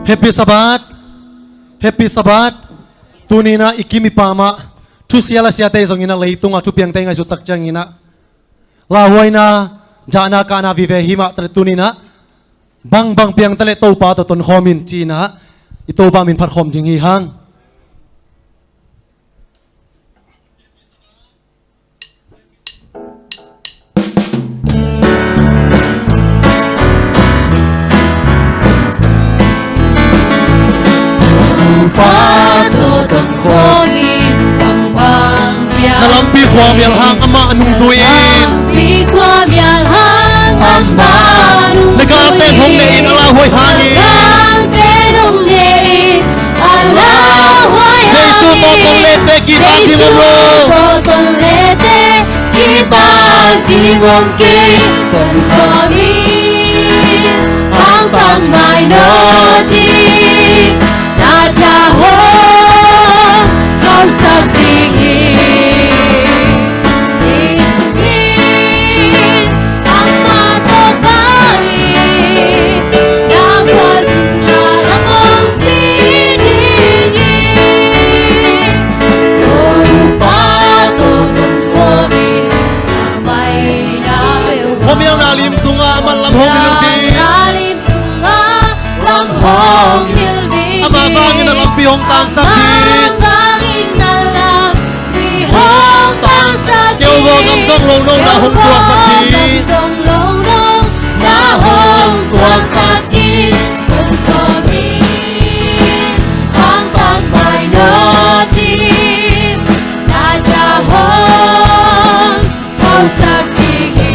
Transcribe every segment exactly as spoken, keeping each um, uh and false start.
Happy Sabbath. Happy Sabbath. Tuni-in ah i kim i pam ah thusia lasiate zongin ah, leitungah thupiangte i ngaihsut tak ciangin ah, lauhuaina, zahna, kahna vive hi mah ta leh, tuni-in ah bangbang piang ta leh Topa tawh tonkhawm in ci-in ah i Topa min phat khawm ding hi hang. Topa tawh tonkhawm in, bangbang piang. Na lampi khuamial hang amah nungzui in. Lampi khuamial hang amah nungzui in. Na galte hong ne in, a lauhuai hang in. Na galte hong ne in, a lauhuai hang in. Jesu tawh tong lete kitak ding om lo. Jesu tawh tong lete kitak ding om kei. Tonkhawm in, hong tang mai nawn ding, na tha hong khauhsak ding hi. Jesu min, amah tawh pai in, na khuazin na lam hong pi ding hi. Topa tawh tonkhawm in, na paina peuh. Khuamialna lim sungah amah lam hong hilh ding. Khuamialna lim sungah lam hong hilh ding. Amah vangin a lampi hong tangsak ding. Amah vangin a lampi hong tangsak ding. Keu gaw gam zong longlong na hong suaksak ding. Keu gaw gam zong longlong na hong suaksak ding. Tonkhawm in, hong tang mai nawn ding, na tha hong khauhsak ding hi.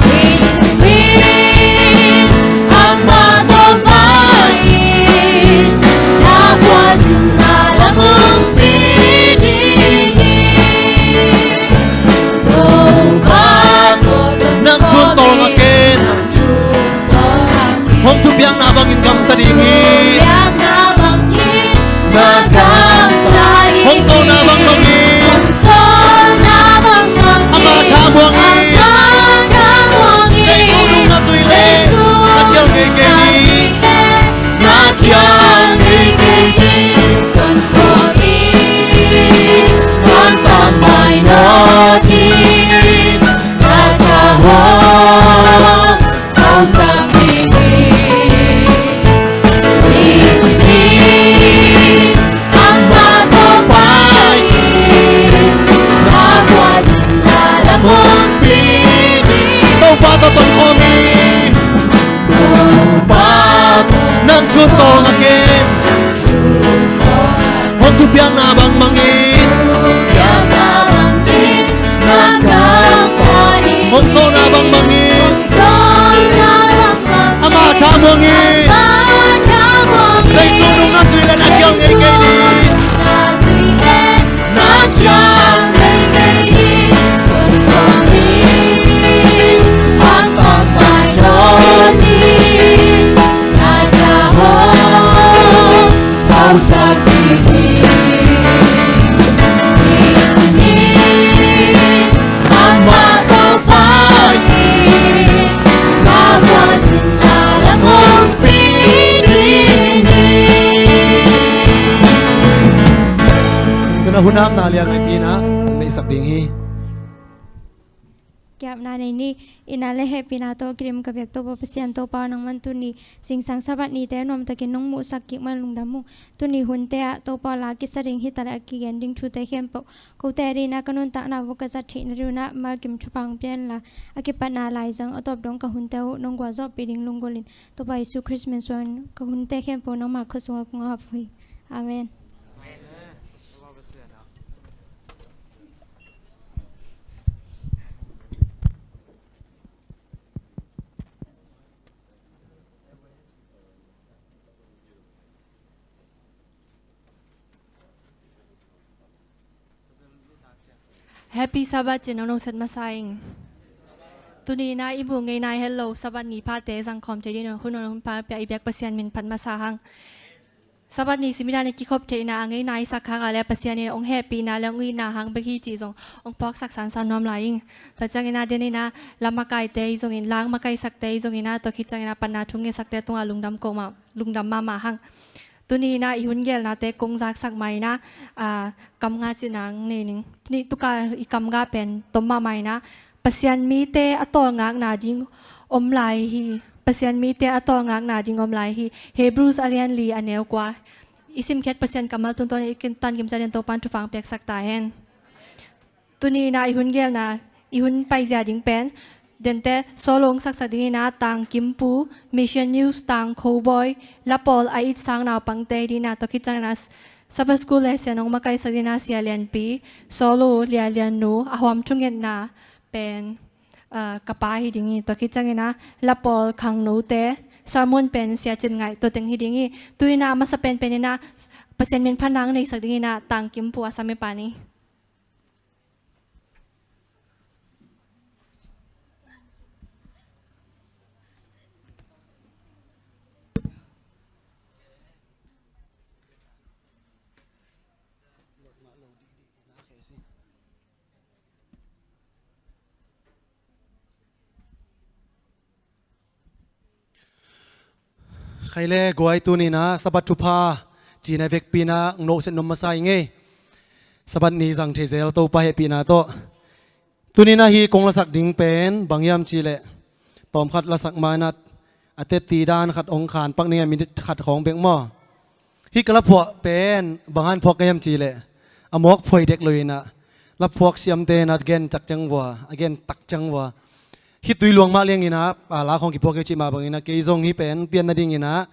Jesu min, amah tawh pai in, na khuazin na lam hong pi ding hi. Topa tawh tonkhawm in, nang thu tawh ngak in, nang thu tawh ngak in. Hong thupiakna bangin gamta ding hi. Hong thupiakna bangin na gamta ding hi. Hong sawlna bangbangin. Hong sawlna bangbangin. Amah thamuang in. Amah thamuang in. Jesu nung na zui leh, Jesu na kial ngei kei ding. Na kial ngei kei ding. Tonkhawm in, hong tang mai nawn ding, na tha hong khauhsak ding hi. Jesu min, amah tawh pai in, na khuazin na lam hong pi ding. Topa tawh tonkhawm in. Topa tawh. Nang thu tawh ngak in. Hong thupiakna bangbangin. Hong thupiakna bangin na gamta ding. Hong sawlna bangbangin. Hong sawlna bangbangin. Amah thamuang in. Amah thamuang in. Jesu nung na zui leh na kial ngei kei ding. Jesu nung na zui leh na kial ngei kei ding. Tonkhawm in, hong tang mai nawn ding, na tha hong khauhsak ding hi. Jesu min, amah tawh pai in, na khuazin na lam hong pi ding hi. Tuna hun a, na liang ngaihpihna hong neihsak ding hi. Ki-apna nei ni. Itna le hehpihna tawh kidim ka biak Topa Pasian, Topa aw, nangman tuni zingsang Sabbath nite nuamtakin nong muhsak kik man lungdam ung. Tuni hunte ah Topa aw, la kisa ding hi ta leh a kigen ding thute khempeuh kote adingin ah ka nuntakna vua ka zat theih nadingin ah malkim thupha hong pia inla, a kipatna laizang a tawp dong ka hunte uh nong gualzawhpih ding lunggulhin Topa Jesu Khrist min suangin ka hunte khempeuh nangma khut sungah kong ap uh hi. Amen. Happy Sabbath ci-in nong set masa ing. Tuni-in ah i mu ngei nai het lo Sabbath ni phate zangkhawm thei dingin hun hong pia i biak Pasian min phat masa hang. Sabbath ni simidan i kikhop theihna a ngeina i sak hangah le Pasian in hong hehpihna le hong itna hang bek hi cih zong hong phawksak sansan nuam lai ing. Tua ciangin ah den in ah la makaite i zongin, lang makaisakte i zongin ah, tua khit ciangin ah panna thu ngesakte tungah lungdam ko mah, lungdam mahmah hang. Tuni in ah i hun gelnate kong zaksak ma in ah, ah, kam nga cih nang nei ning. Tuni tuka i kam nga pen tom mahmah in ah, Pasian mite a tawlngakna ding om lai hi. Pasian mite a tawlngakna ding om lai hi. Hebrews a lian li a neu kua. I simkhiat Pasian kammal tungtawn i kin tan kimsa den Topan thupha piaksak ta hen. Tuni in ah i hun gelna, i hun paizia ding pen, dente solo hong saksak ding in ah Tang Kimpu, Mission News Tang Khoboi, Lapawl a it sang naupangte ding in ah, tua khit ciangin ah Sabbath School lesson hong makaisak ding in ah Sia Lianpi, solo Lia Liannu, a huam thungetna pen, ah, ka pa hi ding hi. Tua khit ciangin ah Lapawl khangnote, sermon pen Sia Cin Ngaih, tua teng hi ding hi. Tu in ah a masa penpen in ah Pasian min phatna hong neisak ding in ah Tang Kimpu a sam i pa ni. Khai le guai, tuni in ah Sabbath thupha cihna vekpi in ah hong nohset nuam masa ing ei. Sabbath ni zang thei zel Topa hehpihna tawh. Tuni in ah hih kong lasak ding pen bang hiam cih leh, tawmkhat lasak ma in ah a teti dan khat hong khan pak ning a, minit khat khawng bek maw. Hih ka laphuah pen bang hang phuak ka hiam cih leh, a mawk phuai dek lo in ah, laphuak siamte in ah gen tak ciang vua, a gen tak ciang vua. Hih tui luang mah liang in ah, a, la khawng kiphuak hi cih mah bang in ah, kei zong hih pen pian nading in ah,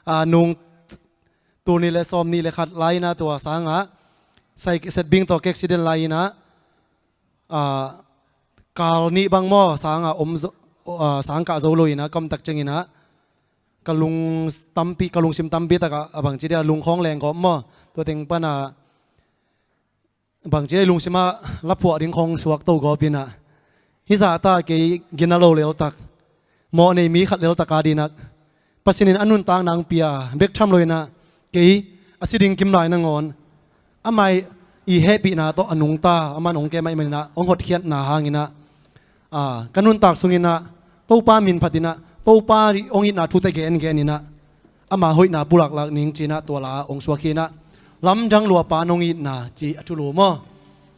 a, nung tul nih le sawm nih le khat lai in ah, tua sangah Sai Setbing tawh ka accident lai in ah, a, kal nih bang maw, sangah om zo, a, sang kah zo lo in ah, ka om tak ciang in ah ka lung tampi, ka lungsim tampi tak ah, a, bangci dia lungkhawng leng gawp maw, tua teng pan ah bangci dia lungsim ah laphuah ding khawng suak to gawp in ah, hih zah ta kei gina lo lel tak, mawh nei mi khat lel tak a ding ah, Pasian in a nuntakna hong pia bek tham lo in ah, kei a si ding kim lai nangawn, amah i hehpihna tawh a nungta, amah in hong kem ahih manin ah, hong hotkhiatna hangin ah, a, ka nuntak sungin ah Topa min phat in ah, Topa hong itna thute gengen in ah, ama hoihna pulaklak ning ci in ah, tua la hong suak hi in ah, Lamdang Luapa Nong Itna ci a thulu maw.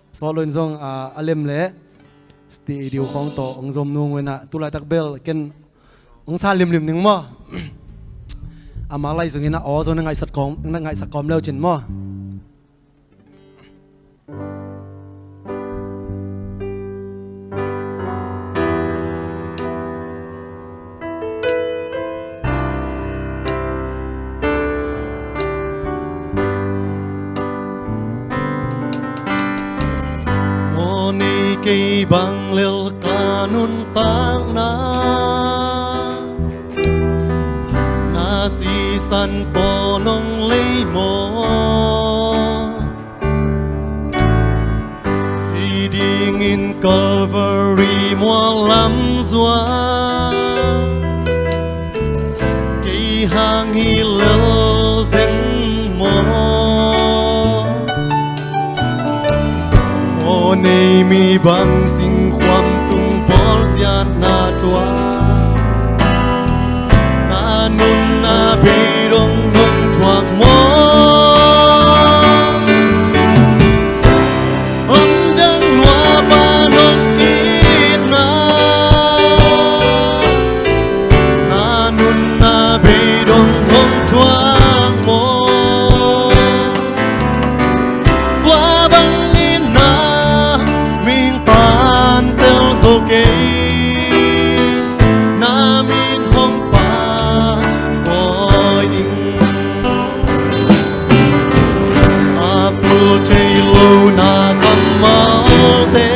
Sawt lo in zong, a, a lem le studio khawng tawh hong zom nung uh in ah, tu laitak bel ken hong sa limlim ning maw. Ama lai zong in ah aw zong na ngaihsak kawm, na ngaihsak kawm leu cin maw. Mawh nei kei bang lel ka nuntakna, na sisan paw nong lei maw. Si dingin Calvary mual lam zuan, kei hang hi lel zen maw. Mawh nei mi bang singkhuam tung bawlsiatna thuak, na nunna bei dong nong thuak maw. Lamdang Luapa Nong Itna, na nunna bei dong nong thuak maw. Tua bangin na min pan tel zo kei, na min hong pan kawi ing. A tul thei lo na kammalte,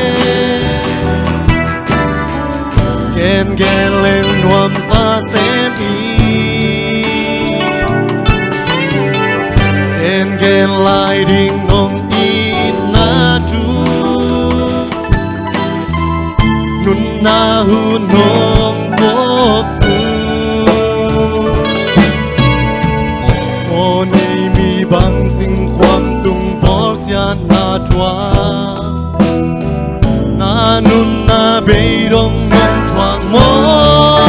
gengen leng nuamsa sem ing. Gengen lai ding nong itna thu, nunna hun nong kop thu. Mawh nei Thuak, na nunna beidong nong thuak maw?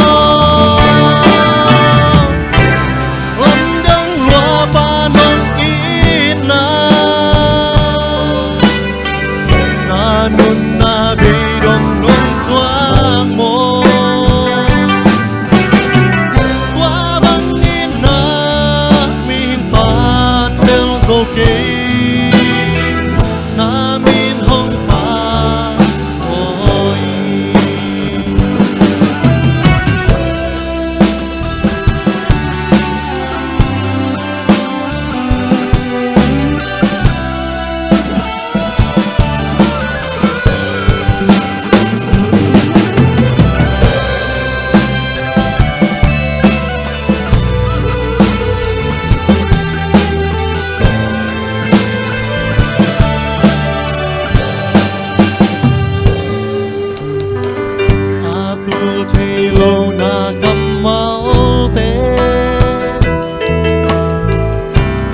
Lamdang luapa nong itna, na nunna beidong nong thuak maw? Tua bang itna mihing pan tel zo kei, na min hong pha aw. A tul thei lo na kammalte,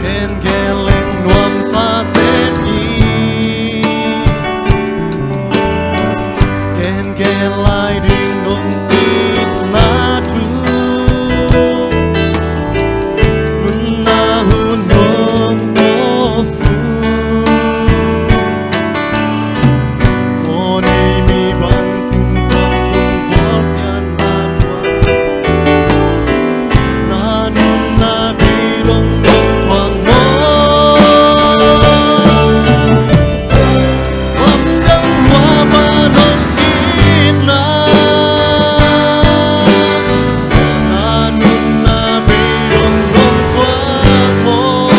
khen khen leng nuamsa sem hi. Khen khen lai ding nong itna thu, nunna hun nong pawp sun. Aw nei mi bang sin kong tung pawl sian na thuak, na nunna beidong nong thuak maw? Lamdang luapa nong itna, na nunna beidong nong thuak maw?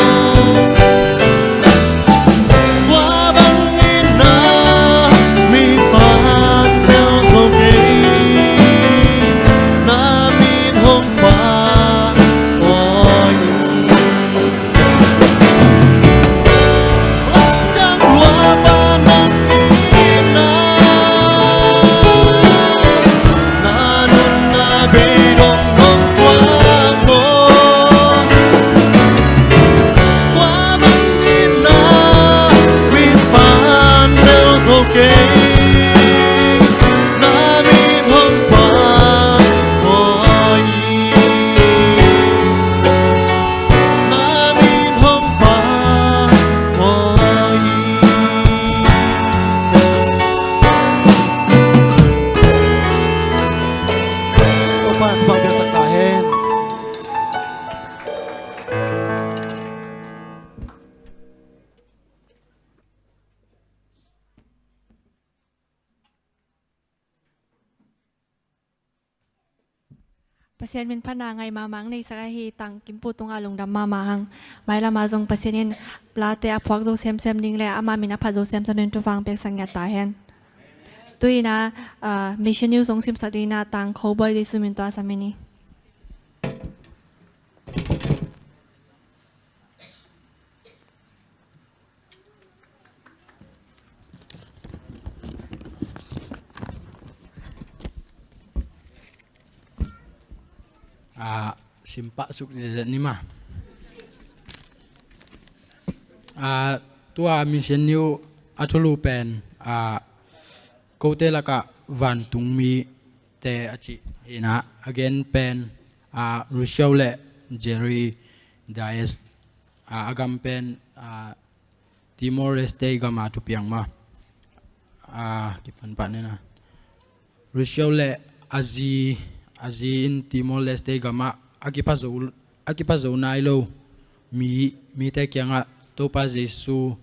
Tua bang itna mihing pan tel zo kei, na min hong pha aw. Lamdang luapa nong itna, na nunna beidong nong thuak maw? Tua bang itna mihing pan tel zo kei, na min hong pha aw. Na min hong pha aw. Topa, Topa biaksak ta hen. Pasian min phatna ngaih mahmah ang neisak ahi tangkimpu tungah lungdam mahmah ang. Mailam ah zong Pasian in plate a phuak zo semsem ding le ama min a phat zo semsem ding thupha ang piaksak ngiat ta hen. Tu-in ah, ah, Mission News zong simsak ding in ah tangkho buai Jesu min tawh a sam in hi. Ah, simpah suk zezet ni ma. Ah, tua Mission News a thulu pen, ah, kote lakah vantungmite a cih hi in ah, a gen pen, ah, Rochelle le Jerry Dias, ah, a gam pen, ah, Timor-Leste gam a thupiang mah. Ah, kipan pah ni na. Rochelle le a zi, a zi in Timor-Leste gam ah a kipha zo, a kipha zo nai lo mi, mite kiangah Topa Jesu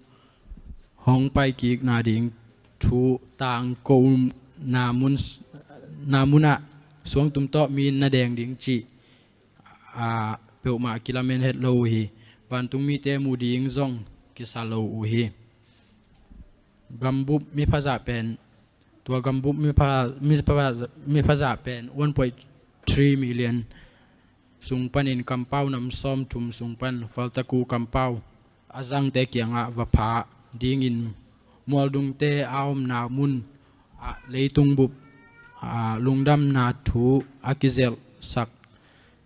hong paikikna ding thu tangkona mun, na mun ah suangtum tawh mi in na deng ding cih, ah, peuhmah kilamen het lo uh hi. Vantungmite mu ding zong kisa lo uh hi. Gambup miphazah pen, tua gambup mipha, mipha, miphazah pen one point three million sung panin kampau nam sawmthum sung pan Faltaku kampau a zangte kiangah va pha dingin mualdungte a omna mun ah leitung bup, ah, lungdamna thu a kizelhsak,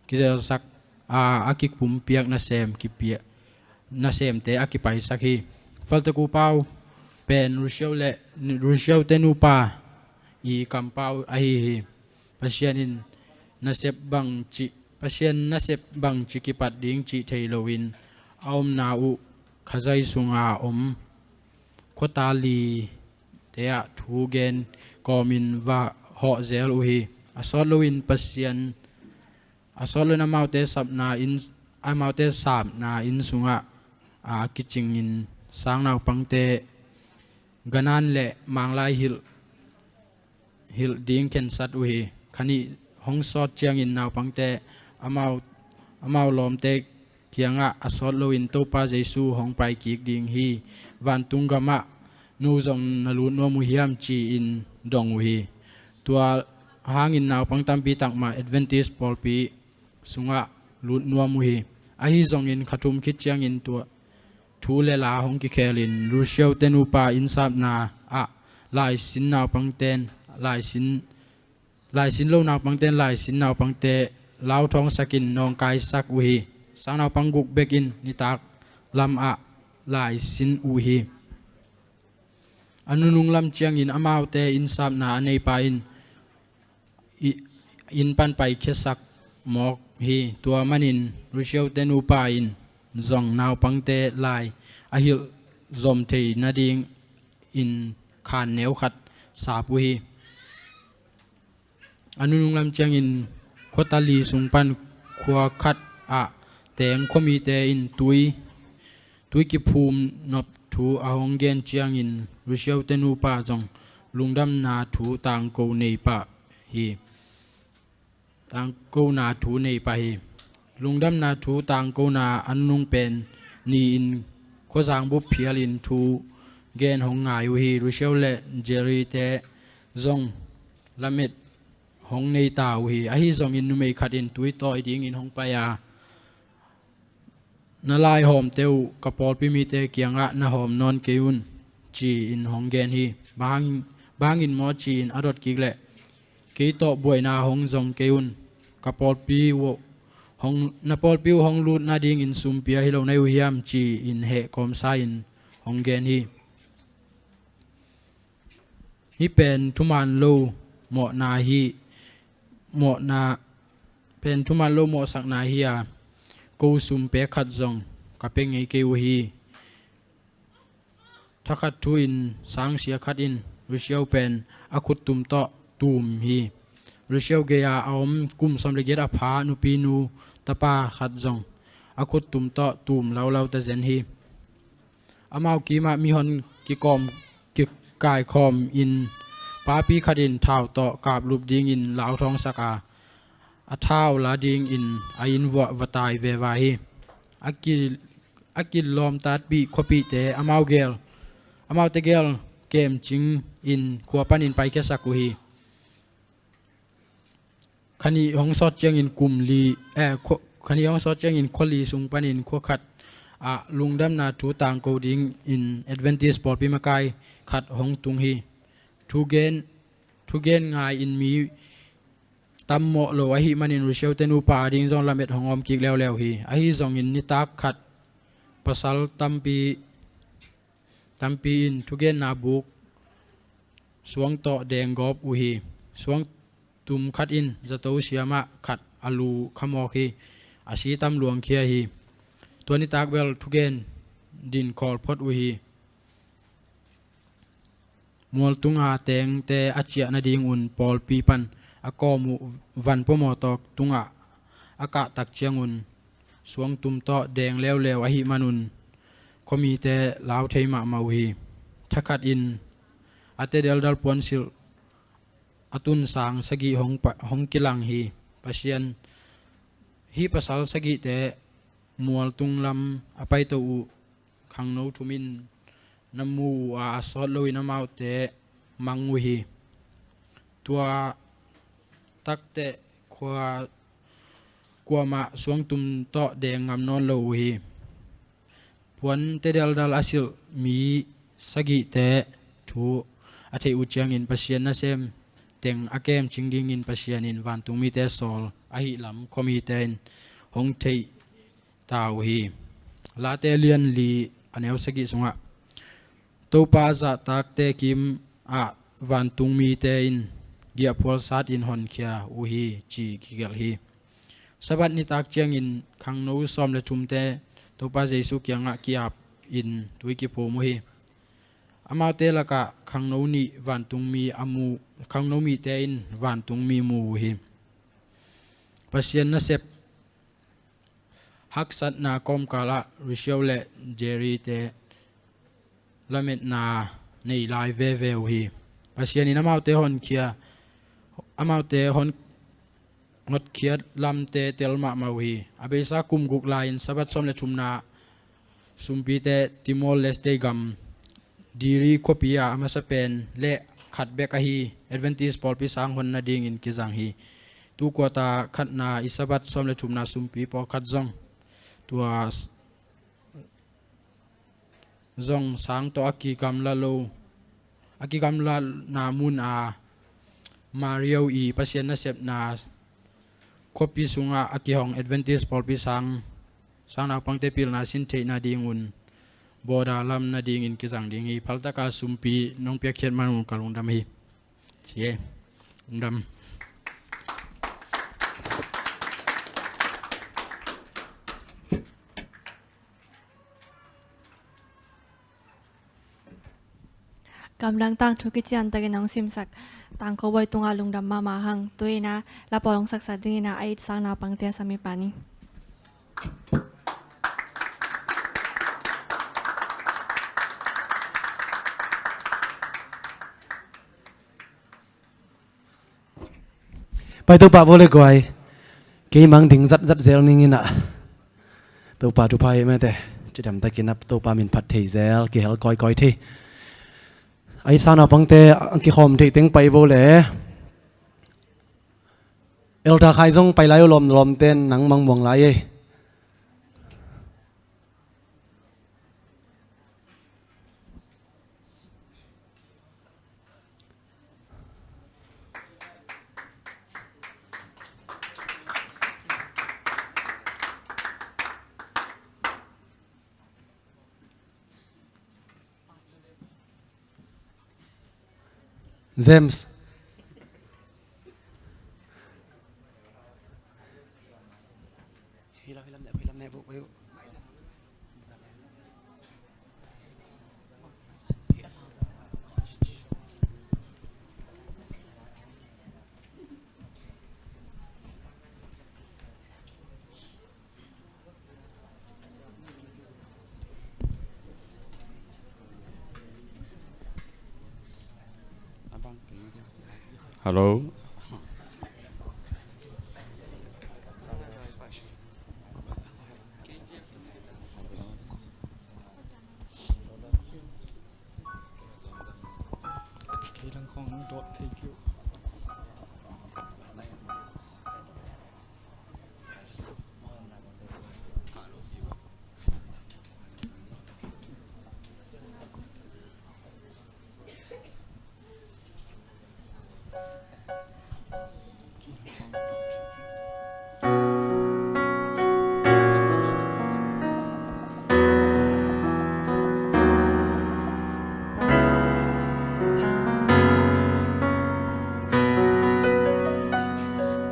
kizelhsak, ah, a kipumpiak nasem kipia, nasemte a kipaisak hi. Faltaku pau pen Rousseau le Rousseau te nupa i kampau ahi hi. Pasian in nasep bang ci Pasian nasep bang ci kipat ding cih thei loin a omna uh khazai sunga om khuata li te ah thu gen kawmin va hawh zel uh hi. A sawt loin Pasian a sawt loin amaute sapna inn amaute sapna inn sungah a kicingin sang naupangte ganan le manglai hilh hilh ding khensat uh hi. Khanih hong sawt ciangin naupangte amau amau lawmte kiangah a sawt loin Topa Jesu hong pai kik ding hi. Vantung gamah no zong na lut nuam uh hiam ci-in dong uh hi. Tua hangin naupang tampi takmah Adventist pawlpi sungah lut nuam uh hi. Ahi zongin kha thum khit ciangin tua thu le la hong kikhelin Rousseau te nupa innsapna ah laisin naupangten laisin laisin lo naupangten laisin naupangte lauthawngsakin nawngkaisak uh hi. Sang naupang guk bekin nitak lamah laisin uh hi. A nunung lam ciangin amaute innsapna a neipa in i- inn pan paikhiasak mawk hi. Tua manin Rousseau te nupa in zong naupangte lai a hilh zom thei nading in khan neu khat sap uh hi. A nunung lam ciangin khuata li sung pan khua khat ah teng khuamite in tui tui kiphum nop thu a hong gen ciangin Rousseau te nupa zong lungdamna thu tangko nei pah hi. Tangkona thu nei pah hi. Lungdamna thu tangkona a nunung pen ni-in khuazang bup phialin thu gen hong ngai uh hi. Rousseau le Jerry te zong lamet hong nei ta uh hi. Ahi zongin numei khat in tui tawi dingin hong pai a na laihawmte uh ka pawlpi mite kiangah na hawm nawn kei un ci-in hong gen hi. Bang hangin maw ci-in a dot kik leh kei tawh buaina hong zong kei un. Ka pawlpi uh hong na pawlpi uh hong lut nadingin sum pia hi lo na hi uh hiam ci-in heh kawmsa in hong gen hi. Hih pen thuman lo mawhna hi. Mawhna pen thuman lo mawhsakna hi a ko sum pek khat zong ka pia ngei kei uh hi. Thakhat thu-in sangsia khat in Rousseau pen a khuttum tawh tum hi. Rousseau gei-a a om kum sawm le giat a pha nupinu tapa khat zong a khuttum tawh tum laulau ta zen hi. Amau kimah mihon kikawm kikaikhawm in papi khat in thau tawh kaplup dingin lauthawngsak a a thau la dingin a inn vuah va tai veva hi. A ki a kilawm tatpih khuapihte amau gel amaute gel kemcing in khua panin paikhiasak uh hi. Khanih hong sawt ciangin kum li eh, khua, khanih hong sawt ciangin khua li sung panin khua khat ah lungdamna thu tangko dingin Adventist pawlpi makai khat hong tung hi. Thugen thugen ngai in mi tam mawh lo ahih manin Rousseau te nupa ading zong lamet hong om kik leuleu hi. Ahi zongin nitak khat pasal tampi tampi in thugenna buk suang tawh deng gawp uh hi. Suang tum khat in zato siamah khat a lu khamawk hi. A si tam luangkhia hi. Tua nitak bel thugen din khawl phot uh hi. Mualtunga tengte a ciah nadingun pawlpi pan a kawm uh van pawmaw tawk tungah a kahtak ciangun suangtum tawh deng leuleu ahih manun khuamite lau thei mahmah uh hi. Thakhat in a tedeldal puansilh a tunsang sagih hong, pa, hong kilang hi. Pasian hih pasal sagihte mualtung lam a paito uh khangno thumin na mu uh a, a sawt loin amaute mang uh hi. Tua takteh khua kuamah suangtum tawh deng ngam nawn lo uh hi. Puan tedeldal a silh mi sagihte thu a theih uh ciangin Pasian nasem teng a kemcing dingin Pasian in vantungmite sawl ahih lam khuamite in hong theih ta uh hi. Late lian li a neu sagih sungah Topa zahtakte kimah vantungmite in giahphual satin honkhia uh hi, ci kigelh hi. Sabbath nitak ciangin khangno sawm le thumte Topa Jesu kiangah ki-apin tui kiphum uh hi. Amaute lakah khangno nih vantungmi a mu, khangno mite in vantungmi mu uh hi. Pasian nasep haksatna kawmkalah Rochelle le Jerry-te lametna nei lai veve uh hi. Pasian in amaute honkhia, amaute hon hotkhiat lamte tel mahmah uh hi. A beisa kum guk lai-in Sabbath sawm le thumna sumpite Timor-Leste gam Dili khuapi ah a masa pen le khat bek ahi Adventist pawlpi sang honna dingin kizang hi. Tu quarter khatna i Sabbath sawm le thumna sumpi pawlkhat zong tua zong sang tawh a kigamla lo, a kigamlana mun a Mario i Pasian nasepna khuapi sungah a kihong Adventist pawlpi sang, sang naupangte pilna sin theihna dingun border lam nadingin kizang ding hi. Phaltaka sumpi nong piakkhiat man un ka lungdam hi. Ci e. Lungdam. Gamdang tangthu kiciantakin hong simsak Tangko Bawi tungah lungdam mahmah hang. Tu-in a la pawl hong saksak dingin a eight sang naupangte a samipa ni. Pai Topa vo le guai. Kei mang ding zatzat zel ning in a. Topa thupha hi mete. Cidam takin a Topa min phat thei zel, kihel kawikawi thei. A i sang naupangte a kikhawm theih teng pai vo le. Elder Khai zong pai lai uh, lawm lawmten nang mangmuang lai ei. James. Hello.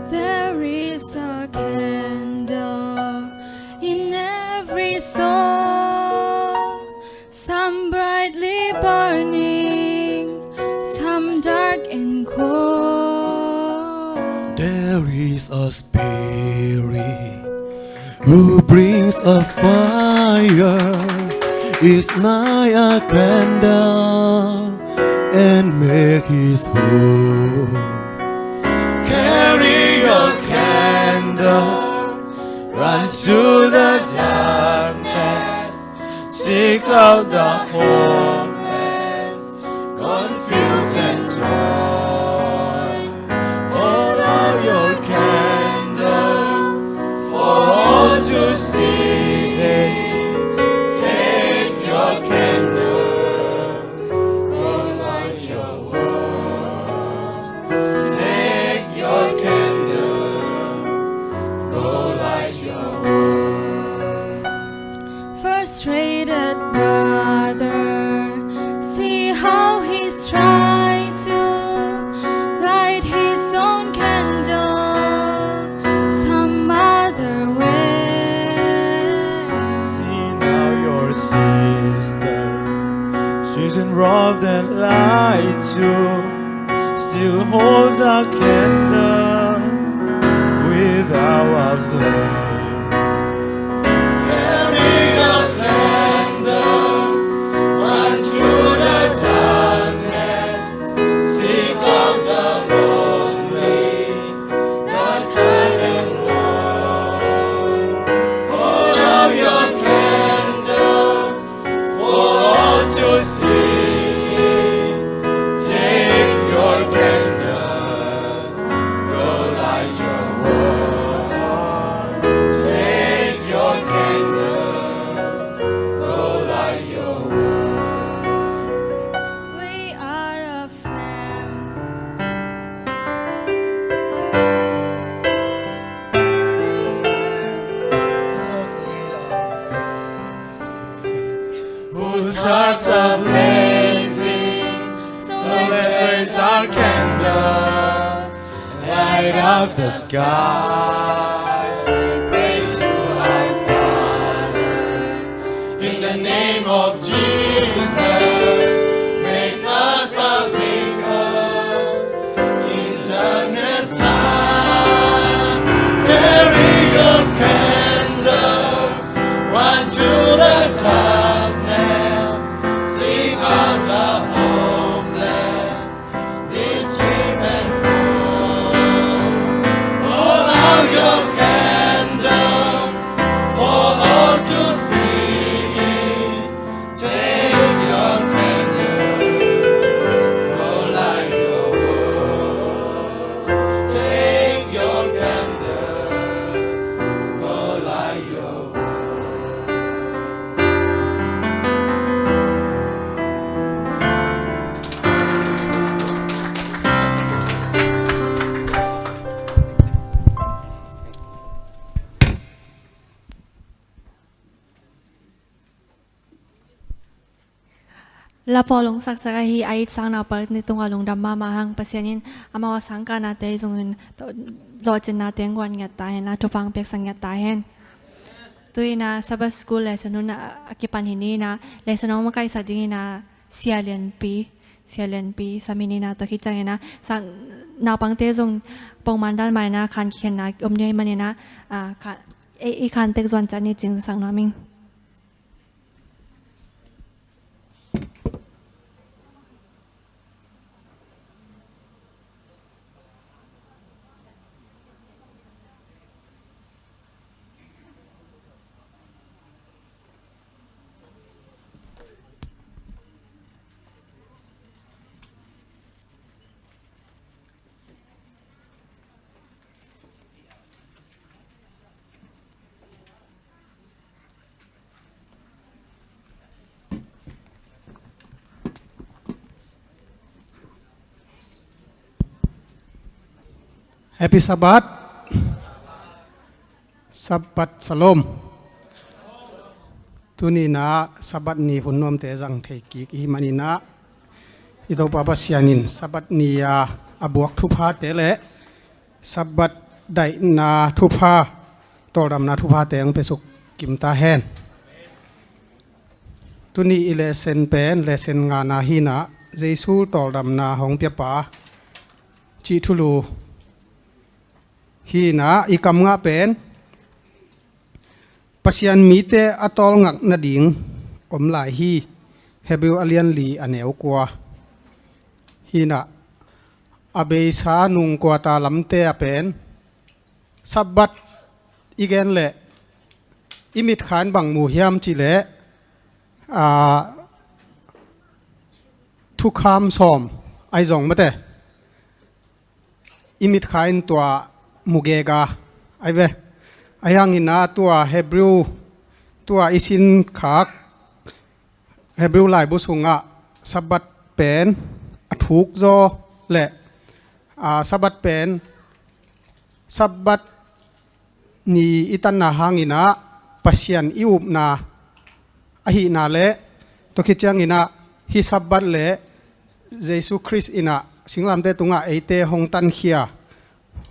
There is a candle in every soul, some brightly burning, some dark and cold. There is a spirit who brings a fire, is like a candle, and make his home. Carry your candle, run through the darkness, seek out the hopeless, confused and torn. Hold out your candle for all to see. Take your candle, go light your world. Take your candle, go light your world. Frustrated brother, That light too still holds a candle without a flame. Carry a candle unto the darkness. Seek out the lonely, the tired and worn. Hold out your candle for all to see. Take your candle, go light your world. Take your candle, go light your world. We are a family. We are whose hearts are blazing, so let's raise our candles, light up the sky. Pray to our Father in the name of Jesus. Make us a beacon in darkness time. Carry your candle unto the darkness, seek out the hopeless, this weep and cry. Hold out your candle for all to see. Take your candle, go light your world. Take your candle, go light your world. Lapawl hong saksak ahi a itsakna pawl ni tungah lungdam mahmah hang. Pasian in amau a sangkahnate zongin lawhcinnate hong guan ngiat ta hen, a thupha hong piaksak ngiat ta hen. Tu-in a Sabbath School lesson hun a kipan hi ni-in a, lesson hong makaihsak dingin a Sia Lianpi, Sia Lianpi sam hi ni-in a, tua khit ciangin a sang naupangte zong pongman dal mah in a khan kikhenna om ding ahih manin a, a, khan, ei, ei khan tek zuan ciat ni cing sak nuam ing. Happy Sabbath. Sabbath Shalom. Tuni-in a Sabbath ni hun nuamte zang thei kik i hih manin a, i Topa Pasian in Sabbath ni a a buak thuphate le Sabbath daihna thupha, tawldamna thuphate hong piasuk kim ta hen. Tuni i lesson pen, lesson ngana hi-in a, Jesu tawldamna hong piapa cih thulu hi-in a, i kam ngah pen Pasian mite a tawlngak nading om lai hi. Hebrew a lian li a neu kua hi-in a, a beisa nung kua ta lamte ah pen Sabbath i gen leh i mitkha in bang mu hiam cih leh, aa, thukham sawm ahi zong mate, i mitkha in tua mu gega ahi ve. Ahi hangin a tua Hebrew, tua i sinkhak Hebrew laibu sungah Sabbath pen a thuk zaw le, aa, Sabbath pen, Sabbath ni i tanna hangin a Pasian i upna ahihna le, tua khit ciangin a hih Sabbath le Jesu Khrist in a singlamteh tungah eite hong tankhia,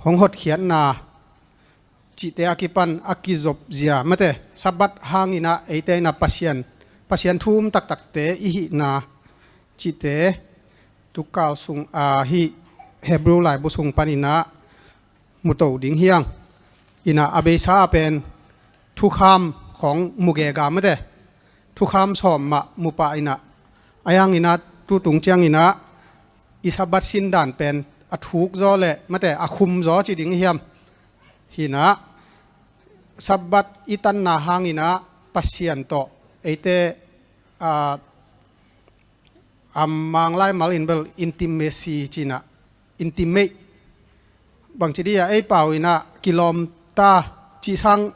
hong hotkhiatna cihte a kipan a kizop zia mate, Sabbath hangin a eite in a Pasian, Pasian thu um taktakte i hihna cihte tukal sung, ah, hih Hebrew laibu sung paninah muto ding hiang. Inah a beisa ah pen thukham khawng mugega mate, thukham sawm mah mupah inah, a hianginah tutung cianginah i Sabbath sindan pen a thuk zaw le mate a khum zaw ci ding hiam? Hinah Sabbath i tanna hanginah Pasian tawh eite, ah, a Mang lai malin bel intimacy cinah, intimate, bangci dih a ei pau inah kilawmta cih sang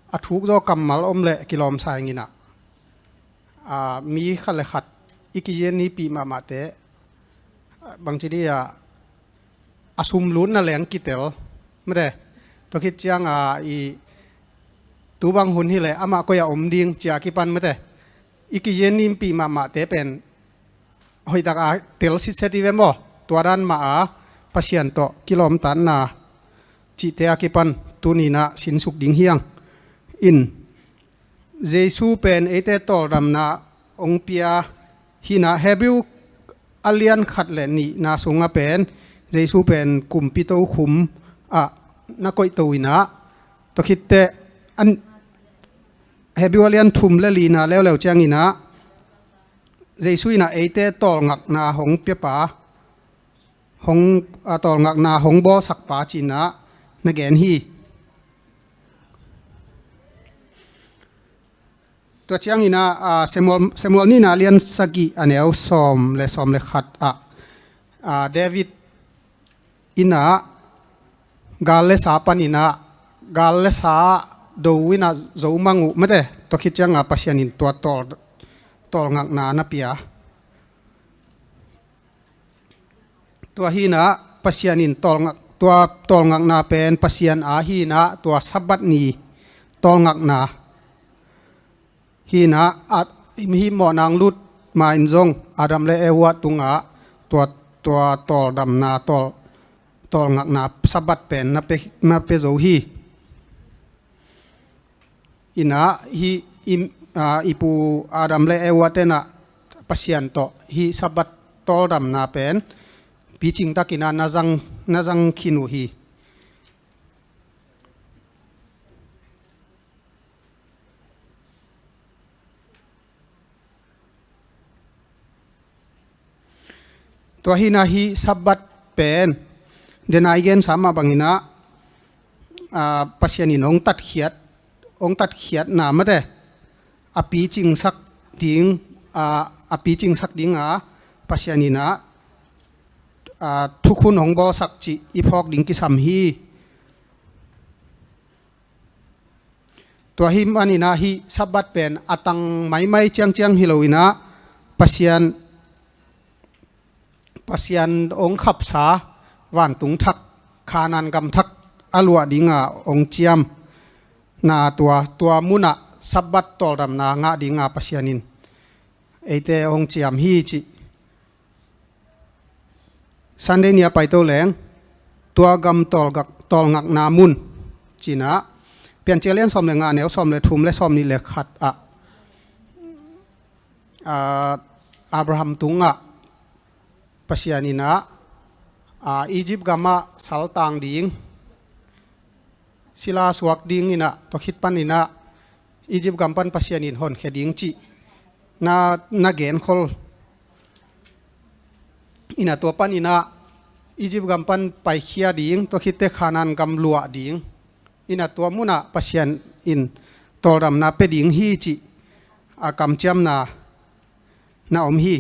a thuk zaw kammal om le kilawmsa inginah, ah, mi khat le khat i kizian nipih mahmahte, bangci dih a a sumlutna leng kitel mate. Tua khit cianga i tu bang hun hileh amah koi a om ding cia kipan mate, i kizian nimpih mahmahte pen hoihtak a tel sitset i ve maw? Tua dan mah a Pasian tawh kilawmtatna cihte a kipan tuninah sinsuk ding hiang. In Jesu pen eite tawldamna hong pia hinah Hebrew a lian khat le nihna sungah pen Jesu pen kumpi tokhum ah na koihto inah, tua khitteh an Hebrew a lian thum le lina leuleu cianginah Jesu inah eite tawlngakna hong piapa, hong, a, tawlngakna hong bawlsakpa cinah na gen hi. Tua cianginah, a, Samuel, Samuel nihna lian sagih a neu sawm le sawm le khat ah, a, David inah gal le sa paninah gal le sa do inah zo mang uh mate, tua khit cianga Pasian in tua tawl, tawlngakna na pia. Tua hinah Pasian in tawlngak, tua tawlngakna pen Pasian a hinah tua Sabbath ni tawlngakna hinah, a, hih mawhnang lut ma in zong Adam le Eva tungah tua, tua tawldamna, tawl, tawlngakna Sabbath pen na pe, na pe zo hi. Inah hih i, a, i pu Adam le Eva tenah Pasian tawh hih Sabbath tawldamna pen picing takinah na zang, na zang khin uh hi. Tua hinah hih Sabbath pen dena i gensa mah banginah, a, Pasian in hong tatkhiat, hong tatkhiatna mate a picingsak ding, a, a picingsak dinga Pasian inah, a, thukhun hong bawlsak cih i phawk ding kisam hi. Tua hih maninah hih Sabbath pen a tang maimai ciangciang hi loinah Pasian, Pasian hong khapsa vantung thak, Khanaan gam thak a luah dinga hong ciamna tua, tua munah Sabbath tawldamna ngah dinga Pasian in eite hong ciam hi cih. Sunday ni a paito leng tua gam tawlgak, tawlngakna mun cinah Piancil lian sawm le nga neu sawm le thum le sawm nih le khat ah, a, Abraham tungah Pasian inah, a, Egypt gamah saltang ding, sila suak dinginah tua khit paninah Egypt gam pan Pasian in honkhia ding cih na, na genkhol inah tua paninah Egypt gam pan paikhia ding, tua khitteh Khanaan gam luah ding. Inah tua munah Pasian in tawldamna pia ding hi cih a kamciamna na om hi.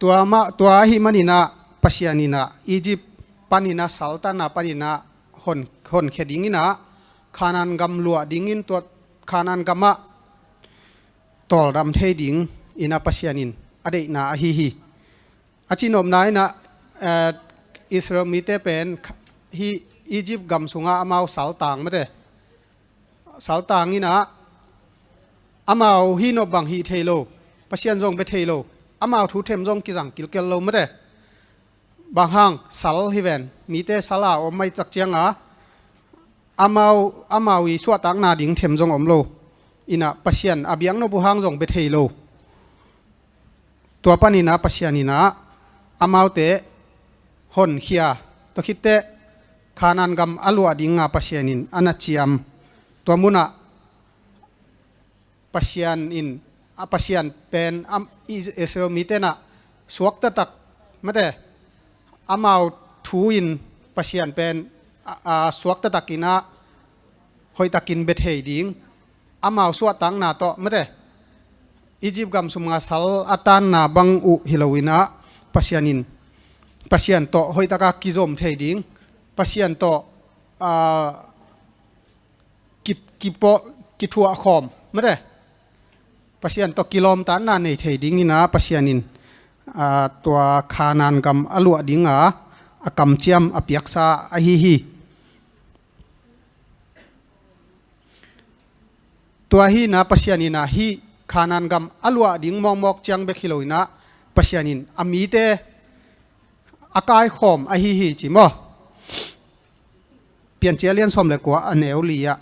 Tua mah, tua ahih maninah Pasian inah Egypt paninah saltanna paninah hon, honkhia dinginah Khanaan gam luah dingin tua Khanaan gamah tawldam thei dinginah Pasian in a deihna ahi hi. A cihnopna inah, eh, Israel mite pen hih Egypt gam sungah amau saltang mate. Saltang inah amau hih nop bang hih thei lo, Pasian zong bia thei lo, amau thu them zong kizang kilkel lo mate. Bang hang sal hi ven, mite sal a om mai cak cianga amau, amau i suahtakna ding them zong om lo. inah Pasian a biaknop uh hang zong bia thei lo. Tua paninah Pasian inah amaute honkhia, tua khitteh Khanaan gam a luah dinga Pasian in a na ciam. Tua munah Pasian in, a Pasian pen, am, Is-, Israel mite nah suaktatak, mate, amau thu in Pasian pen, a, a, suaktatak inah hoihtakin bia thei ding, amau suahtakna tawh, mate, Egypt gam sungah sal a tanna bang uh hi lo inah Pasian in, Pasian tawh hoihtaka kizom thei ding, Pasian tawh, a, ki, kipawh, kithuah khawm, mate, Pasian tawh kilawmtatna nei thei dinginah Pasian in, a, tua Khanaan gam a luah dinga a kamciam a piaksa ahi hi. Tua hinah Pasian inah hih Khanaan gam a luah ding mawkmawk ciang bek hi lo inah Pasian in a mite a kaikhawm ahi hi ci maw? Piancil a lian sawm le kua, a neu li ah.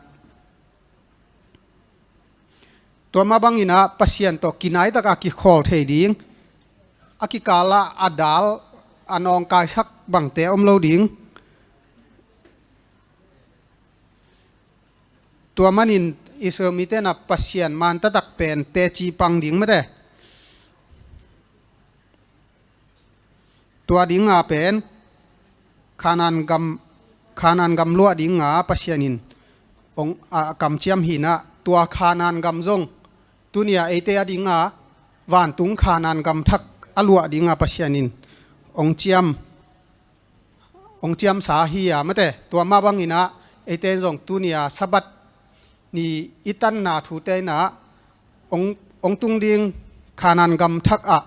Tua mah banginah Pasian tawh kinaitaka kikhawl thei ding, a kikalah a dal, a nawngkaisak bangte om lo ding. Tua manin Israel mite na Pasian mantatak pen teci pang ding mate. Tua dinga pen Khanaan gam, Khanaan gam luah dinga Pasian in ong, a, kamciam hinah, tua Khanaan gam zong tunia eite a dinga vantung Khanaan gam thak a luah dinga Pasian in ong ciam, ong ciamsa hi a mate. Tua mah banginah eite in zong tunia Sabbath ni i tanna thute inah ong, ong tung ding Khanaan gam thak ah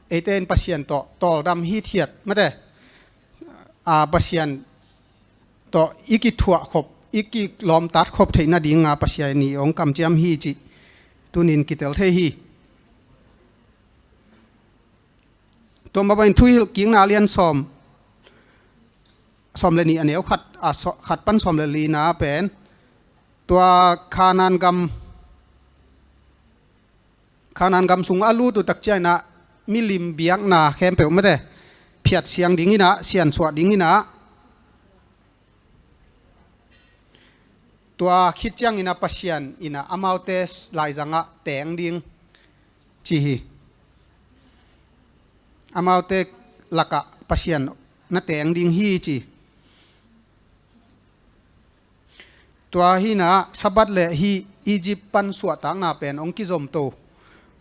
eite in Pasian tawh tawldam hithiat mate, a, Pasian tawh i kithuah khop, i kilawmtat khop theih nadinga Pasian in ong kamciam hi cih tunin kitel thei hi. Tua mah bangin Thuhilhkikna a lian sawm, sawm le nih, a neu khat, a, saw-, khat pan sawm le lina pen tua Khanaan gam, Khanaan gam sung a lut uh tak cianginah milim biakna khempeuh mate, phiat siang dinginah, siansuah dinginah, tua khit cianginah Pasian inah amaute laizangah teng ding ci hi. Amaute lakah Pasian na teng ding hi ci. Tua hinah Sabbath le hih Egypt pan suahtakna pen ong kizomto,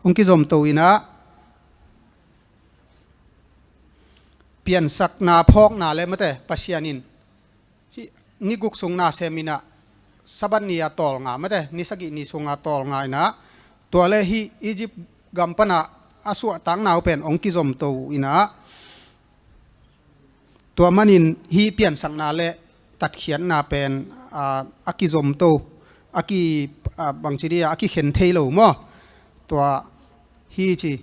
ong kizomto inah piansakna phawkna le mate Pasian in hih ni guk sung nasem inah Sabbath ni a tawlnga mate, ni sagih ni sunga tawlnga inah tua le hih Egypt gam pana a suahtakna uh pen ong kizomto inah tua manin hih piansakna le tatkhiatna pen, a, a kizomto, a ki, a, bangci dia a kikhen thei lo maw? Tua hi ci.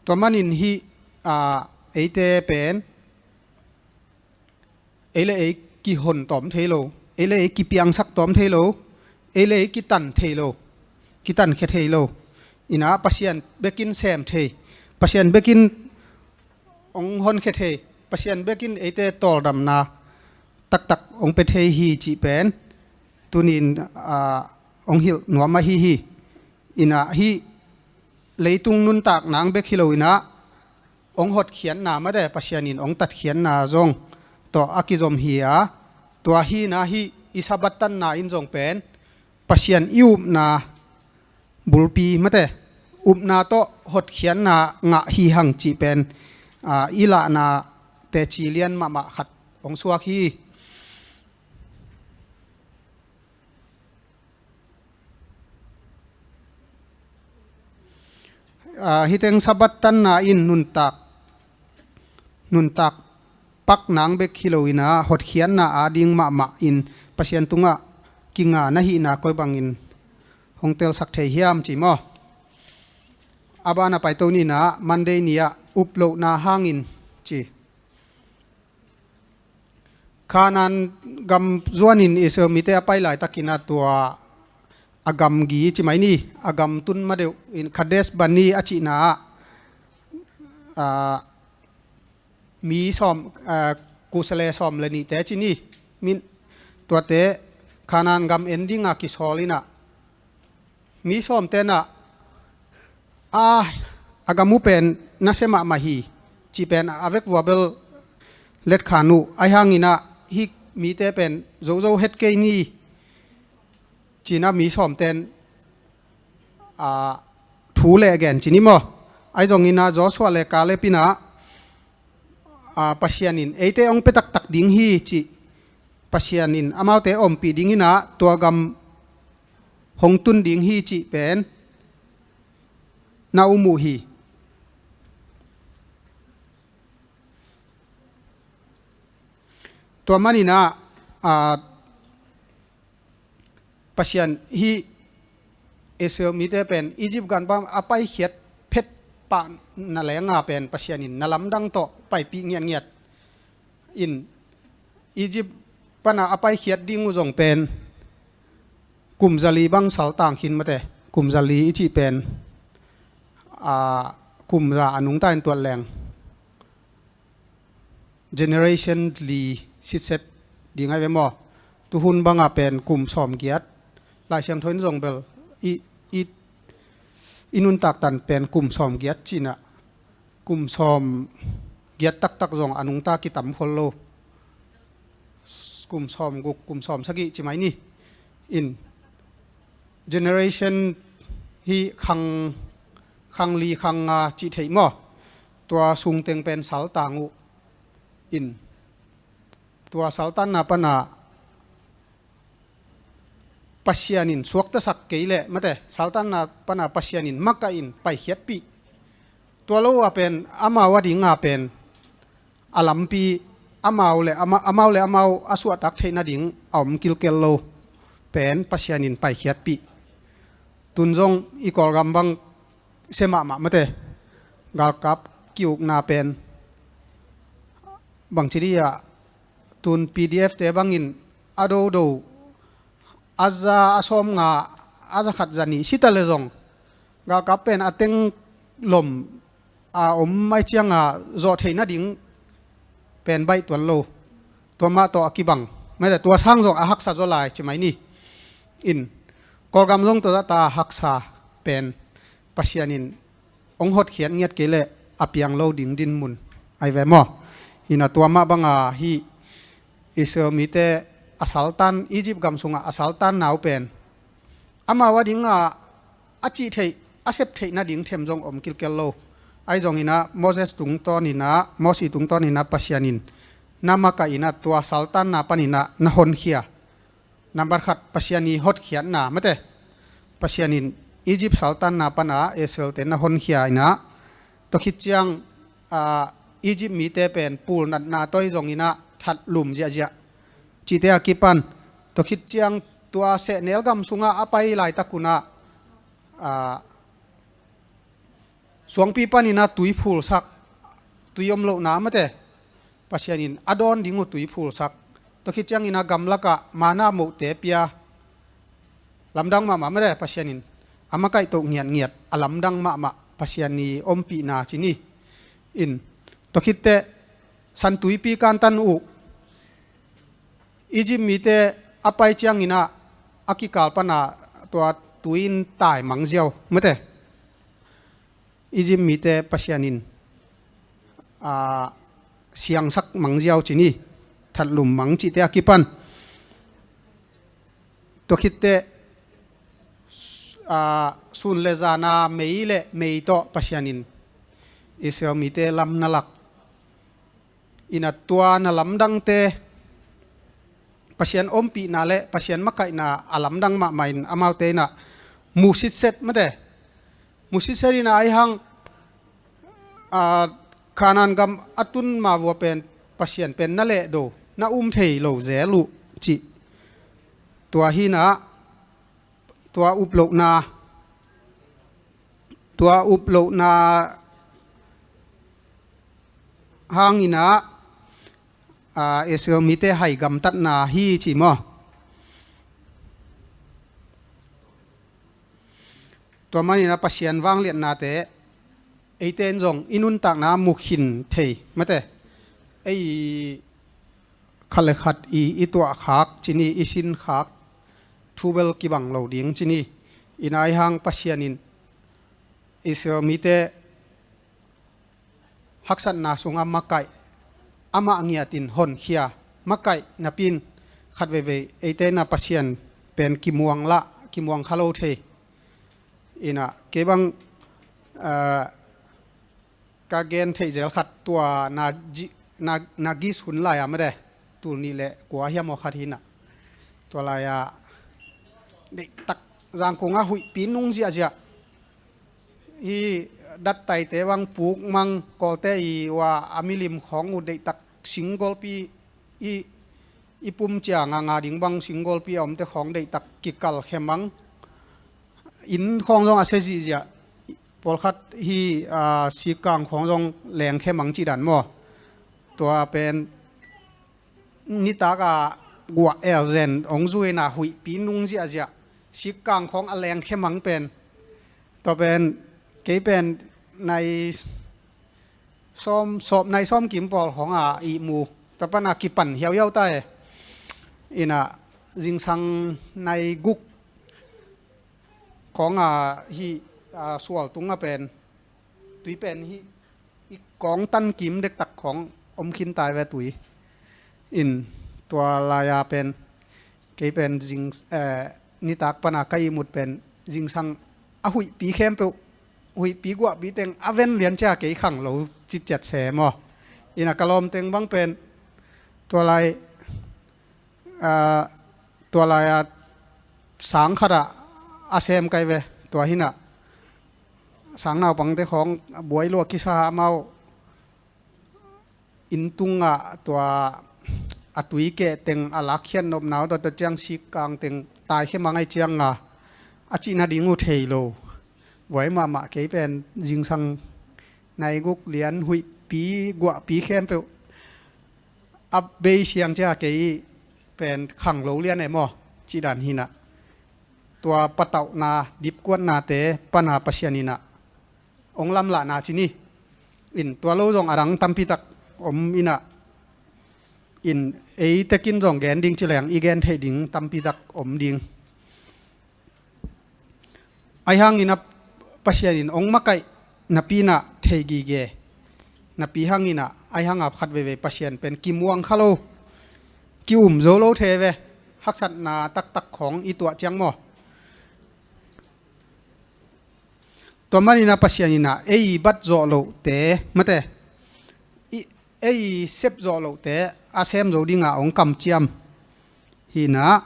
Tua manin hih, a, eite pen ei le ei kihon tawm thei lo, ei le ei kipiangsak tawm thei lo, ei le ei kitan thei lo, kitankhia thei lo. Inah Pasian bekin sem thei, Pasian bekin ong honkhia thei, Pasian bekin eite tawldamna taktak ong pia thei hi cih pen tunin, a, ong hilh nuam ahi hi. Inah hih leitung nuntak nang bek hi lo inah ong hotkhiatna mate, Pasian in ong tatkhiatna zong tawh a kizom hi a, tua hinah hih i Sabbath tanna in zong pen Pasian i upna bulpi mate, upna tawh hotkhiatna ngah hi hang cih pen, a, i lahna teci lian mahmah khat ong suak hi. A, hiteng Sabbath tanna in nuntak, nuntak pak nang bek hi lo inah hotkhiatna ading mahmah in Pasian tungah kinga na hihna koi bangin hong telsak thei hiam ci maw? A bana paito ninah Monday ni-ah uplohna hangin ci. Kanaan gam zuanin Israel mite a pai laitakin ah tua a gamgi ci mai ni, a gam tun ma deuh in Kadesh Barnea a cihna ah, ah, mi sawm, ah, kusale sawm le nihte ci ni, min tuate Kanaan gam en dinga kisawl in ah, mi sawmte in ah, a, a gam uh pen nasia mahmah hi, cih pen a vekvua bel letkhan uh, ahi hangin ah hih mite pen zozo het kei ni, ci-in ah mi sawmte in, a, thu leh gen ci ni maw. Ahi zongin ah Joshua le Caleb in ah, a, Pasian in eite hong pia taktak ding hi cih, Pasian in amaute ompih dingin ah tua gam hong tun ding hi cih pen na um uh hi. Tua manin ah, a, Pasian hih Israel mite pen Egypt gam pan a paikhiat phet pah na leng ah pen Pasian in na lamdang tawh paipih ngiatngiat in, Egypt pan a paikhiat ding uh zong pen kum zali bang saltang khin mate, kum zali i cih pen, a, kum za a nungta in tuat leng generation li sitset ding ahi ve maw. Tuhun bang ah pen kum sawmgiat, Lai Siangtho in zong bel i, i, i nuntak tan pen kum sawmgiat ci-in ah, kum sawmgiat taktak zong a nungta kitam khol lo. Kum sawmguk, kum sawmsagih ci mai ni. In generation hih khang, khang li khang nga cih theih maw. Tua sungteng pen saltang uh. In tua saltanna pan ah Pasian in suaktasak kei leh mate, saltanna pan ah Pasian in makaih in paikhiatpih. Tua lo a pen amau a ding a pen a lampi, amau le ama-, amau le amau a suahtak theih nading a om kilkel lo pen Pasian in paikhiatpih. Tun zong i Kawlgam bang sia mahmah mate, galkap ki-ukna pen bangci dih ah, tun P D F te bangin a dodo, a za a sawmnga, a za khat za nih si ta le zong, galkap pen a teng lom a om mai cianga zawh theih nading pen baih tuan lo. Tua mah tawh a kibang mate, tua sang zong a haksa zaw lai ci mai ni. In Kawlgam zong tua zahta haksa pen Pasian in hong hotkhiat ngiat kei leh a piang lo ding dinmun ahi ve maw. Hi-in ah tua mah banga hih Israel mite a saltan, Egypt gam sungah a saltanna uh pen amau a dingah a cih theih, a sep theih nading them zong om kilkel lo. Ahi zongin ah Moses tungtawnin ah, Mosi tungtawnin ah Pasian in na makaih in ah tua saltanna panin ah na honkhia. Nambat khat, Pasian i hotkhiatna mate. Pasian in Egypt saltanna pana Israel-te na honkhia in ah, tua khit ciang, ah, Egypt mite pen pulnatna tawh ahi zongin ah that lum ziahziah cihte a kipan, tua khit ciang tua sehnel gam sungah a pai laitak un ah, ah, suangpi panin ah tui phulsak, tui om lohna mate, Pasian in a dawn ding uh tui phulsak. Tua khit ciangin ah gamlakah manna mohte pia, lamdang mahmah mate, Pasian in a makaih toh ngiatngiat, a lamdang mahmah Pasian i ompihna ci ni. In tua khitteh San Tuipi kantan uh, Egypt mite a pai ciangin ah a kikal pana tua tui in tai mang ziau mate. Egypt mite Pasian in, ah, siangsak mang ziau ci ni, that lum mang cihte a kipan. Tua khitteh, ah, sun le zana mei le mei tawh Pasian in Israel mite lam na lak. In ah tua na lamdangte, Pasian ompihna le Pasian makaihna a lamdang mahmah in amaute in ah mu sitset mate. Mu sitset in ah ahi hang, ah, Kanaan gam a tun ma vua pen Pasian pen na lehdo, na um thei lo zel uh cih. Tua hi in ah, tua up lohna, tua up lohna hangin ah, Israel mite hai gamtatna hi ci maw? Tua manin a Pasian vangliatnate eite in zong i nuntakna mu khin thei mate. Ei khat le khat i, i tuahkhak ci ni, i sinkhak thu bel kibang lo ding ci ni. Ina aihang Pasian in Israel mite haksatna sungah makaih, amah ngiatin honkhia, makaih napi in khat veivei eite ina Pasian pen kimuang lah, kimuang kha lo thei. Ina kei bang ka gen theih zel khat tua na, na, na gis hun lai-a mate, tul nih le kua hiam aw khat hi ina. Tua lai-a deihtak Zangkung ah huihpi nung ziahziah hi. Dattaite bang puk mang, Kawlte i ua a milim khawng uh deihtak singgolpi i, i pum ciang a nga ding bang singgolpi a omte khawng deihtak kikal khe mang. Inn khawng zong a se zihziah, pawlkhat hi, a, sikkang khawng zong leng khe mang cih dan maw? Tua pen nitak a guah elzen ong zuina huihpi nung ziahziah, sikkang khawng a leng khe mang pen. Tua pen kei pen nai sawm, sawm, nai sawm kim pawl khawng a ihmu, tua pan a kipan hiauhiau ta e. Ina zingsang nai guk khawng a hi, a, sual tung a pen, tui pen hi, i kawng tan kim dektak khawng om khin tai ve tui. In tua lai-a pen kei pen zing, eh, nitak pan a ka ihmut pen zingsang a huihpi khempeuh, huihpi guahpi teng a ven lian cia kei khang lo citciat se maw? Ina ka lawm teng bang pen tua lai, a, tua lai-a sang khat ah a sem kai ve. Tua hi ina sang naupangte khawng buai lua kisa amau inn tungah tua a tui keh teng a lakkhiat nopna uh tua, tua ciang sikkang teng tai khe mang ai ciang a, a cihna ding uh thei lo. Buai mahmah kei pen zingsang nai guk lian huihpi guahpi khempeuh a bei siang cia kei pen khang lo lian e maw? Cih dan hi ina. Tua patauhna dipkuatnate pan a Pasian ina ong lamlahna ci ni. In tua lo zong a dang tampitak om ina. In ei tekin zong gen ding ci leng i gen theih ding tampitak om ding. Aihang ina Pasian in ong makaih napi ina thei gige. Napi hang ina aihang a khat veivei Pasian pen kimuang kha lo, ki-um zo lo thei ve. Haksatna taktak khawng i tuah ciang maw? Tua man ina Pasian ina ei bat zawh lohte mate, i, ei sep zawh lohte a sem zo dinga ong kamciam hi ina.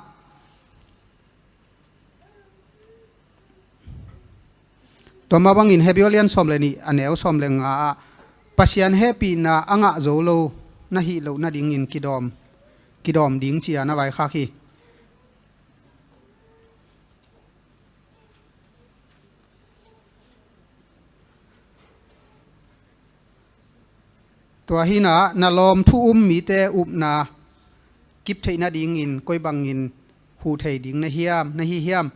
Tua mah bangin Hebrew lian sawm le nih a neu sawm le nga ah Pasian hehpihna a ngah zo lo na hih loh nadingin kidawm, kidawm ding ci-a na vaikhak hi. Tua hi ina na lawm thu um mite upna kip theih nadingin koi bangin huh thei ding na hiam, na hi hiam?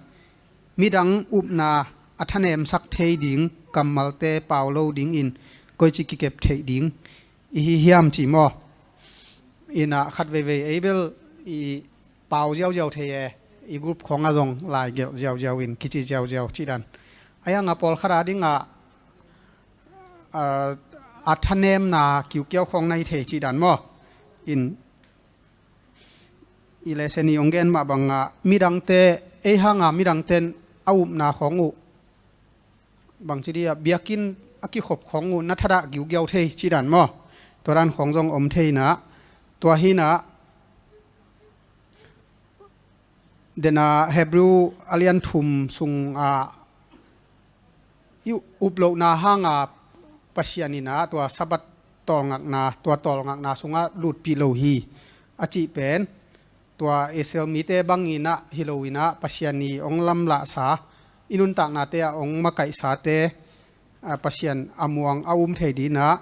Midang upna a thanemsak thei ding kammalte pau lo dingin koici kikep theih ding i hi hiam ci maw? Ina khat veivei ei bel i pau ziauziau thei e, i group khawng a zong lai gelh ziauziau in kici ziauziau cih dan. Aihang a pawlkhat a dingah a, a thanemna kiukiau khawng na hi thei cih dan maw? In i lesson i ong gen mah bangah midangte, ei hanga midangten a upna khawng uh bangci dia biakinn a kikhop khawng uh na thadah giugiau thei cih dan maw? Tua dan khawng zong om thei ina. Tua hi ina dena Hebrew a lian thum sungah i uplohna hanga Pasian ina tua Sabbath tawlngakna, tua tawlngakna sungah lutpih lo hi a cih pen tua Israel mite bang ina hi lo ina Pasian i ong lamlahsa, i nuntaknate a ong makaihsate, a, Pasian a muang a um thei dina,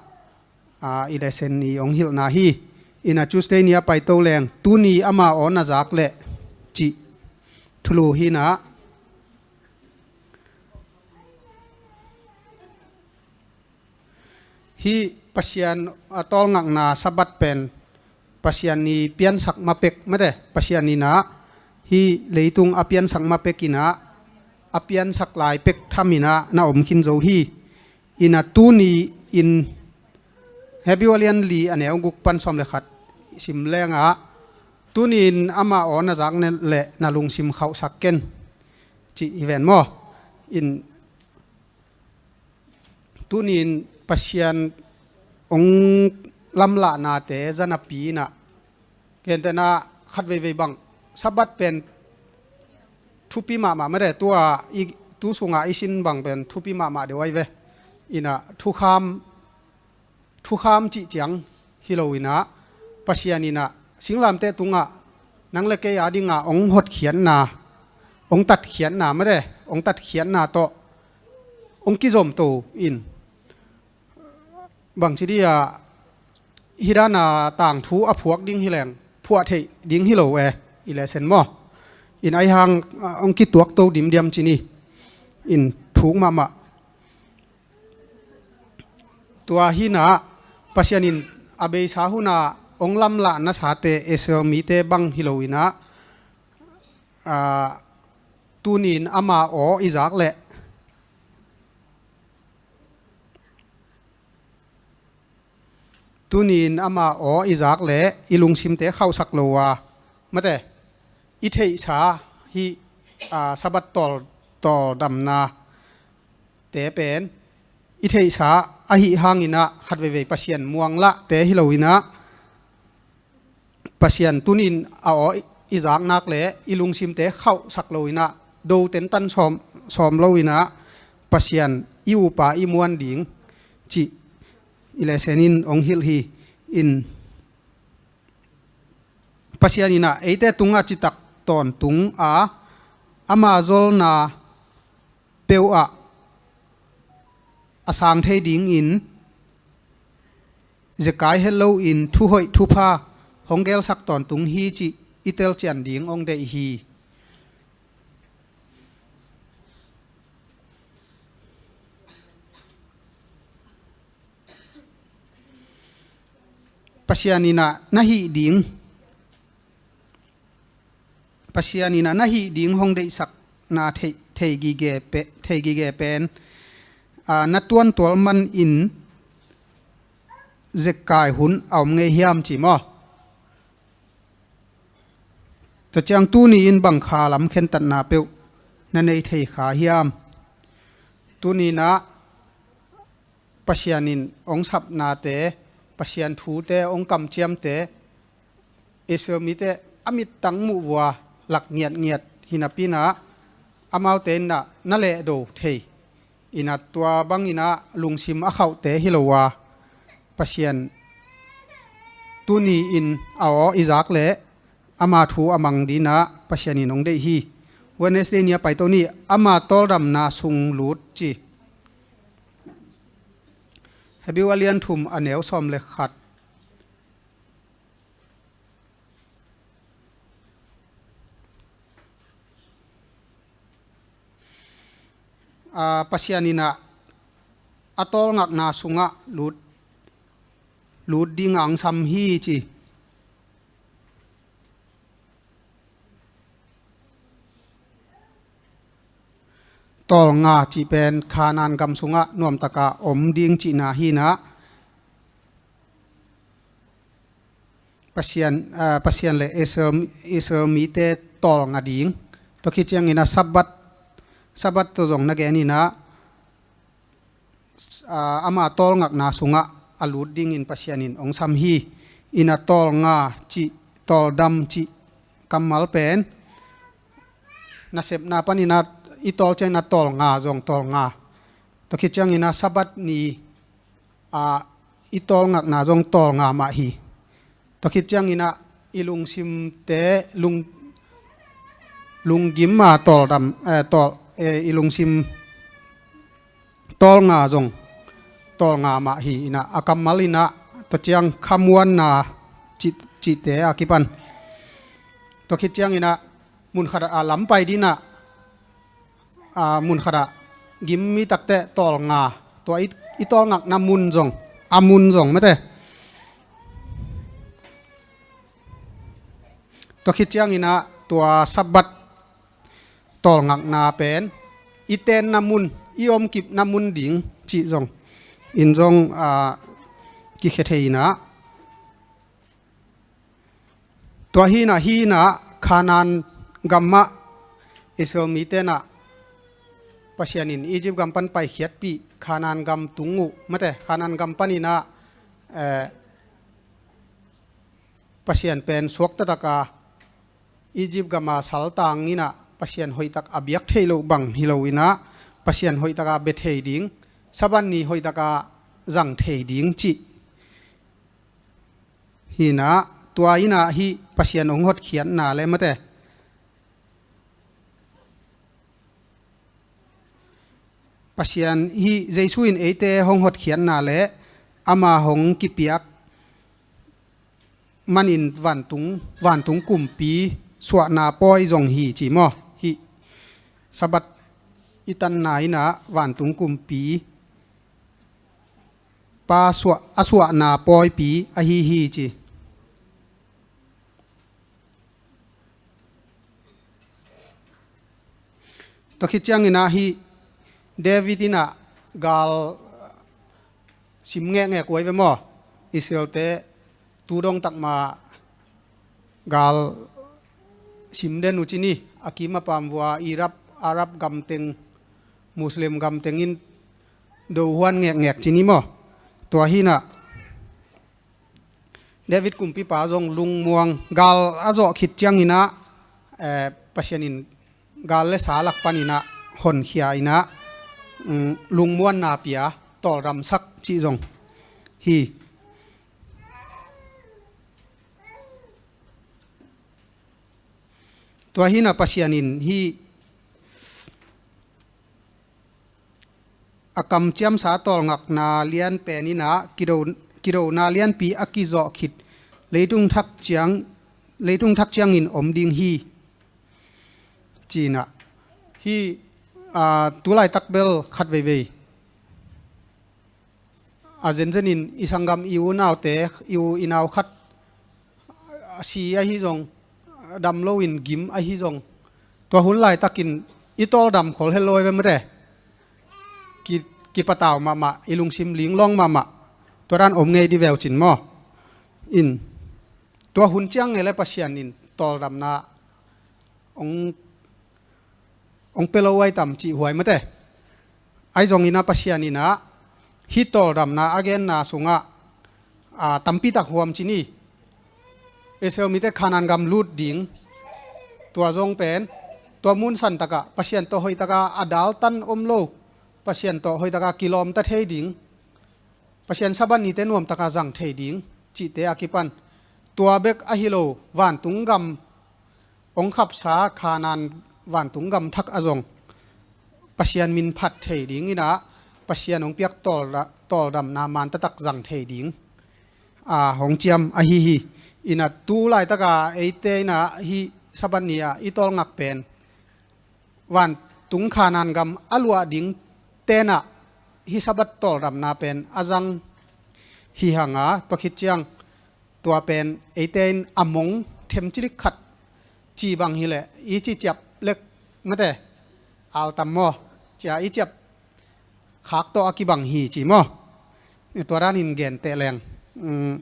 a, i lesson i ong hilhna hi. Ina Tuesday ni a paito leng, tuni ama aw na zak leh cih thulu hi ina, hih Pasian a tawlngakna Sabbath pen Pasian i piansak ma pek mate, Pasian ina hih leitung a piansak ma pek ina, a piansak lai pek tham ina na om khin zo hi. Ina tuni in Hebrew a lian li a neu guk pan sawm le khat sim lengah, tuni in ama aw na zak leh na lungsim khauhsak ken, cih hi ven maw. In tuni in Pasian hong lamlahnate zanapi ina, gentehna khat veivei bang Sabbath pen thupi mahmah mate, tua i, tu sunga i sin bang pen thupi mahmah deuh ahi ve. Ina thukham, thukham cih ciang hi lo ina, Pasian ina singlamteh tungah nang le kei a dinga hong hotkhiatna, hong tatkhiatna mate, hong tatkhiatna tawh hong kizomto in, bangci dia hih dana tangthu a phuak ding hi leng phuah theih ding hi lo e, i lesen maw. In aihang, ah, hong kituakto dimdiam ci ni. In thuk mahmah. Tua hi ina Pasian in a beisa huna hong lamlahna sate Israel mite bang hi lo ina, ah, tuni in ama aw i zak leh, tuni in ama aw i zak leh i lungsimte khauhsak lo a, mate, i theihsa hih, ah, Sabbath tawl, tawldamna te pen i theihsa ahi hang ina khat veivei Pasian muanglahte hi lo ina, Pasian tuni in a aw i zak nak leh i lungsimte khauhsak lo ina, do tentan sawm, sawm lo ina, Pasian i upa i muan ding cih i lesen in hong hilh hi. In Pasian ina eite tungah citak tawntung a, ama zolna peuhah a sang thei dingin zekai hetlo in thuhoih thupha hong gelsak tawntung hi cih i telcian ding hong deih hi. Pasian ina na hih ding, Pasian ina na hih ding hong deihsakna thei, thei gige pe, thei gige pen, aa, na tuantual man in zekkai hun a om ngei hiam ci maw? Tua ciang tuni in bang kha lam khentatna peuh na nei thei kha hiam? Tuni ina Pasian in hong sapnate, Pasian thute, hong kamciamte, Israel mite a mittang muh vua lak ngiatngiat hi napi ina, amaute ina na lehdo thei ina, tua bang ina lungsim a khauhte hi lo a, Pasian tuni in a aw i zak leh ama thu a mang ding ina Pasian in hong deih hi. Wednesday ni a paito ni, ama tawldamna sung lut ci. Hebrew a lian thum a neu sawm le khat. Aa, Pasian ina a tawlngakna sungah lut, lut dinga hong sam hi ci. Tawlnga cih pen Kanaan gam sungah nuamtaka om ding cihna hi ina, Pasian, aa, Pasian le Israel, Israel mite tawlnga ding. Tua khit ciang ina Sabbath, Sabbath tawh zong na gen ina, aa, ama tawlngakna sungah a lut dingin Pasian in hong sam hi. Ina tawlnga cih, tawldam cih kammal pen nasepna pan ina i tawl ciang ina tawlnga zong tawlnga. Tua khit ciang ina Sabbath ni, aa, i tawlngakna zong tawlnga mah hi. Tua khit ciang ina i lungsimte, lung, lunggim a tawldam, eh, tawl, eh, i lungsim tawlnga zong tawlnga mah hi ina, a kammal ina tua ciang khamuanna cih cihte a kipan. Tua khit ciangin ah mun khat ah, a lampai ding ah, a mun khat ah gim mi takte tawlnga, tua i, i tawlngakna mun zong, a mun zong mate. Tua khit ciangin ah tua Sabbath tawlngakna pen i tenna mun, i omkipna mun ding cih zong in zong, a, kikhia thei in ah. Tua hi in ah, hi in ah Kanaan gam ah Israel mite in ah Pasian in Egypt gam pan paikhiatpih, Kanaan gam tung uh mate, Kanaan gam panin ah, eh, Pasian pen suakta takin Egypt gam ah saltang in ah Pasian hoihtak a biak theih loh bang hi lo in ah, Pasian hoihtak a bia thei ding, Sabbath ni hoihtak a zang thei ding cih hi in ah, tua in ah hih Pasian hong hotkhiatna le mate, Pasian hih Jesu in eite hong hotkhiatna le ama hong kipiak manin vantung, vantung kumpi suahna pawi zong hi ci maw? Hih Sabbath i tanna in ah vantung kumpi pa suah, a suahna pawipi ahi hi ci. Tua khit ciangin ah hih David in ah gal sim ngekngek uh ai ve maw? Israelte tu dong tak mah gal sim den uh ci ni, a kim a pam vua Iraq, Arab gam teng, Muslim gam teng in do huan ngekngek ci ni maw? Tua hi in ah David kumpipa zong lungmuang, gal a zawh khit ciangin ah, eh, Pasian in gal le sa lak panin ah honkhia in ah, mm, lungmuanna pia, tawldamsak cih zong hi. Tua hi in ah Pasian in hih a kamciamsa tawlngakna lianpen in ah kido, kidona lianpi a kizawh khit leitung thak ciang, leitung thak ciangin om ding hi ci in ah. Hih, a, tu laitak bel khat veivei a zenzenin i sanggam i unaute, i u i nau khat a si ahi zong, dam loin gim ahi zong, tua hun laitakin i tawldam khol hel lo ai ve mate. Ki, kipatau mahmah, i lungsim linglawng mahmah. Tua dan om ngei dih veu cin maw? In tua hun ciang ngei le Pasian in tawldamna hong, hong pia lo ai tam cih huai mate. Ahi zongin ah Pasian in ah hih tawldamna a genna sungah, a, tampitak huam ci ni. Israel mite Kanaan gam lut ding, tua zong pen, tua mun san takah Pasian tawh hoihtak a a daltan om lo, Pasian tawh hoihtak a kilawmta thei ding, Pasian Sabbath nite nuamtak a zang thei ding cihte a kipan, tua bek ahi lo, vantung gam hong khapsa Kanaan vantung gam thak ah zong Pasian min phat thei dingin ah Pasian hong piak tawlda-, tawldamna man taktak zang thei ding, a, hong ciam ahi hi. In ah tu laitak a eite in ah hih Sabbath ni a i tawlngak pen vantung Kanaan gam a luah ding ten ah hih Sabbath tawldamna pen a zang hi hang a, tua khit ciang tua pen eite in a mong them cilik khat ci bang hi leh, i ci ciap lek mate, altam maw, cia i ciap khak tawh a kibang hi ci maw? Tua danin gen teh leng, mm,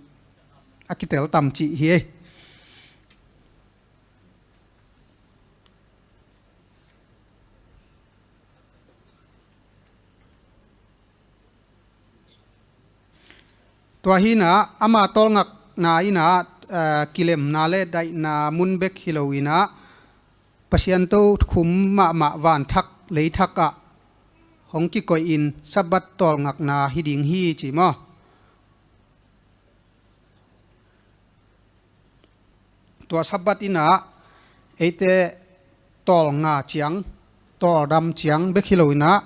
a kitel tam cih hi ei. Tua hi in ah, ama tawlngakna in ah, eh, kilemna le daihna mun bek hi lo in ah, Pasian tokhom mahmah van thak, lei thak ah hong kikoihin Sabbath tawlngakna hi ding hi ci maw? Tua Sabbath in ah eite tawlnga ciang, tawldam ciang bek hi lo in ah,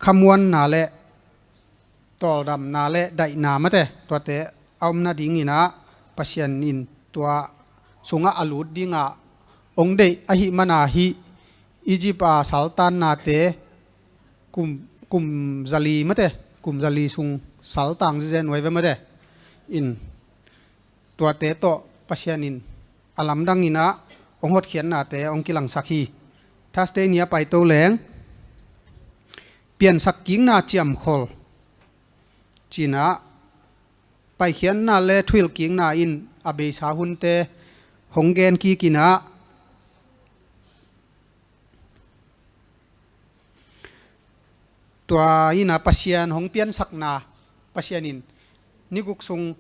khamuanna le tawldamna le daihna mate, tuate a om nadingin ah Pasian in tua sungah a lut dingah hong deih ahih mana hih Egypt a saltannate kum, kum zali mate, kum zali sung saltang zizen uh ai ve mate. In tuate tawh Pasian in a lamdang inah hong hotkhiatnate hong kilangsak hi. Thursday ni a paito leng piansak kikna ciamkhol cinah paikhiatna le thuhilh kikna in a beisa hunte hong gen kikinah tua inah Pasian hong piansakna, Pasian in ni guk sung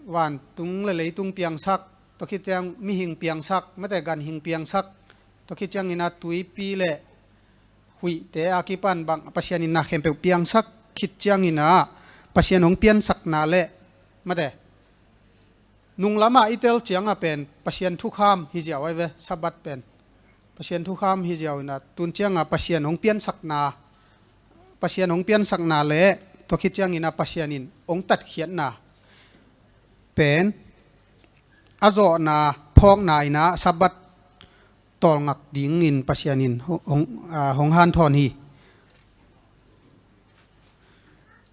vantung le leitung piangsak, tua khit ciang mihing piangsak mate, ganhing piangsak, tua khit ciang inah tuipi le huihte a kipan bang Pasian in na khempeuh piangsak khit ciang inah Pasian hong piansakna le mate nunglamah i tel ciangah pen Pasian thukham hi ziau ai ve, Sabbath pen. Pasian thukham hi ziau inah tun ciangah Pasian hong piansakna, Pasian hong piansakna le tua khit ciang inah Pasian in hong tatkhiatna pen a zawhna phawkna inah Sabbath tawlngak dingin Pasian in hong, hong, ah, hong hanthawn hi.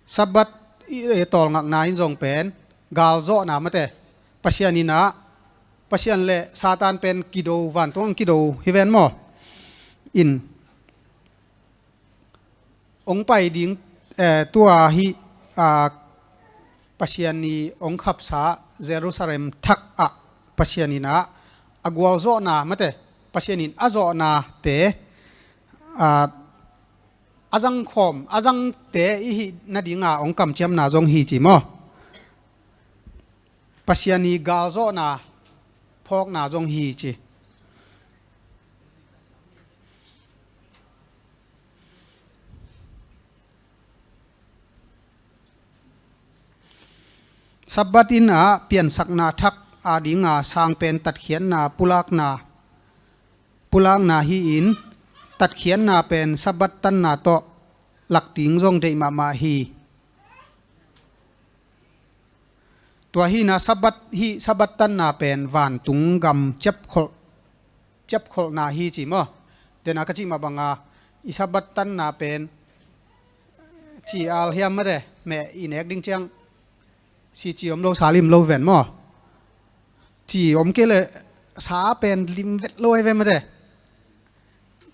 Sabbath i, eh, tawlngakna in zong pen galzawhna mate, Pasian inah, Pasian le Satan pen kido, vantung ang kido hi ven maw? In hong pai ding, eh, tua hih, ah, Pasian i hong khapsa Jerusalem thak ah Pasian inah a gualzawhna mate, Pasian in a zawhnate, ah, a zangkhawm, a zangte i hih nadinga hong kamciamna zong hi ci maw? Pasian i galzawhna phawkna zong hi ci. Sabbath in ah piansakna thak a dinga sang pen tatkhiatna pulakna, pulakna hi-in tatkhiatna pen Sabbath tanna tawh lak ding zong deih mahmah hi. Tua hi-in ah Sabbath hi, Sabbath tanna pen vantung gam ciapkholh, ciapkholhna hi ci maw? Dena ka cih mah banga i Sabbath tanna pen ci al hiam mate, meh i nek ding ciang si ci om lo, sa lim lo ven maw? Ci om kei le sa pen lim vet lo ai ve mate.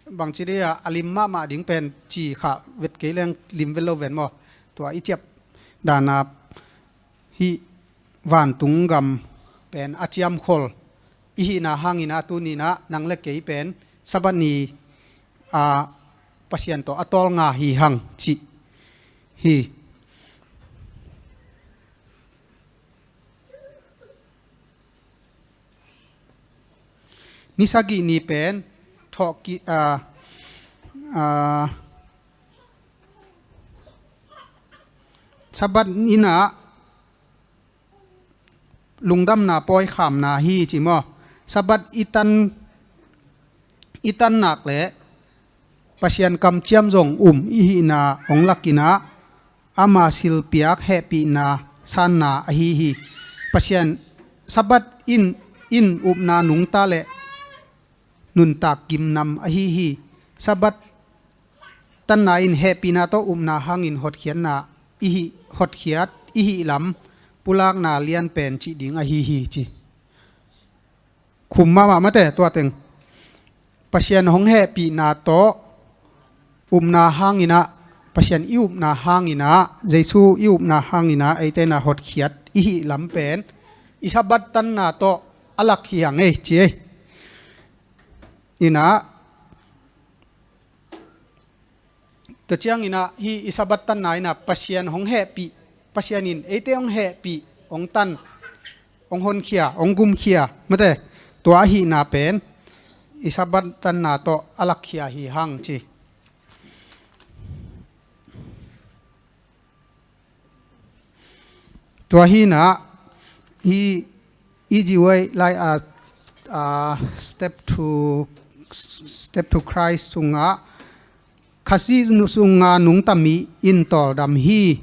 Bangci dih a, a lim mahmah ding pen ci khah vet kei leng lim vet lo ven maw? Tua i ciap dana hih vantung gam pen a ciamkhol i hihna hangin ah tuni-in ah nang le kei pen Sabbath ni a Pasian tawh a tawlnga hi hang cih hi. Ni sagih ni pen thawhkik, ah, ah, Sabbath in ah lungdamna pawikhamna hi ci maw? Sabbath i tan, i tan nak leh Pasian kamciam zong um i hihna hong lak in ah ama silpiak hehpihna sanna ahi hi. Pasian Sabbath in, in upna nungta le nuntak gimnam ahi hi. Sabbath tanna in hehpihna tawh upna hangin hotkhiatna i hih, hotkhiat i hih lam pulakna lianpen cih ding ahi hi ci. Khum mahmah mate tua teng. Pasian hong hehpihna tawh upna hangin ah, Pasian i upna hangin ah, Jesu i upna hangin ah eite in ah hotkhiat i hih lam pen i Sabbath tanna tawh a lak hi hang ei ci ei. In ah tua ciangin ah hih i Sabbath tanna in ah Pasian hong hehpih, Pasian in eite hong hehpih, hong tan, hong honkhia, hong gumkhia mate, tua ahihna pen i Sabbath tanna tawh a lakkhia hi hang ci. Tua hi-in ah hih i Jewish lai a, a, Step to, Step to Christ sungah Khazih sunga nungta mi in tawldam hi.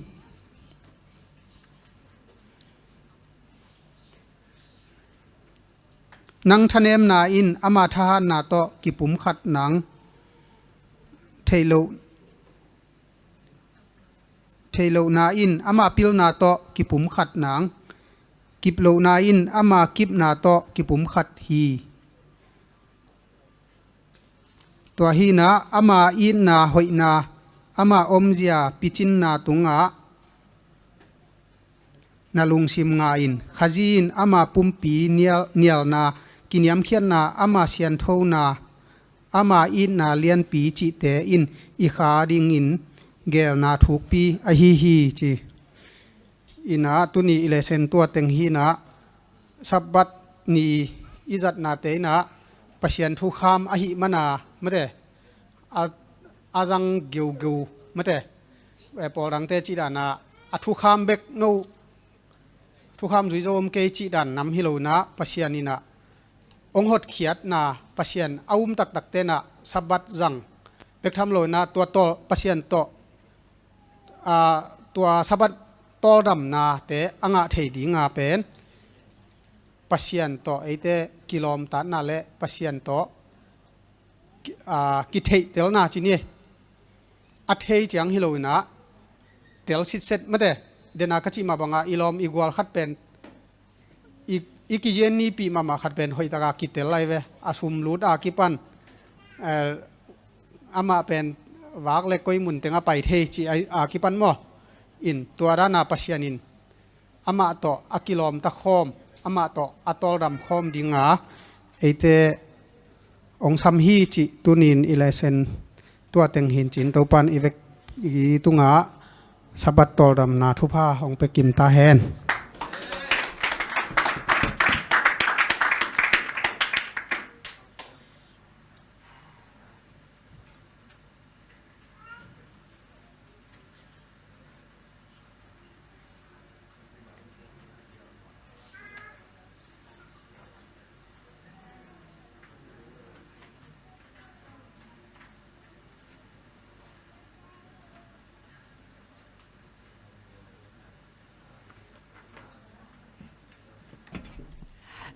Nang thanemna in ama thahatna tawh kipumkhat nang, theih loh, theih lohna in ama pilna tawh kipumkhat nang, kip lohna in ama kipna tawh kipumkhat hi. Tua hinah ama itna hoihna, ama omzia picinna tungah na lungsim nga in, Khazih in ama pumpi nial, nialna, kiniamkhiatna, ama sianthona, ama itna lianpi cihte in i kha dingin geelna thukpi ahi hi, ci. Inah tuni i lesson tua teng hinah, Sabbath ni i zatnate inah Pasian thukham ahih mana, mate, a, a zang geugeu, mate, eh, pawl dangte cih danah a thukham bek no, thukham zui zo om kei cih dan nam hi lo inah, Pasian inah hong hotkhiatna, Pasian a um taktakte inah Sabbath zang bek tham lo inah, tua tawh Pasian tawh, a, tua Sabbath tawldamnate a ngah thei dinga pen Pasian tawh eite kilawmtatna le Pasian tawh ki, a, kitheihtelna ci ni. A thei ciang hi lo inah tel sitset, mate, dena ka cih mah bangah i lawm i gual khat pen i, i kizian nipih mahmah khat pen hoihtaka kitel lai ve. A sum lut a kipan, eh, amah pen vak le koi mun teng a pai thei cih a, a kipan maw. In tua dana Pasian in amah tawh a kilawmta khawm, amah tawh a tawldam khawm dinga eite hong sam hi cih tunin i lesson tua teng hi in cin, Topan i vek i tungah Sabbath tawldamna thupha hong pia kim ta hen.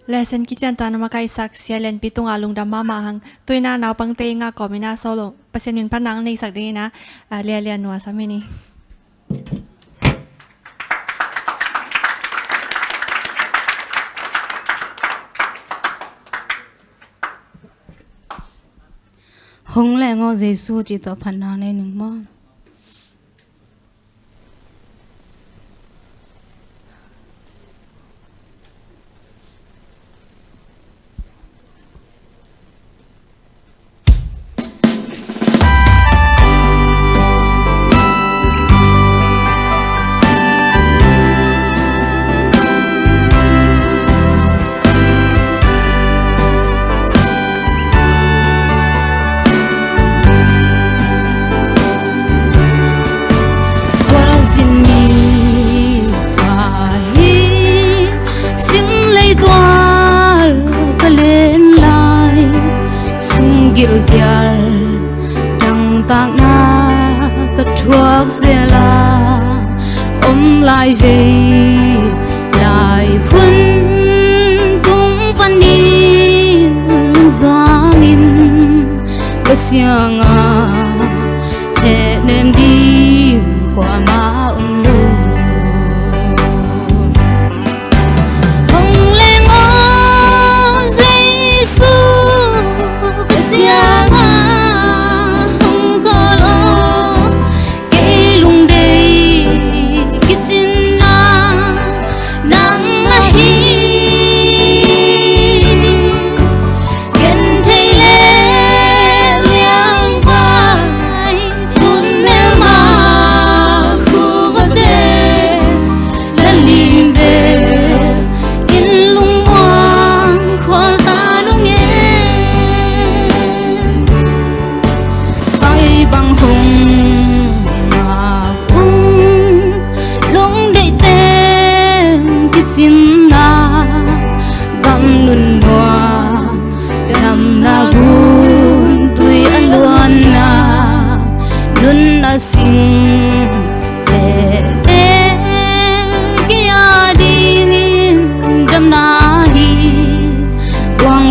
Lesson kician ta na makaihsak Sia Lianpi tungah lungdam mahmah hang. Tuina naupangte i ngah kawm ina solo Pasian min phatna ang neisak dingina, ah, Lia Lian nuasam hi ni. Hong leng aw Jesu cih tawh phatna nei ning maw. Khualzin mi ka hi, sin leitual ka len lai, sung gilkial dangtakna ka thuak zel a, om lai vei lai hun tung panin zangin ka siang a, hehnem ding kuamah om lo. Hong leng aw Jesu, ka siang a hong khawl aw. Kei lungdei kicinna nang na hi. Genthei le liangpai tun melma khukate, na lim bek in lungmuang khawl ta lungem. Pai bang hong ngak um, lungdeih teng kicinna, gam nun bua damna gun tui a luanna, nun a sing tete kei a dingin damna hi. Kuang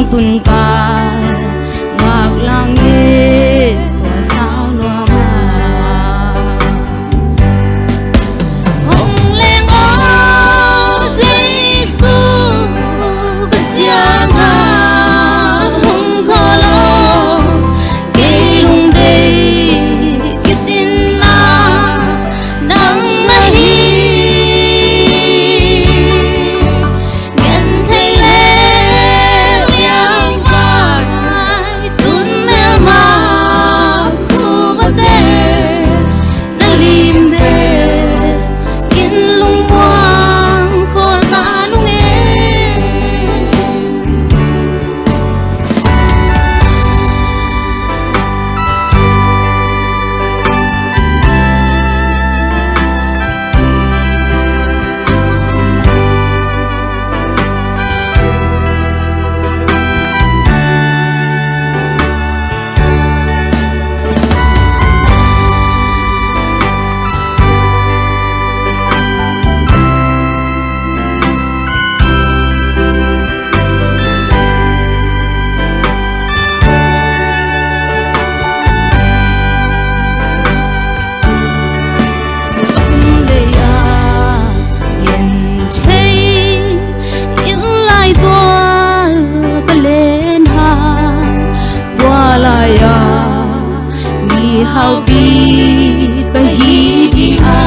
Haupi ka hi ding a,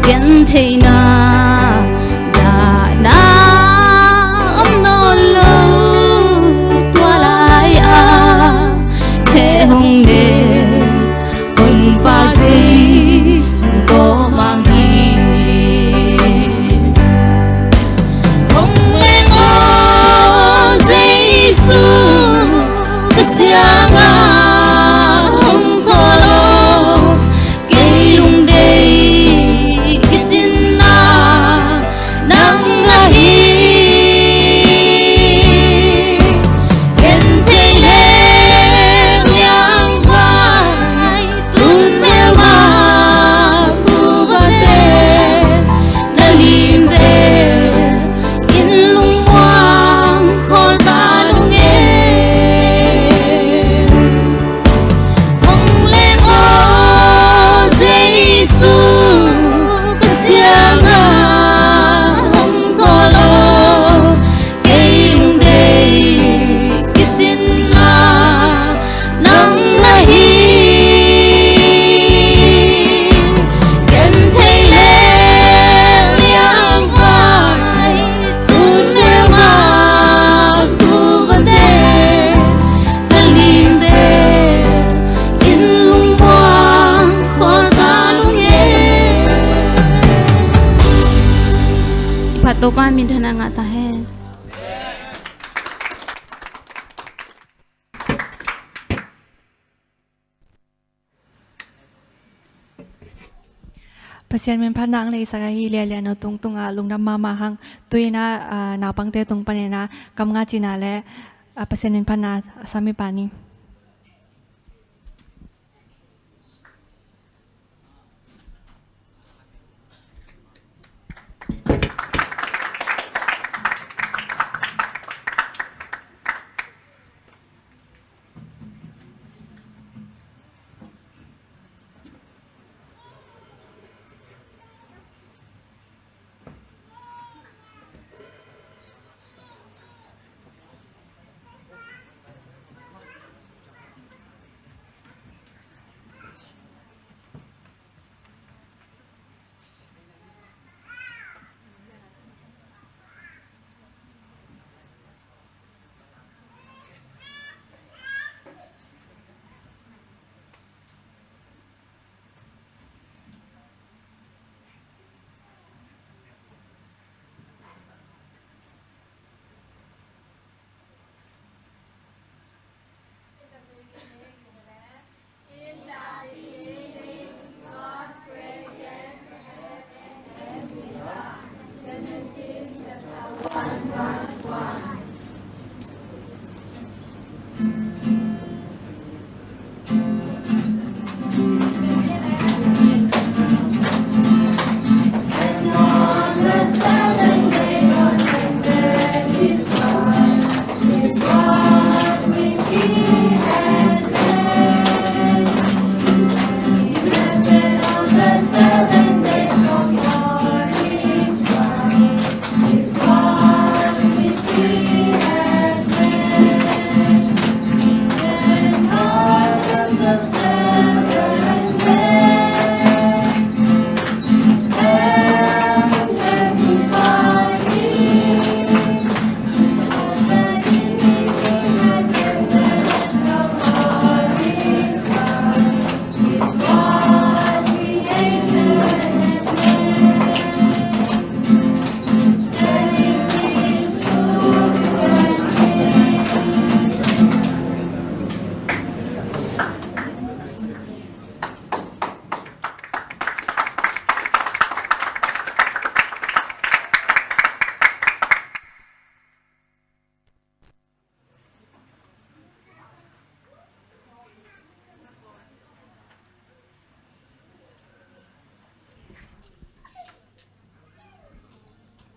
gentheihna dahna om nawn lo. Tua lai-a heh hong ne Honpa Jesu kawmah hi. Hong leng aw Jesu, ka siangah hong khawl aw. Kei lungdei kicinna nang na hi. Genthei leng liangvai, tun melma khuavate, na lim bel in lungmuang khawl ta nung e. Hong leng aw Jesu, ka siangah hong khawl aw. Kei lungdei kicinna nang na hi. Genthei leng liangvai, tun melma khuavate, ka lim bel in lungmuang khawl ta nung e. Phat Topa minthanna ngah ta hen. Pasian minphatna ang leisak ahi Lia Lian No Tung tungah lungdam mahmah hang. Tu-in ah, ah, naupangte tung panin ah kam nga cihna le, ah, Pasian minphatna a sam mipa ni.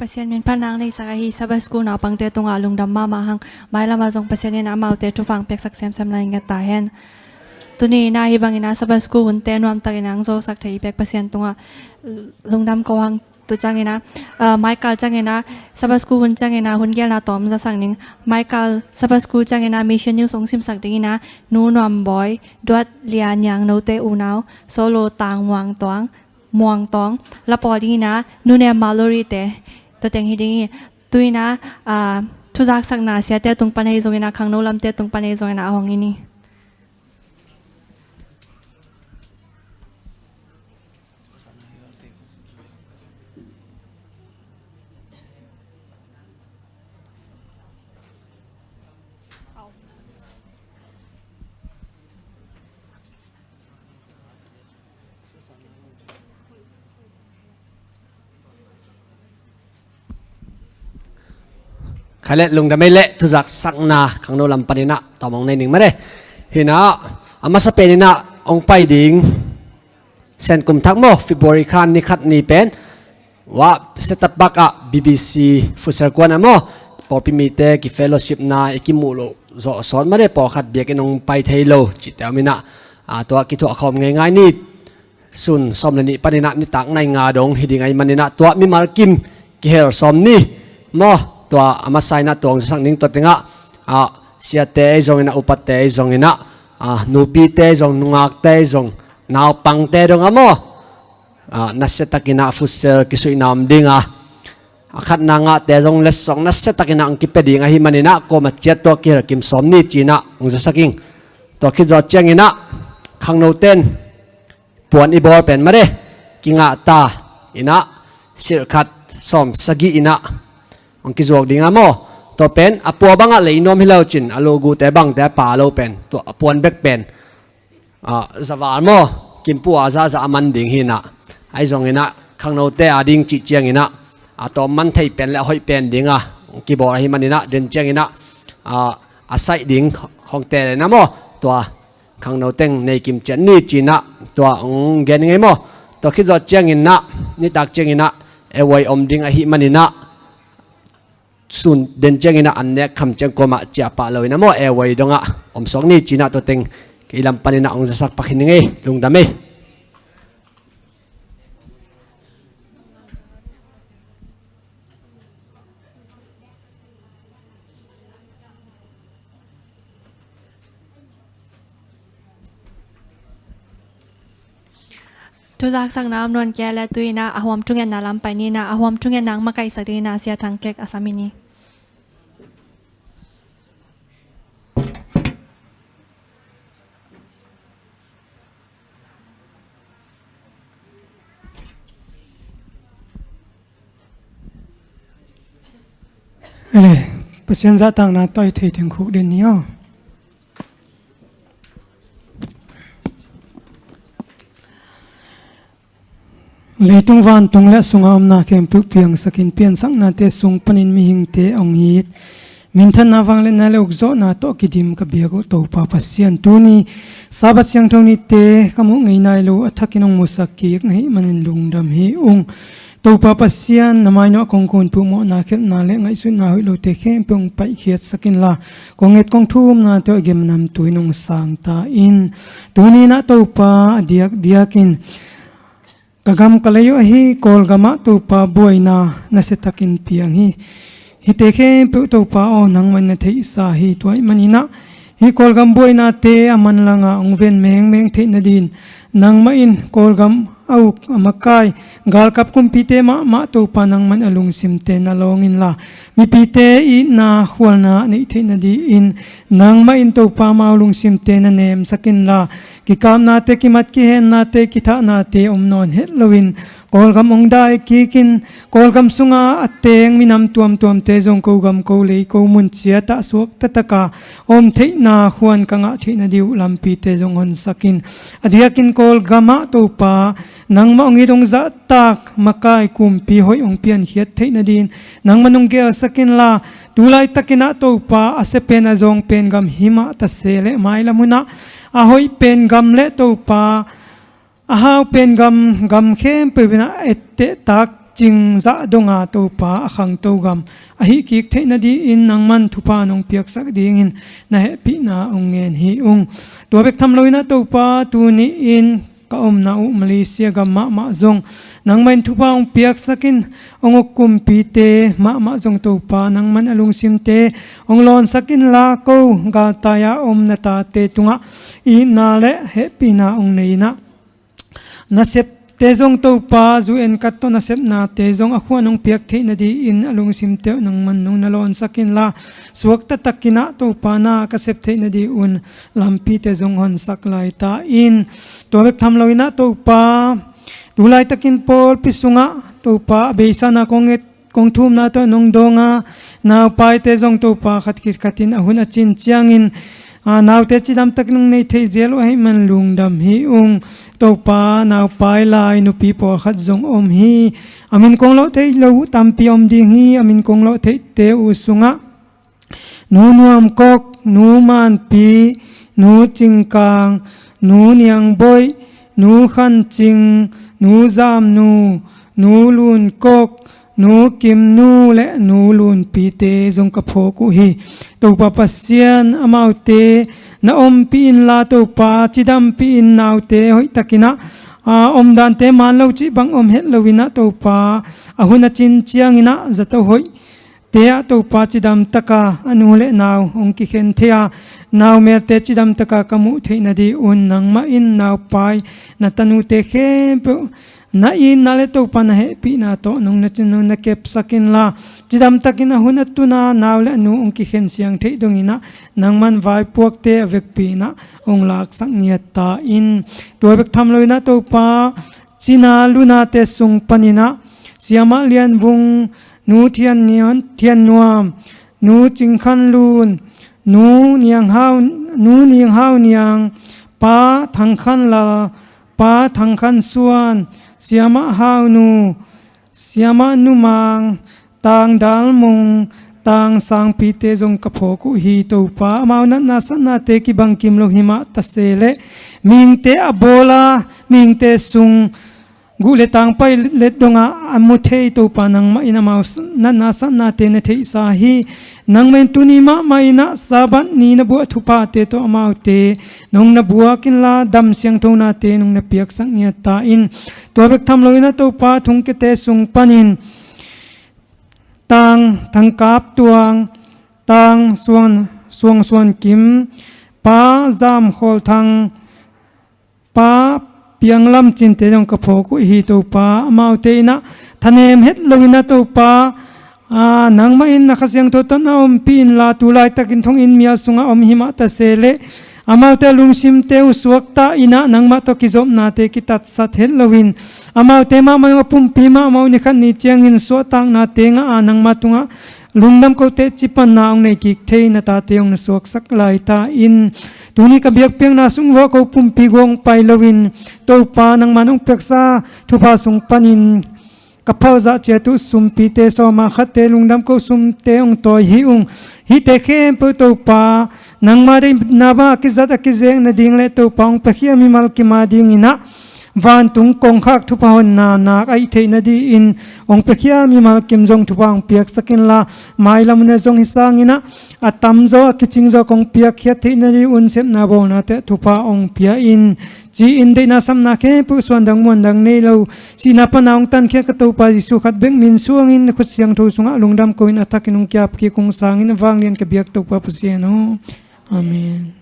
Pasian minphatna ang leisak ahi Sabbath School naupangte tungah lungdam mahmah hang. Mailamah zong Pasian in amaute thupha ang piaksak semsem lai nget ta hen. Tuni in ah hih bangin ah Sabbath School hunte nuamtakin ang zosak thei i pek Pasian tungah lungdam ko hang. Tua ciangin ah, ah, Michael ciangin ah, Sabbath School hun ciangin ah, hun gelna tawm zasak ning. Michael Sabbath School ciangin ah, Mission News hong simsak dingin ah, Nu Nuam Bawi, Duat Lia Niang Note unau, Solo Tang Muang Tuang, Muang Tawng, la pawl dingin ah, Nu Nem Mallory te, tua teng hi ding hi. Tu-in ah, ah, thuzaksakna siate tung pan ahi zongin ah, khangno lamte tung pan ahi zongin ah, a hong in hi. Khalet lungdam ei le, thuzaksakna khangno lam panin ah tawm hong nei ning mare. Hi-in ah, a masa pen in ah hong pai ding Sen kum thak maw, February kha ni khat ni pen Wah, Setup Park ah B B C Futsal Kuan ah maw, pawlpi mite ki fellowship na i kimuh loh zawh sawt mare, pawlkhat biakinn hong pai thei lo cihte om in ah, ah, tua kithuah khawm ngeingai ni. Sun sawm le nih panin ah nitak nai nga dong hi ding ahih manin ah, tua mimal kim kihel sawm ni maw, tua a masa in ah tua hong zasak ning. Tua teng ah, ah, siate ahi zongin ah, upate ahi zongin ah, ah, nupite ahi zong, nungakte ahi zong, naupangte dong ah maw, ah, nasia takin ah futsal kisuihna om ding a, a khatna ngahte zong letsong nasia takin ah hong kipia ding ahih manin ah, kuamah ciat tua kihel kim sawm ni ci-in ah hong zasak ing. Tua khit zawh ciangin ah khangnote'n puan i bawl pen mare, kingah ta in ah, silh khat sawm sagih in ah hong kizuak ding a maw. Tua pen a pua bangah lei nuam hi lo cin, a lugute bangte a pha lo pen, tua a puan bek pen, ah, zaval maw, kimpuh a zahzah a man ding hi-in ah, ahi zongin ah khangnote a ding cih ciangin ah, a tawm man thei pen le a hoih pen ding a kibawl ahih manin ah, den ciangin ah, ah, a saih ding khong tele na maw, tua khangno teng nei kim ciat ni ci-in ah tua hong gen ing ei maw. Tua khit zawh ciangin ah, nitak ciangin ah, A Y om ding ahih manin ah, sun den ciangin ah an nek kham ciang kuamah ciah pah lo in ah maw, A Y dong ah om sawk ni ci-in ah tua teng kei lam panin ah hong zasak pak hi ning ei, lungdam ei. Thuzaksakna om nawn kei leh tu-in ah a huam thungetna lam pai ni in ah, a huam thungetna hong makaihsak dingin ah Sia Thang Kek a sam in hi. Ele, Pasian zahtakna tawh i theih teng khukdin ni aw. Leitung vantung le a sunga omna khempeuh piangsakin, piansaknate sung panin mihingte hong it, minthanna, vangliatna le ukzawhna tawh kidim ka biak uh Topa Pasian, tuni Sabbath siangtho nite ka muh ngei nai lo, a thakin hong musak kik na hih manin lungdam hi ung. Topa Pasian, na mainawh kong kunpuh, mawhna, khelhna le ngaihsutna hoih lote khempeuh hong paihkhiatsak inla, kong et kong thumnate aw, i gimnamtui in hong sang ta in. Tuni in ah Topa, a diakdiakin ka gam ka lei uh ahi Kawlgamah Topa buaina nasiatakin piang hi. Hihte khempeuh Topa aw, nangmah in na theihsa hi. Tua ahih manin ah hih Kawlgam buainate a manlanga hong ven mengmeng theih nadin, nangmah in Kawlgam a uk a makai galkap kumpite mahmah Topa nangmah in a lungsimte na lawng inla, mipite itna khualna a neih theih nadin nangmah in Topa amau lungsimte na nemsak inla, kikapnate, kimat kihennate, kithahnate om nawn het loin Kawlgam hong dai kikin, Kawlgam sunga a teng minam tuamtuamte zong ko gam ko lei ko mun ciatah suakta taka om theihna khuan ka ngah theih nading uh lampite zong honsak in. A diakin Kawlgamah Topa, nangmah hong it hong zahtak makai kumpi hoih hong piankhiat theih nadin nangmah in hong gelsak inla, tu laitakin ah Topa, a sia pen a zawng pen gam hi mah ta se leh, mailam hunah a hoih pen gam le Topa, a hau pen gam, gam khempeuh in ah etteh tak cing zah donga Topa, a khangto gam ahih kik theih nadin nangmah in thupha nong piaksak dingin na hehpihna hong ngen hi ung. Tua bek tham loin ah Topa, tuni-in ka omna uh Malaysia gam mahmah zong nangmah in thupha hong piaksak in, hong uk kumpite mahmah zong Topa nangmah in a lungsimte hong lawnsak inla, ko galtai-a om na tate tungah itna le hehpihna hong nei in ah, nasepte zong Topa, U N kat tawh nasepnate zong a khuan hong piak theih nadingin a lungsimte uh nangman nong na lawnsak inla, suakta takin ah Topa na ka sep theih nadingun lampite zong honsak lai ta in. Tua bek tham loin ah Topa, tu laitakin pawlpi sungah Topa a beisa-in ah kong et, kong thumna tawh nong dawng a, naupaite zong Topa khat khit khatin a hun a cin ciangin, a, naute cidam takin hong nei thei zel uh ahih man lungdam hi ung. Topa, naupai lai nupi pawlkhat zong om hi. A min kong lawh theih lo uh tampi om ding hi. A min kong lawh theihte uh sungah Nu Nuam Kok, Nu Man Pi, Nu Cing Kang, Nu Niang Boih, Nu Khan Cing, Nu Zam Nu, Nu Lun Kok, Nu Kim Nu le Nu Lun Pi te zong ka phawk uh hi. Topa Pasian, amaute na ompih inla Topa, cidampih in, naute hoihtakin ah, a, omdante man lo cih bang om het loin ah Topa, a hun a cin ciangin ah zato hoih te ah Topa cidam taka a nu le nau hong kikhen thei a, nau melte cidam taka ka muh theih nadingun nangmah in naupai na tanute khempeuh na itna le Topa na hehpihna tawh nong na cin nong na kepsak inla, cidam takin a hun a tun a nau le a nu hong kikhen siang theih dongin ah nangman vaipuakte a vekpi in ah hong laksak ngiat ta in. Tua bek tham loin ah Topa, cina lunate sung panin ah Siamah Lian Vung, Nu Thian Nian, Thian Nuam, Nu Cing Khan Lun, Nu Niang Hau, Nu Niang Hau Niang, Pa Thang Khan Lal, Pa Thang Khan Suan, Siamah Hau Nu, Siamah Nu Mang, Tang Dal Mung, Tang Sang Pi te zong ka phawk uh hi. Topa, amau natna satnate kibang kim lo hi mah ta se leh, mihingte a bawl a, mihingte sung guh le tang pai let dongah a mu thei Topa nangmah in amau s-, natna satnate na theihsa hi. Nangmah in tuni mahmah in ah Sabbath ni na buah thuphate tawh amaute nong na buak inla, dam siangthonate nong na piaksak ngiat ta in. Tua bek tham loin ah Topa, thongkiate sung panin Tang Thang Kap Tuang, Tang Suang, Suang Suan Kim, Pa Zam Khawl Thang, Pa Piang Lam Cin te zong ka phawk uh hi. Topa, amaute in ah thanem het loin ah Topa, a, nangmah in na Kha Siangtho tawh na ompih inla, tu laitakin thonginn mial sungah om hi mah ta se leh, amaute lungsimte uh suakta in ah nangmah tawh kizopnate kitatsat het loin, amaute mahmah uh a pumpi mahmah uh ni khat ni ciangin suahtaknate ngah a nangmah tungah lungdam ko teh ci panna hong nei kik thei na tate hong na suaksak lai ta in. Tuni ka biakpiakna sung vawh ko pumpi guang pai loin, Topa, nangman hong piaksa thupha sung panin ka phalzah ciat uh sumpite sawm a khatte lungdam ko sumte hong tawi hi ung. Hihte khempeuh Topa, nangma deihna bang a kizat a kizek nading le Topa hong piakhia mimal kim a dingin ah vantung kongkhak thupha honna nak a hih theih nadingin hong piakhia mimal kim zong thupha hong piaksak inla, mailam hun ah zong hih sangin ah a tamzaw a kicingzaw kong piakkhiat theih nadingun sepna bawlnate ah thupha hong pia in, ci-in deihna sapna khempeuh suandang muandang nei lo, sihna pana hong tankhiat ka Topa Jesuh khat bek min suangin na khut siangtho sungah lungdam ko-in a thakin hong kiap kik hong sangin a vanglian ka biak Topa Pasian aw. Amen.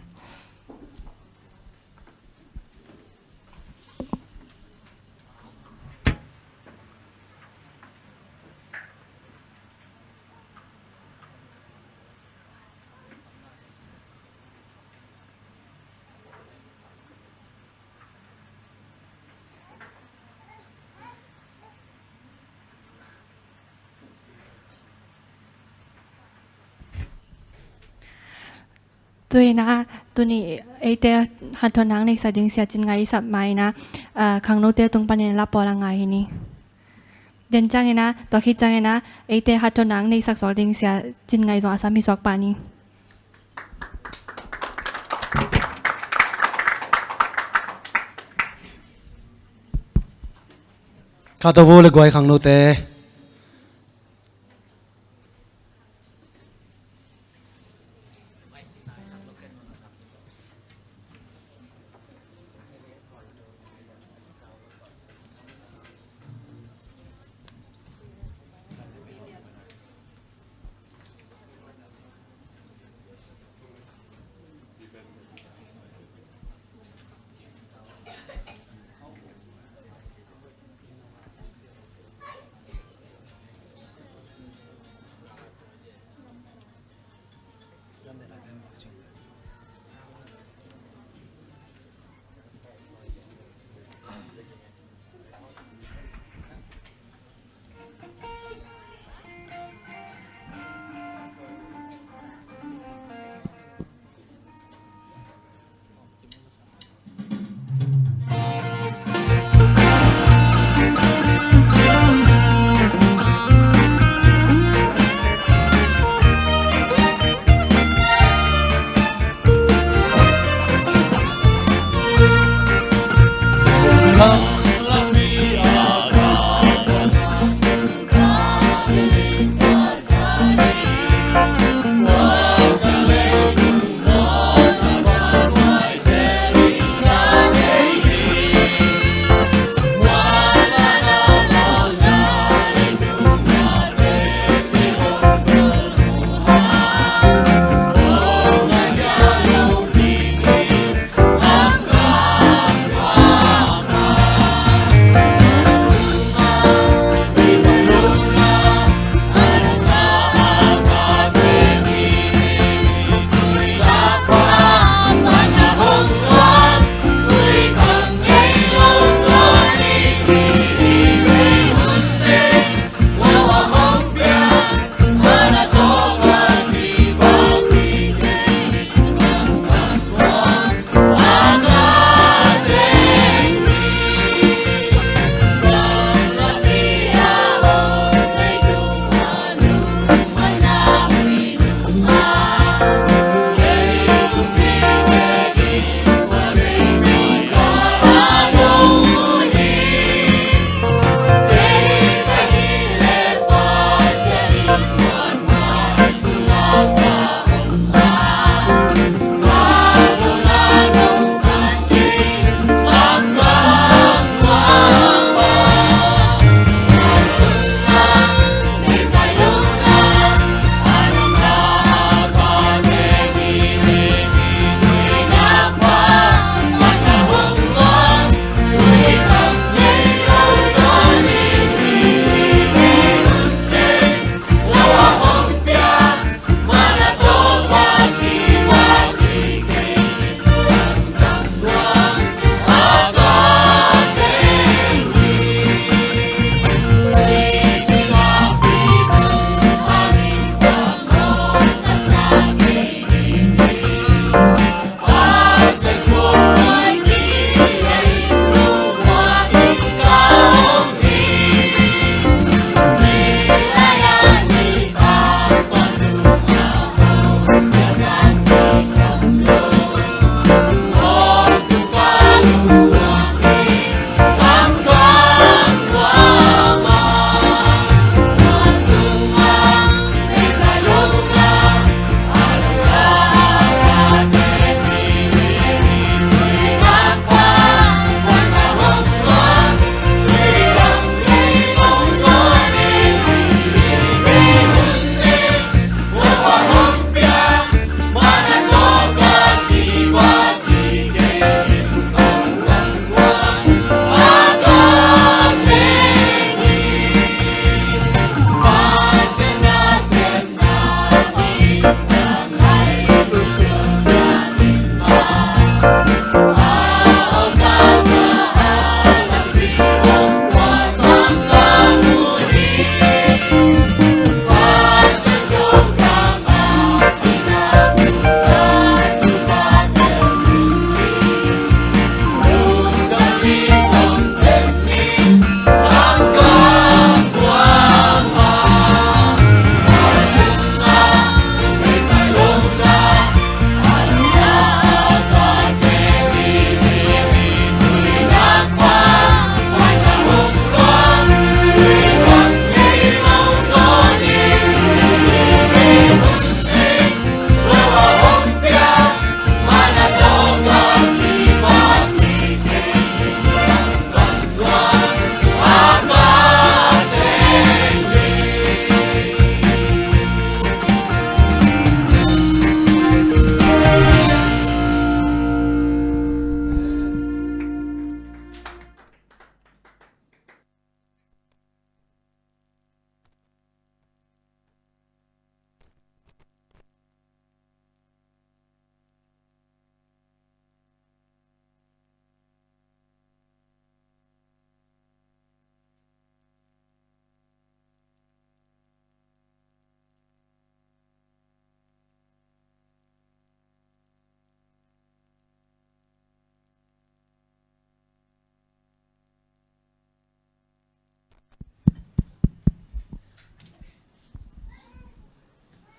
Tu-in ah, tuni eite hathawnna hong neihsak ding Sia Cin Ngai i sap ma in ah, ah, khangnote tung panin la pawl a ngai hi ni. Den ciangin ah, tua khit ciangin ah, eite hathawnna hong neihsak suak ding Sia Cin Ngai zong a sam hi suak pah ni. Kha to vo le guai khangnote.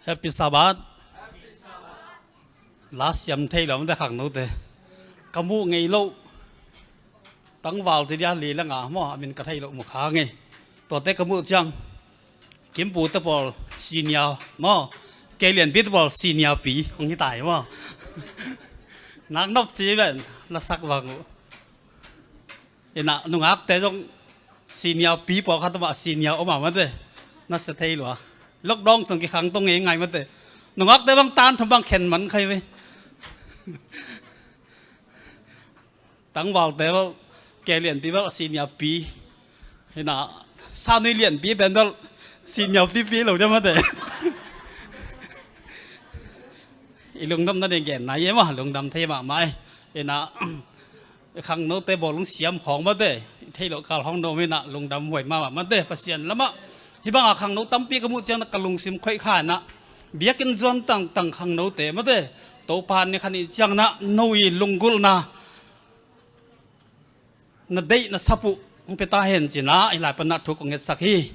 Happy Sabbath. La siam thei lo mate khangnote. Ka muh ngei lo. Tangval ci dia li le nga maw, a min ka thei lo mu kha ngei. Tuate ka muh ciang, Kimpu te pawl senior maw, kei Lianpi te pawl senior pi hong hi tai maw. Nak nop ci ven, na sak vang uh. Ina nungakte zong senior pi pawlkhat mah senior om a mate. Na sia thei lua. Lockdown sung kikhang tong ngei ngai mate. Nungakte bang tan thum bang khen man khai ve. Tangvalte bel kei Lianpi bel senior pi. Ina sanui Lianpi pen bel senior pi pi lo dia mate. I lungdam na ding gen nai e maw, lungdam thei mahmah e. Ina khangnote bawlung siam khawng mate, thei lo kal hong dom ina lungdam huai mahmah mate, Pasian lamah. Hih banga khangno tampi ka muh ciang na ka lungsim khoih kha ina, biakinn zuan tangtang khangnote mate, Topa ni khan i ciang na no i lunggulhna na deih na sap uh hong pia ta hen cina, i lai pan na thu kong ngetsak hi.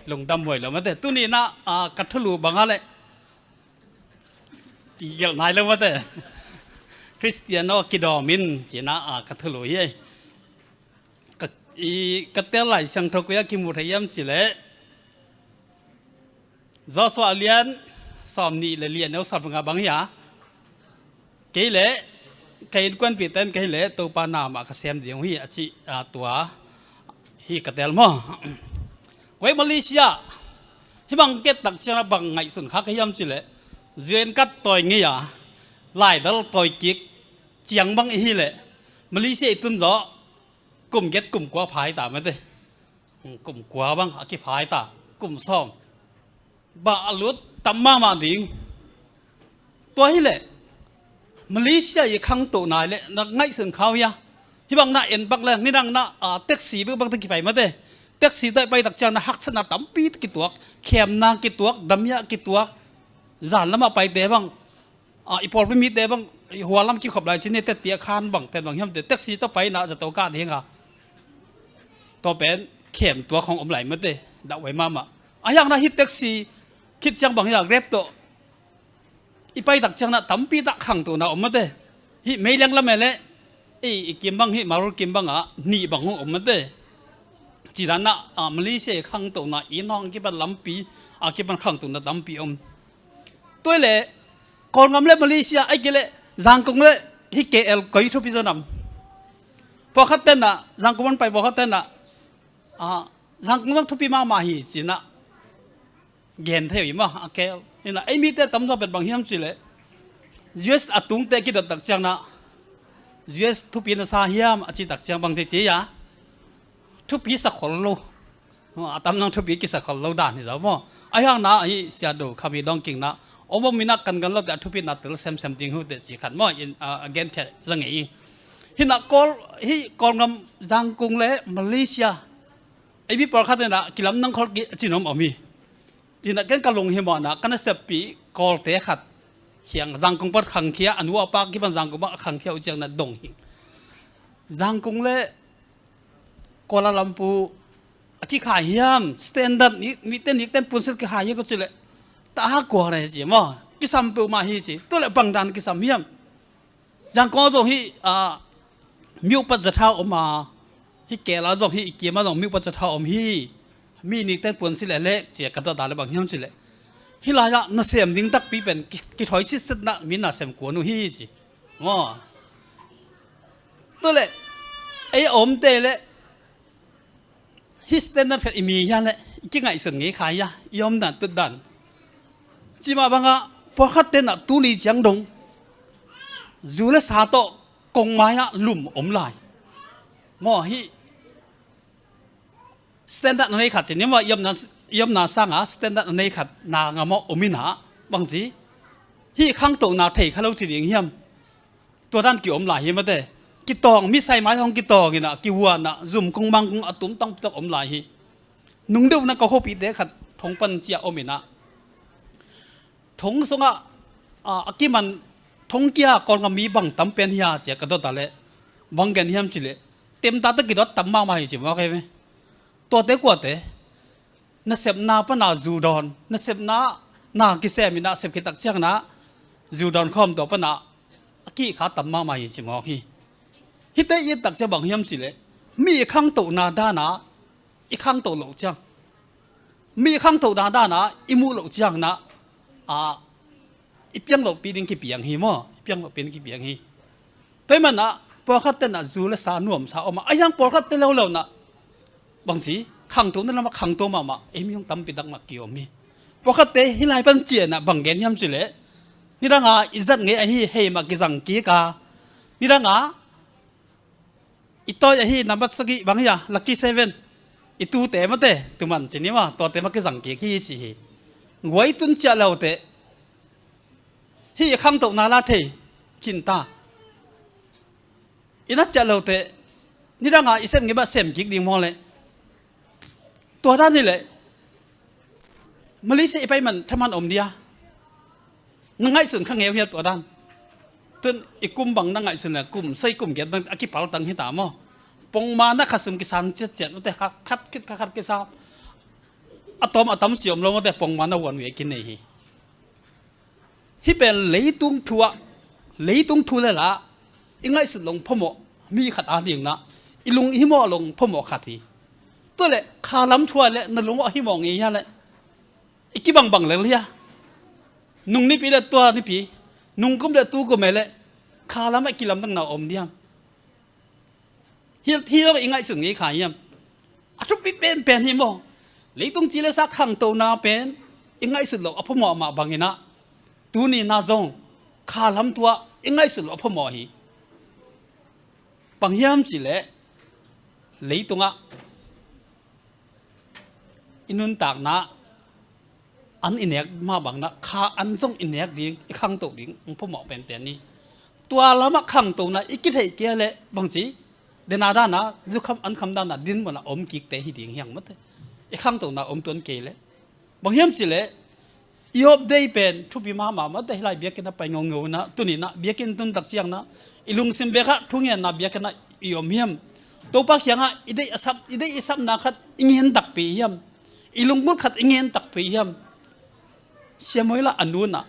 Lungdam huai lo mate, tuni na, a, ka thulu banga le kigelh nai lo mate. Kristian aw kidawm in cina, a, ka thulu hi. Ka, i, ka tel Lai Siangtho koi a kimu thei hiam ci le, Joshua lian sawm nih le lian neu sawm nga bang hi a. Kei le ka innkuanpihte in kei le Topa na mah ka sem ding hi a ci, a, tua hi ka tel maw. Koi Malaysia hih bang ket tak ciang a bang ngaihsun kha ka hiam ci le, U N kat tawi ngei a, laidal tawi kik ciang bang i hi le, Malaysia i tun zawh kum get kum kua phai ta mate. Kum kua bang a kiphai ta, kum sawm. Bah a lut tam mahmah ding. Tua hi le Malaysia i khangto nai le na ngaihsun khau hia. Hih bang na en bak le nidang na, a, taxi bek bang ta kipai mate. Taxi tai pai tak ciang na haksatna tampi kituak, khemna kituak, damia kituak. Zan lamah paite bang, a, i pawlpi mite bang, i hualam kikhop lai cin hi teti a khan bang pen bang hiam te, taxi tawh pai na zato ka ding a. Tua pen khem tua khong om lai mate, dah huai mahmah. A hiang na hi taxi khit ciang bang hi a Grab tawh i pai tak ciang na tampi tak khangto na om mate. Hi meiliang lam e le, i, i kim bang hi Marul kim bang a nih bang hong om mate. Ci dan na, a, Malaysia i khangto na i nong kipan lampi a kipan khangto na tampi om. Tua le Kawlngam le Malaysia ai kei le Zangkong le hi K L koi thupi zaw nam. Pawlkhat ten na Zangkong man pai pawlkhat ten na, a, Zangkong zong thupi mahmah hi cina gen thei uh i mah a K L. Ina ei mite tam zaw pet bang hiam ci le U S a tungte kidot tak ciang na U S thupi na sa hiam a ci tak ciang bang ci ci a. Thupi sa khol lo. A tam nang thupi kisa khol lo dan hi zaw maw. A hiang na hi sia do khami dong king na om om mina kan gan lo te a thupi na tel semsem ding hu te ci khat maw in, a, a gen khe za ngei. Hi na Kawl, hi Kawlngam Zangkong le Malaysia. Ei mi pawlkhat na kilam nang khol ki cin om om hi. Hi na ken ka lung hi maw na ka na seppi Kawlte khat. Khiang Zangkong pat khangkhia a nu a pa kipan Zangkong pat khangkhia uh ciang na dong hi. Zangkong le Kuala Lumpur a kikhai hiam, standard ni, mite nikten punsit kikhai hi ko ci le. Ta ha kua ne ci maw. Kisam peuh mah hi ci. Tu le bang dan kisam hiam. Zangkong zong hi, a, miupat zathau om a. Hi K L a zong hi i kim a zong miupat zathau om hi. Mi nikten punsit le le ci ka ta ta le bang hiam ci le. Hi lai a na sem ding takpi pen ki, kithoih sitset na mi na sem kuan uh hi ci. Maw. Tu le ei a omte le hi standard khat i mi hia le i kingaihsun ngei kha hia i omdan tutdan. Cimah banga pawlkhat tena tuni ciang dong zu le sa tawh kong mai-ah lum om lai. Maw hi standard na nei khat ci ni maw, i omna, i omna sanga standard na nei khat na ngam aw om ina bang ci. Hi khangtona thei kha lo ci ding hiam. Tua dan ki om lai hi mate. Kitawng, mi sai mai hong kitawng ina, kihuana, zum kong mang kong a tum tang pitak om lai hi. Nung deuh na ka khopite khat thong pan cia om ina. Thong sungah, a, a kiman thong kia Kawlngam mi bang tam pen hia cia ka dot a le. Bang gen hiam ci le. Temta ta kidot tam mahmah hi ci mawk hi ve. Tuate kuate. Nasepna pana zu dawn, nasepna na kisem ina sep khit tak ciangna zu dawn khawm tua pana a kih kha tam mahmah hi ci mawk hi. Hihte i et tak ciang bang hiam cih leh, mi i khangtohna dana i khangto loh ciang, mi i khangtohna dana i muh loh ciang na, a, i piang lohpi ding kipiang hi maw? I piang lohpi ding kipiang hi. Tua ahih manin ah pawlkhatte na zu le sa nuamsa om a, a hiang pawlkhatte leuleu na bangci, khangto na lamah khangto mahmah ei mi hong tampi tak mah kiom hi. Pawlkhatte hih lai pan ciangin ah bang gen hiam cih leh, nidanga i zat ngei ahi hei mah kizang kik a, nidanga i tawi ahi nambat sagih bang hi a, lucky seven, i tute mate, tuman ci ni maw, tuate mah kizang kik hi ci hi. Guai tun ciah leuteh hih i khangtohna la thei khin ta. I na ciah leuteh nidanga i sem ngei mah sem kik ding maw leh. Tua dan hi leh Malaysia i pai man thaman om dia? Na ngaihsun kha ngei uh hia tua dan? Tun i kum bang na ngaihsun leh kum sagih kum giat a kipaltang hi ta maw? Pongman a kha sum kisang ciatciat mate, kha khat khit kha khat kisam, a tawm a tam si om lo mate, pongman a one way kinei hi. Hih pen leitung thu ah, leitung thu le la i ngaihsut loh phamawh mi khat a ding na, i lunghimawh loh phamawh khat hi. Tua leh kha lam thu ah leh na lung a himawh ngei hia leh, i kibangbang lel hia? Nung nipi le tua nipi, nung kum le tu kum e leh kha lam ah kilamdanna om diam? Hih, hih zong i ngaihsut ngei kha hiam? A thupi penpen hi maw? Leitung ci le sa khangtona pen i ngaihsut loh a phamawh mah bangin ah, tuni na zong kha lam thu ah i ngaihsut loh a phamawh hi. Bang hiam cih leh, leitungah i nuntakna an i nek mah bang na, kha an zong i nek ding, i khangto ding hong phamawh penpen hi. Tua lamah khangtona i kitheih kei leh bangci, dena dana, zukham ankham dana dinmun a om kikte hi ding hi hang mate, i khangtona om tuan kei leh. Bang hiam cih leh, i Job day pen thupi mahmah mate, hih lai biakinn a pai ngongo na, tuni na biakinn tun tak ciang na, i lungsim bek ah thungetna biakinn ah i om hiam? Topa kiangah i deih a sap, i deih i sapna khat i ngen takpi hiam? I lunggulh khat i ngen takpi hiam? Siamoi la a nu na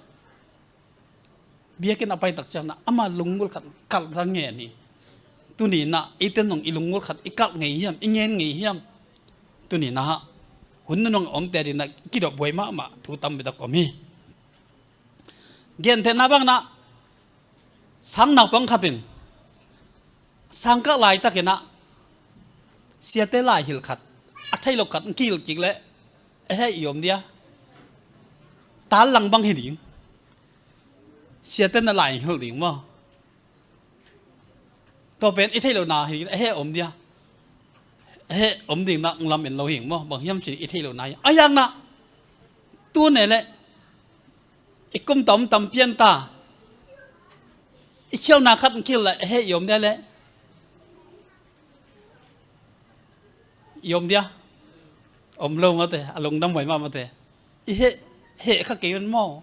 biakinn a pai tak ciang na, ama lunggulh khat kalh ngen hi. Tuni na eite zong i lunggulh khat i kalh ngei hiam, i ngen ngei hiam? Tuni na hun nunung omte ding na kidop buai mahmah thu tampi tak om hi. Gentehna bang na, sang naupang khat in sang kah laitakin ah siate lai hilh khat, a thei lo khat kihilh kik leh, a heh i om dia? Tal lang bang hi ding. Siate na lai hilh ding maw? Tua pen i theih lohna hi, a heh om dia? A heh om ding na lam en lo hing maw? Bang hiam cih i theih lohna hi. A hiang na, tu ne leh i kum tam tam pian ta, i khialhna khat kihilh leh a heh i om dia leh? I om dia? Om lo mate, a lungdam huai mah mate. I heh, heh kha kei un maw?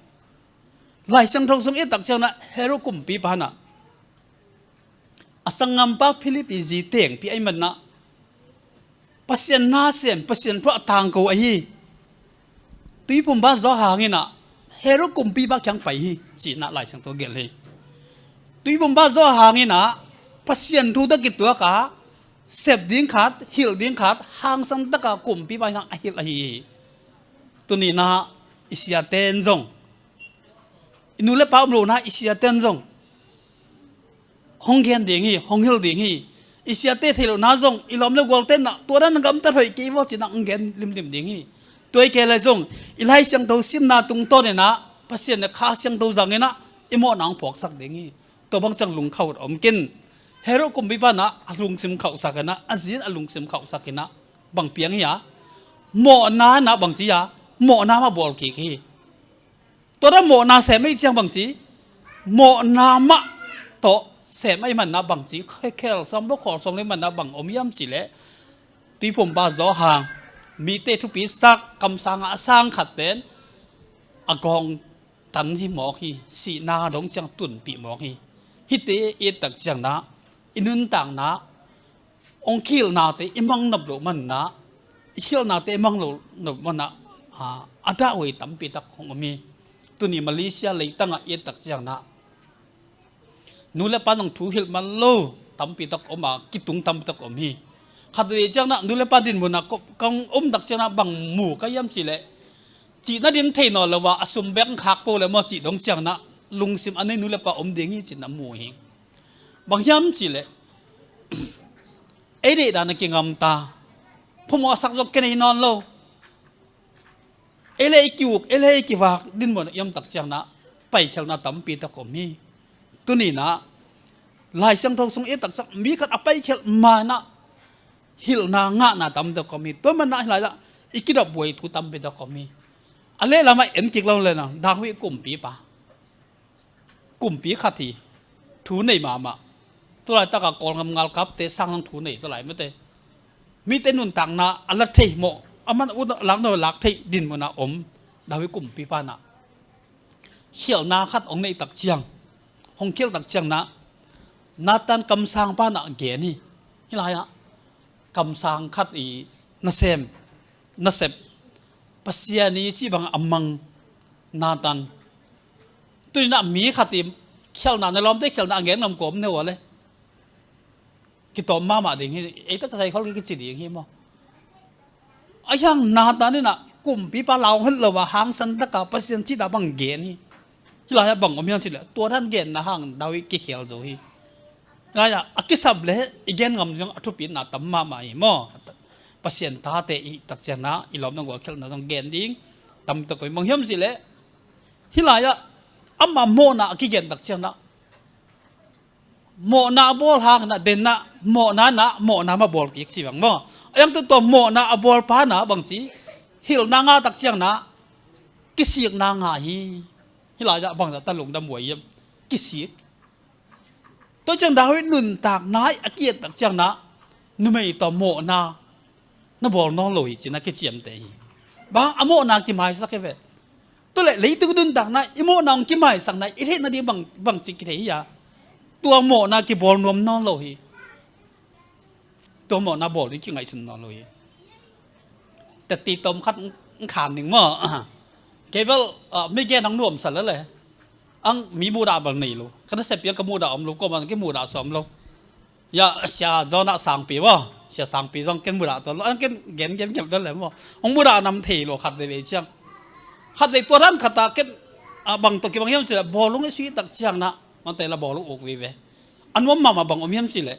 Lai Siangtho sung i et tak ciang na, Herod kumpipa na, a sanggampa Philip i zi tengpi ahih manin ah, Pasian na sem, Pasian thu a tangko ahi Tuiphumpa Johan in ah Herod kumpipa kiang pai hi, ci-in ah Lai Siangtho gelh hi. Tuiphumpa Johan in ah Pasian thu tawh kituak a, sep ding khat, hilh ding khat, hangsan takin kumpipa in ah a hilh ahi hi. Tuni in ah i siate in zong, i nu le pa om lohna i siate in zong hong gen ding hi, hong hilh ding hi. I siate theih lohna zong i lawm le gualte in ah tua dan gamtat hoih kei vaw ci-in ah hong gen limlim ding hi. Tua hi kei leh zong i Lai Siangtho simna tungtawn in ah Pasian le Kha Siangtho zang in ah i mawhna hong phawksak ding hi. Tua bang ciang lungkhauh om kei in. Herod kumpipa in ah a lungsim khauhsak in ah, a zi in a lungsim khauhsak in ah, bang piang hi a? Mawhna in ah bang ci a? Mawhna mah bawl kik hi. Tua dan mawhna sem ahih ciang bang ci? Mawhna mah tawh sem ahih manin ah bang ci? Khe-, khel sawm lo khawl sawm lo ahih manin ah bang om hiam cih leh, Tuiphumpa Johan, mite thupi sak, kamsang a sang khatte in a gawng tan hi mawk hi, sihna dong ciang tunpih mawk hi. Hihte i et tak ciang na, i nuntakna, hong kihilhnate i mang nop loh manin ah, i khialhnate i mang loh nop manin ah, a, a dahhuai tampi tak hong om hi. Tuni Malaysia leitang ah i et tak ciang na, nu le pa in hong thu hilh man lo, tampi tak om a, kitung tampi tak om hi. Khat vei ciang na nu le pa din mun a ko-, kong om tak ciang na bang mu ka hiam cih leh, cih na din thei nawn lo a, a sum bek khak po le maw cih dong ciang na lungsim a nei nu le pa om ding hi ci na mu hi. Bang hiam cih leh, ei deih dan a kingam ta, phamawh a sak zong kinei nawn lo. Ei le i ki-uk, ei le i kivak din mun a i om tak ciang na paikhialhna tampi tak om hi. Tuni na Lai Siangtho sung i tak ciang mi khat a paikhialh ma na hilhna ngahna tampi tak om hi. Tua man na hi lai ah i kidop buai thu tampi tak om hi. A lehlam ah en kik lo le na David kumpipa, kumpi khat hi. Thu nei mahmah. Tulai tak a Kawlgam ngalkapte sang zong thu nei tulai mate. Mite nuntakna a la thei mawh, a man ut lak no lak thei din mun a om David kumpipa na khialhna khat hong neih tak ciang, hong khialh tak ciang na Nathan kamsangpa na gen hi. Hi lai ah kamsang khat i nasem, nasep, Pasian i cih bang a mang Nathan. Tuni na mi khat i khialhna, na lawmte khialhna a gen ngam kawm ne uh a le, kitawm mahmah ding hi. Ei tak ka sai khol kici ding hi maw? A hiang Nathan in a kumpipa lau het lo a hangsan tak a Pasian cih dah bang gen hi. Hi lai ah bang om hiam cih leh tua dan genna hang David kikhial zo hi. Hi lai ah a kisap le i gen ngam ding a thupitna tam mahmah hi maw? Pasian tate i tak ciang na i lawm na gual khialhna zong gen ding tam tak koi bang hiam cih leh, hi lai ah ama mawhna a kigen tak ciang na mawhna a bawl hang na den na mawhna na mawhna ma bawl kik ci bang maw? A hiang tu tua mawhna a bawl pa na bang ci, hilhna ngah tak ciang na kisikna ngah hi. Hi lai ah bang zah ta lungdam buai hiam? Kisik. Tua ciang David nuntakna i a ki-et tak ciang na numei tawh mawhna na bawl nawn lo hi ci na kiciamteh hi. Bang a mawhna kimaisak hi ve. Tua leh leitung nuntakna i mawhna hong kimaisakna i theihna ding bang, bang ci kithei hi a, tua mawhna kibawl nuam nawn lo hi. Tua mawhna bawl ding kingaihsun nawn lo hi. Teti tom khat ng khan ding maw? Kei bel, ah, mi gen ang nuamsa lele. Ang mi mudah bel nei lo. Ka nasep piang ka mudah om lo, ko man ki mudah sa om lo. Ya, sia zona sangpi maw? Sia sangpi zong ken mudah tuan lo. Ang ken gen gen gen dan le maw? Hong mudah nam thei lo khat vei vei ciang. Khat vei tua dan khat a ken, ah, bang tawh kibang hiam cih leh bawlung i sui tak ciang na, man te la bawlung uk vei vei. A nuam mahmah bang om hiam cih leh,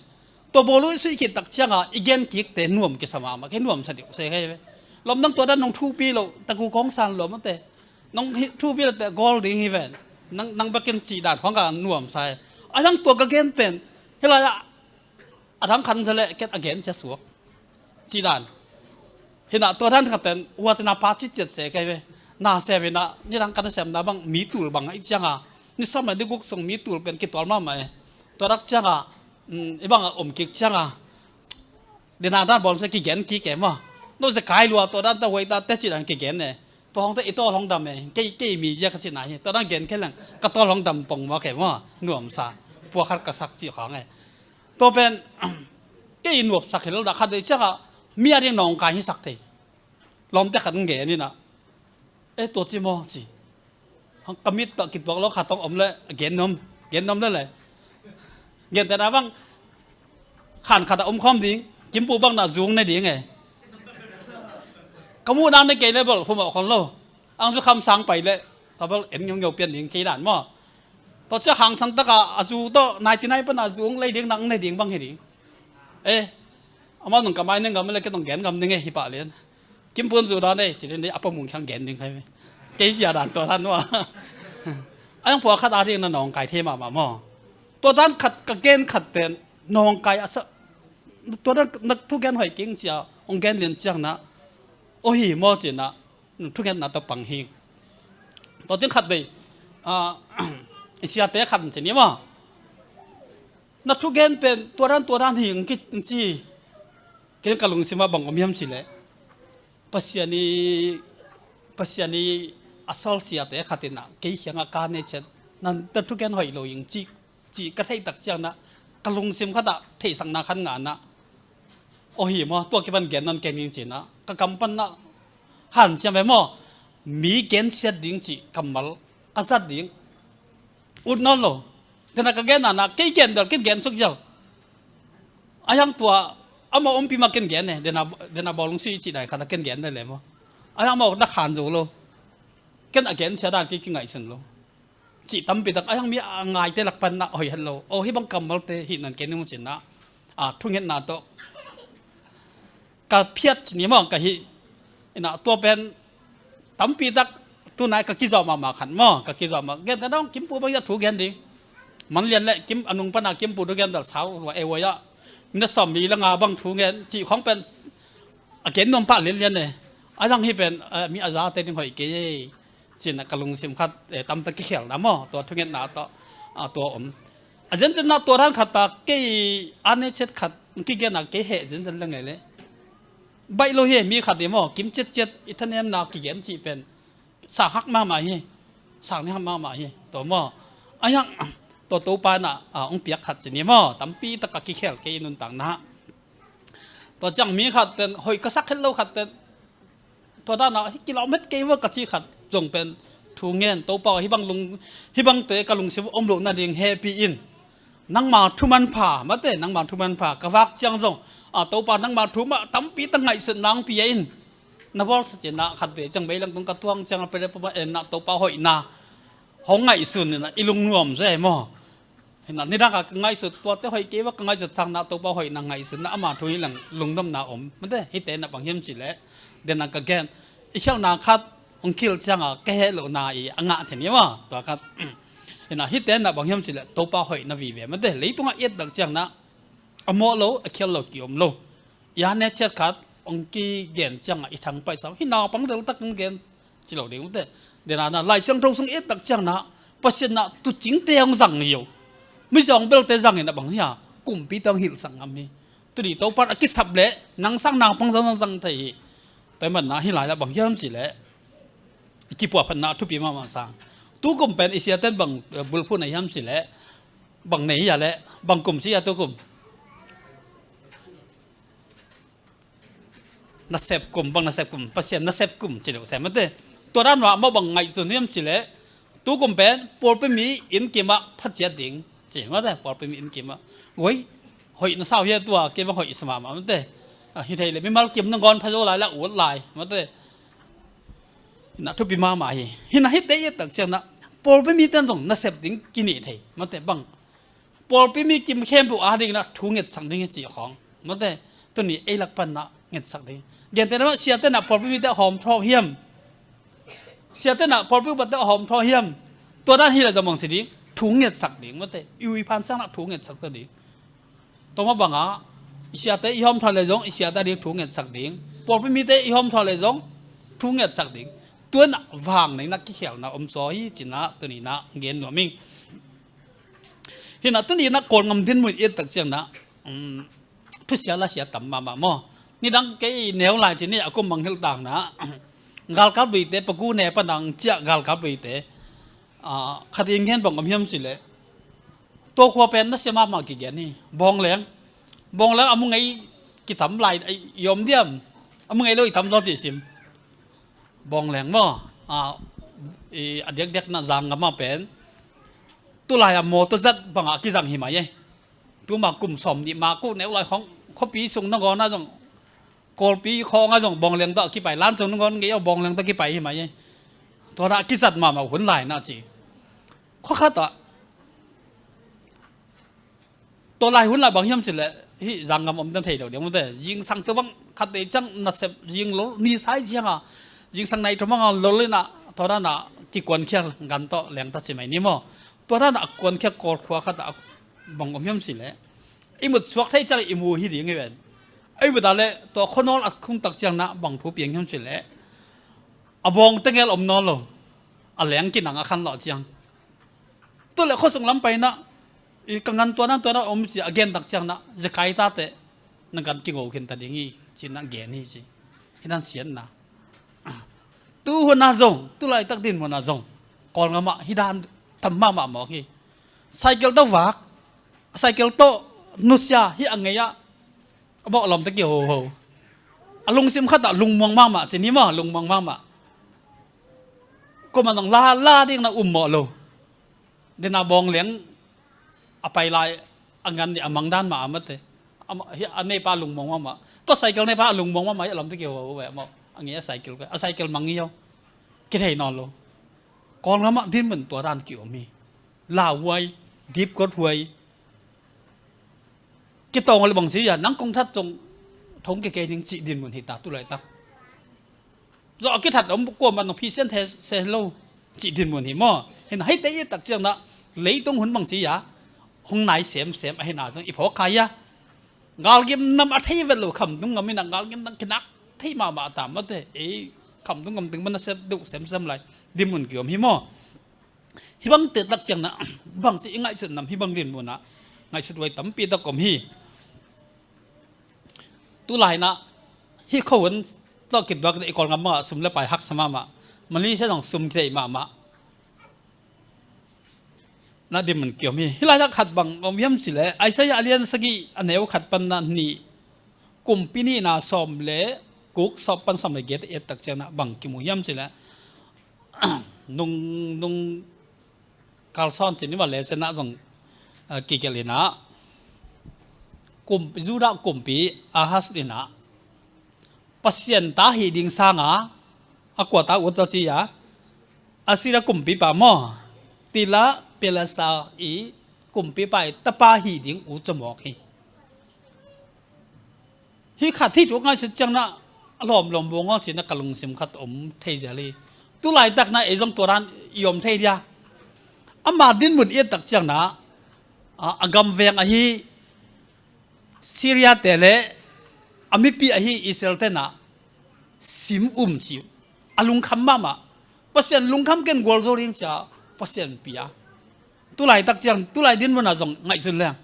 tua bawlung i sui khit tak ciang a i gen kikte nuam kisa mahmah, kei nuamsa deuh se kei ve. Lawm nang tua dan nong thupi lo, taku kong san lo mate. Nong hi, thupi lo te gawl ding hi ven. Nang, nang bekin cih dan khong ka nuamsa hi. A nang tua ka gen pen, hi lai ah, a dang khan za leh ken a gen sia suak. Cih dan. Hi na tua dan khat ten, ua te na pa cit ciat se kei ve. Na sem hi na, ni dang ka na sem na bang, mi tul bang a i ciang a. Ni sam a ni guk sung mi tul pen kitual mahmah e. Tua dak ciang a, mm, i bang a om kik ciang a. Dina dan bawl se kigen kik e maw. No se kai lua tua dan ta huai ta te cih dan kigen e. Tua hong te i tawl hong dam e. Kei, kei mi zia ka cih na hi. Tua dan gen kei leng ka tawl hong dam pong maw kei maw. Nuamsa. Pua khat ka sak cih khong e. Tua pen, kei nuamsak hi lo dah khat dei ciang a, mi a ding nawngkai hi sak thei. Lawmte khat ngen hi na. E, tua ci maw ci. Hong ka mit tawh kituak lo khat tawh om le, gen nuam, gen nuam le le. Gen te na bang, khan khat a om khawm ding, kimpu bang na zung ne ding e. Ka muh nang ne kei le bel, hum a khon lo. Ang zu kham sang pai le, tabal en ngiau ngiau pian ding kei dan maw. Tua ciah hangsan taka a zu tawh ninety nine pana a zu hong lei ding nang nei ding bang hi ding. Eh, amau nung ka mai ning gam le ke tong gen gam ding eh hi pah lian. Kim pun zu dan eh, ci ding dei a pa mung khang gen ding khai ve. Kei zia dan tua dan maw. A yang pua khat a ding na nawngkai thei mahmah maw. Tua dan khat ka gen khat ten nawngkai a sa. Tua dan na thu gen hoih king cia hong gen lian ciang na. O hi maw ci na. Thugenna tawh pang hi. Tua ciang khat vei, ah, i siate khat in ci ni maw. Na thugen pen tua dan tua dan hi ang ki ci. Kei ka lungsim ah bang om hiam ci leh. Pasian i, Pasian i a sawl siate khat in ah kei kiangah ka nei ciat. Na, na thugen hoih lo ing ci. Cih ka theih tak ciang na, ka lungsim khat ah theihsakna khat ngah na. O hi maw, tua kipan gen non kei ning ci na, ka kam pan na, hanciam ve maw, mi gensiat ding cih kammal ka zat ding. Ut nawn lo. Tena ka gen na na, kei gen bel, kei gen suk ziau. A hiang tua amau ompi mah ken gen e, dena, dena bawlung si cih dai khat a ken gen dai le maw. A hiang amau na khan zo lo. Ken a gen sia dan kei kingaihsun lo. Cih tampi tak a hiang mi a ngaite lak pan na hoih het lo. O, hih bang kammalte hih nan ken ning cin na. A, thungetna tawh ka phiat cin ni maw, ka hih. Ina tua pen tampi tak tunai ka kizawh mahmah khat maw, ka kizawh mah. Gen ta dong, Kimpu bang ya thu gen ding. Man lian le Kim, a nung pana Kimpu thu gen dal sau, wa e wa ya. Mina sawm mi la nga bang thu gen, cih khong pen a gen nuam pah lian lian e. A dang hi pen, eh, mi a za te ding hoih kei e. Cin a ka lungsim khat, eh, tamtak kikhelna maw, tua thungetna tawh, a, tua om. A zenzen na tua dan khat ta kei a ne chet khat, kigen a kei heh zenzen le ngei le. Baih lo hi, mi khat hi maw, kim chet chet, i thanemna kigen cih pen. Sang hak mahmah hi, sang ni hak mahmah hi, tua maw. A hiang, tua Topa na, a, ong piak khat cin hi maw, tampi tak a kikhel kei i nuntakna. Tua ciang mi khat ten, hoih ka sak het lo khat ten, tua dana, hi kilawm het kei maw ka ci khat, zong pen, thu ngen, Topa, hi bang lung, hi bang te ka lungsim om lo nading hehpih in. Nangma thu manpha, mate, nangma thu manpha, ka vak ciang zong, a, Topa, nangma thu mah tampi tak ngaihsut nang pia in. Na bawl sa cin na khat te ciang, meilang tung ka tuang ciang, a pere papa en na, Topa hoihna. Hong ngaihsun in na, i lungnuam zai maw. Hina, nidang a ka ngaihsut, tuate hoih kei va ka ngaihsut sang na Topa hoihna ngaihsun na ama thu hi lang lungdamna om. Mate, hite na bang hiam ci le. Den a ka gen. I khialhna khat, hong khil ciang a, ka heh lohna i a ngah cin hi maw. Tua khat. Hina, hite na bang hiam ci le, Topa hoihna vive. Mate, leitung a i et dak ciang na, a mawh lo, a khial lo, ki om lo. I a ne ciat khat, hong kigen ciang a, i thang pai sa. Hi naupang del tak hong gen. Ci lo ding ute. Dena na, Lai Siangtho sung i et tak ciang na, Pasian na tucingte hong zang hi o. Mizawng belte zang in a bang hi a, kumpi te hong hilhsak ngam hi. Tuni Topan a kisap le, nang sang naupang zang zang thei hi. Tua man na, hi lai la bang hiam ci le. Kipuah phat na, thupi mahmah sang. Tu kum pen, i siaten bang, eh, bulphu na hiam ci le. Bang nei hi a le, bang kum ci a tu kum. Nasep kum, bang nasep kum, Pasian nasep kum, ci lo sem mate. Tua dan wa, mau bang ngaihsun hiam ci le, tu kum pen, pawlpi mi inn kim ah pha ciat ding, ci mate, pawlpi mi inn kim ah. Oi, hoih na sau hia tua, kei bang hoih sa mahmah mate. A, hi thei le, mimal kim nangawn pha zo lai la, ut lai, mate. Na thupi mahmah hi. Hi na hi te i et tak ciang na, pawlpi mi ten zong nasep ding, kini thei, mate, bang. Pawlpi mi kim khempeuh a ding na thu ngetsak ding hi ci khawng. Mate, tuni ei lak pan na ngetsak ding. Gente na siate na pawlpi mi te hawm thaw hiam. Siate na pawlpi upat te hawm thaw hiam. Tua dan hi la zong bang ci ding. Thu ngetsak ding. Mate, i ui phan sang na thu ngetsak ta ding. Toma bang a, i siate i hawm thaw le zong, i siate ding thu ngetsak ding. Pawlpi mi te i hawm thaw le zong, thu ngetsak ding. Tua na vang nei na kikhelna om saw hi ci na, tuni na gen nuam ing. Hi na tuni na Kawlgam dinmun i et tak ciang na, um, thusia lasia tam mahmah maw. Nidang kei neu lai ci ni a kum mangngilh tak na, galkap luite, pagu ne panang ciah galkap luite. Ah, khat i ngen bang om hiam ci le. Tua khua pen nasia mahmah kigen hi. Bawngleng. Bawngleng a mu ngei kitam lai, ai, i om diam. A mu ngei lo i tam zaw ci sim. Bawngleng maw. Ah, i, a diakdiak na Zanggam ah pen. Tulai a mawtaw zat bang a kizang hi mai e. Tuma kum sawm nih ma kuh neu lai khawng, khuapi sung nangawn ah zong, Kawlpi khawng ah zong Bawngleng tawh a kipai, lan cung nangawn ngei aw Bawngleng tawh kipai hi mai e. Tua na a kizat mahmah hun lai na ci. Khua khat ah, tua lai hun lai bang hiam ci le, hih Zanggam om dan thei lo ding mute. Zingsang tu bang khat te ciang nasep zing lo, ni sai ciang a, zingsang nai tu bang a lo le na, tua na na kikuan khial gan tawh leng tawh ci mai ni maw. Tua dan a kuan khia Kawl khua khat a bang om hiam ci le. I mut suak thei ciang i mu hi ding hi ven. I mut a le tua khuanawl a khung tak ciang na bang thu piang hiam ci le. A bawng tengel om nawn lo. A leng kinang a khan lawh ciang. Tu le khuasung lam pai na. I ka ngan tua nan tua nan om ci a gen tak ciang na. Zekai ta te. Na gan kingo khin ta ding hi. Ci na gen hi ci. Hi nan sian na. Tu hun a zong, tu laitak din hun a zong. Kawlgam ah, hi dan tam mahmah mawk hi. Cycle tawh vak, a cycle tawh nusia hi a ngei ah, a bawh lawm tawh kihoho. A lungsim khat ah lungmuang mahmah, ci ni maw, lungmuang mahmah. Kuamah zong la, la ding na um mawh lo. Dena Bawngleng a pai lai a ngan nih a mang dan mah a mate. Amah hi a neipa lungmuang mahmah. Tua cycle neipa a lungmuang mahmah hi a lamte kiho ve maw. A nge a cycle ve. A cycle mang hi ho. Kithei nawn lo. Kawlgam ah dinmun tua dan kiom hi. Lauhuai, dipkot huai. Kitawng le bang ci a nang kong that zong thong kikei ning cih dinmun hi ta tu laitak. Zawh a kithat om kuamah nong phisian thei se lo cih dinmun hi maw. Hi na hite i tak ciang na leitung hun bang ci a hong nai semsem ahi na zong i phawk kha a. Galgim nam a thei vet lo khamtung ngam in a galgim nam kinak thei mahmah a tam mate. Ei khamtung ngam ting man a sep deuh semsem lai dinmun kiom hi maw. Hih bang te tak ciang na bang ci i ngaihsut nam hih bang dinmun ah ngaihsut huai tampi tak om hi. Tu lai na hih kho hun tawh kituak i Kawlgam ah sum le pai haksa mahmah. Malaysia zong sum kithei mahmah. Na dinmun kiom hi. Hih lai tak khat bang om hiam ci le Isaiah a lian sagih a neu khat pan na nih kumpi nihna sawm le guk sawm pan sawm le giat et tak ciang na bang kimu hiam ci le nung nung kalsawn cin i va le se na zong kikel in a kum Judah kumpi Ahaz in a Pasian ta hi ding sanga a kua ta ut zaw ci a Assyria kumpipa maw Tila Pilesa i kumpipa i tapa hi ding ut zaw mawk hi. Hih khat hih thu ngaihsut ciang na a lawmlawm bawng aw cih na ka lungsim khat om thei zel hi. Tu laitak na ei zong tua dan i om thei dia. Ama dinmun i et tak ciang na a, a gam veng ahi Syria te le a mipi ahi Israel te na sim um ci a lungkham mahmah. Pasian lungkham ken gualzo ding cia Pasian pia. Tu laitak ciang tu lai dinmun a zong ngaihsut leng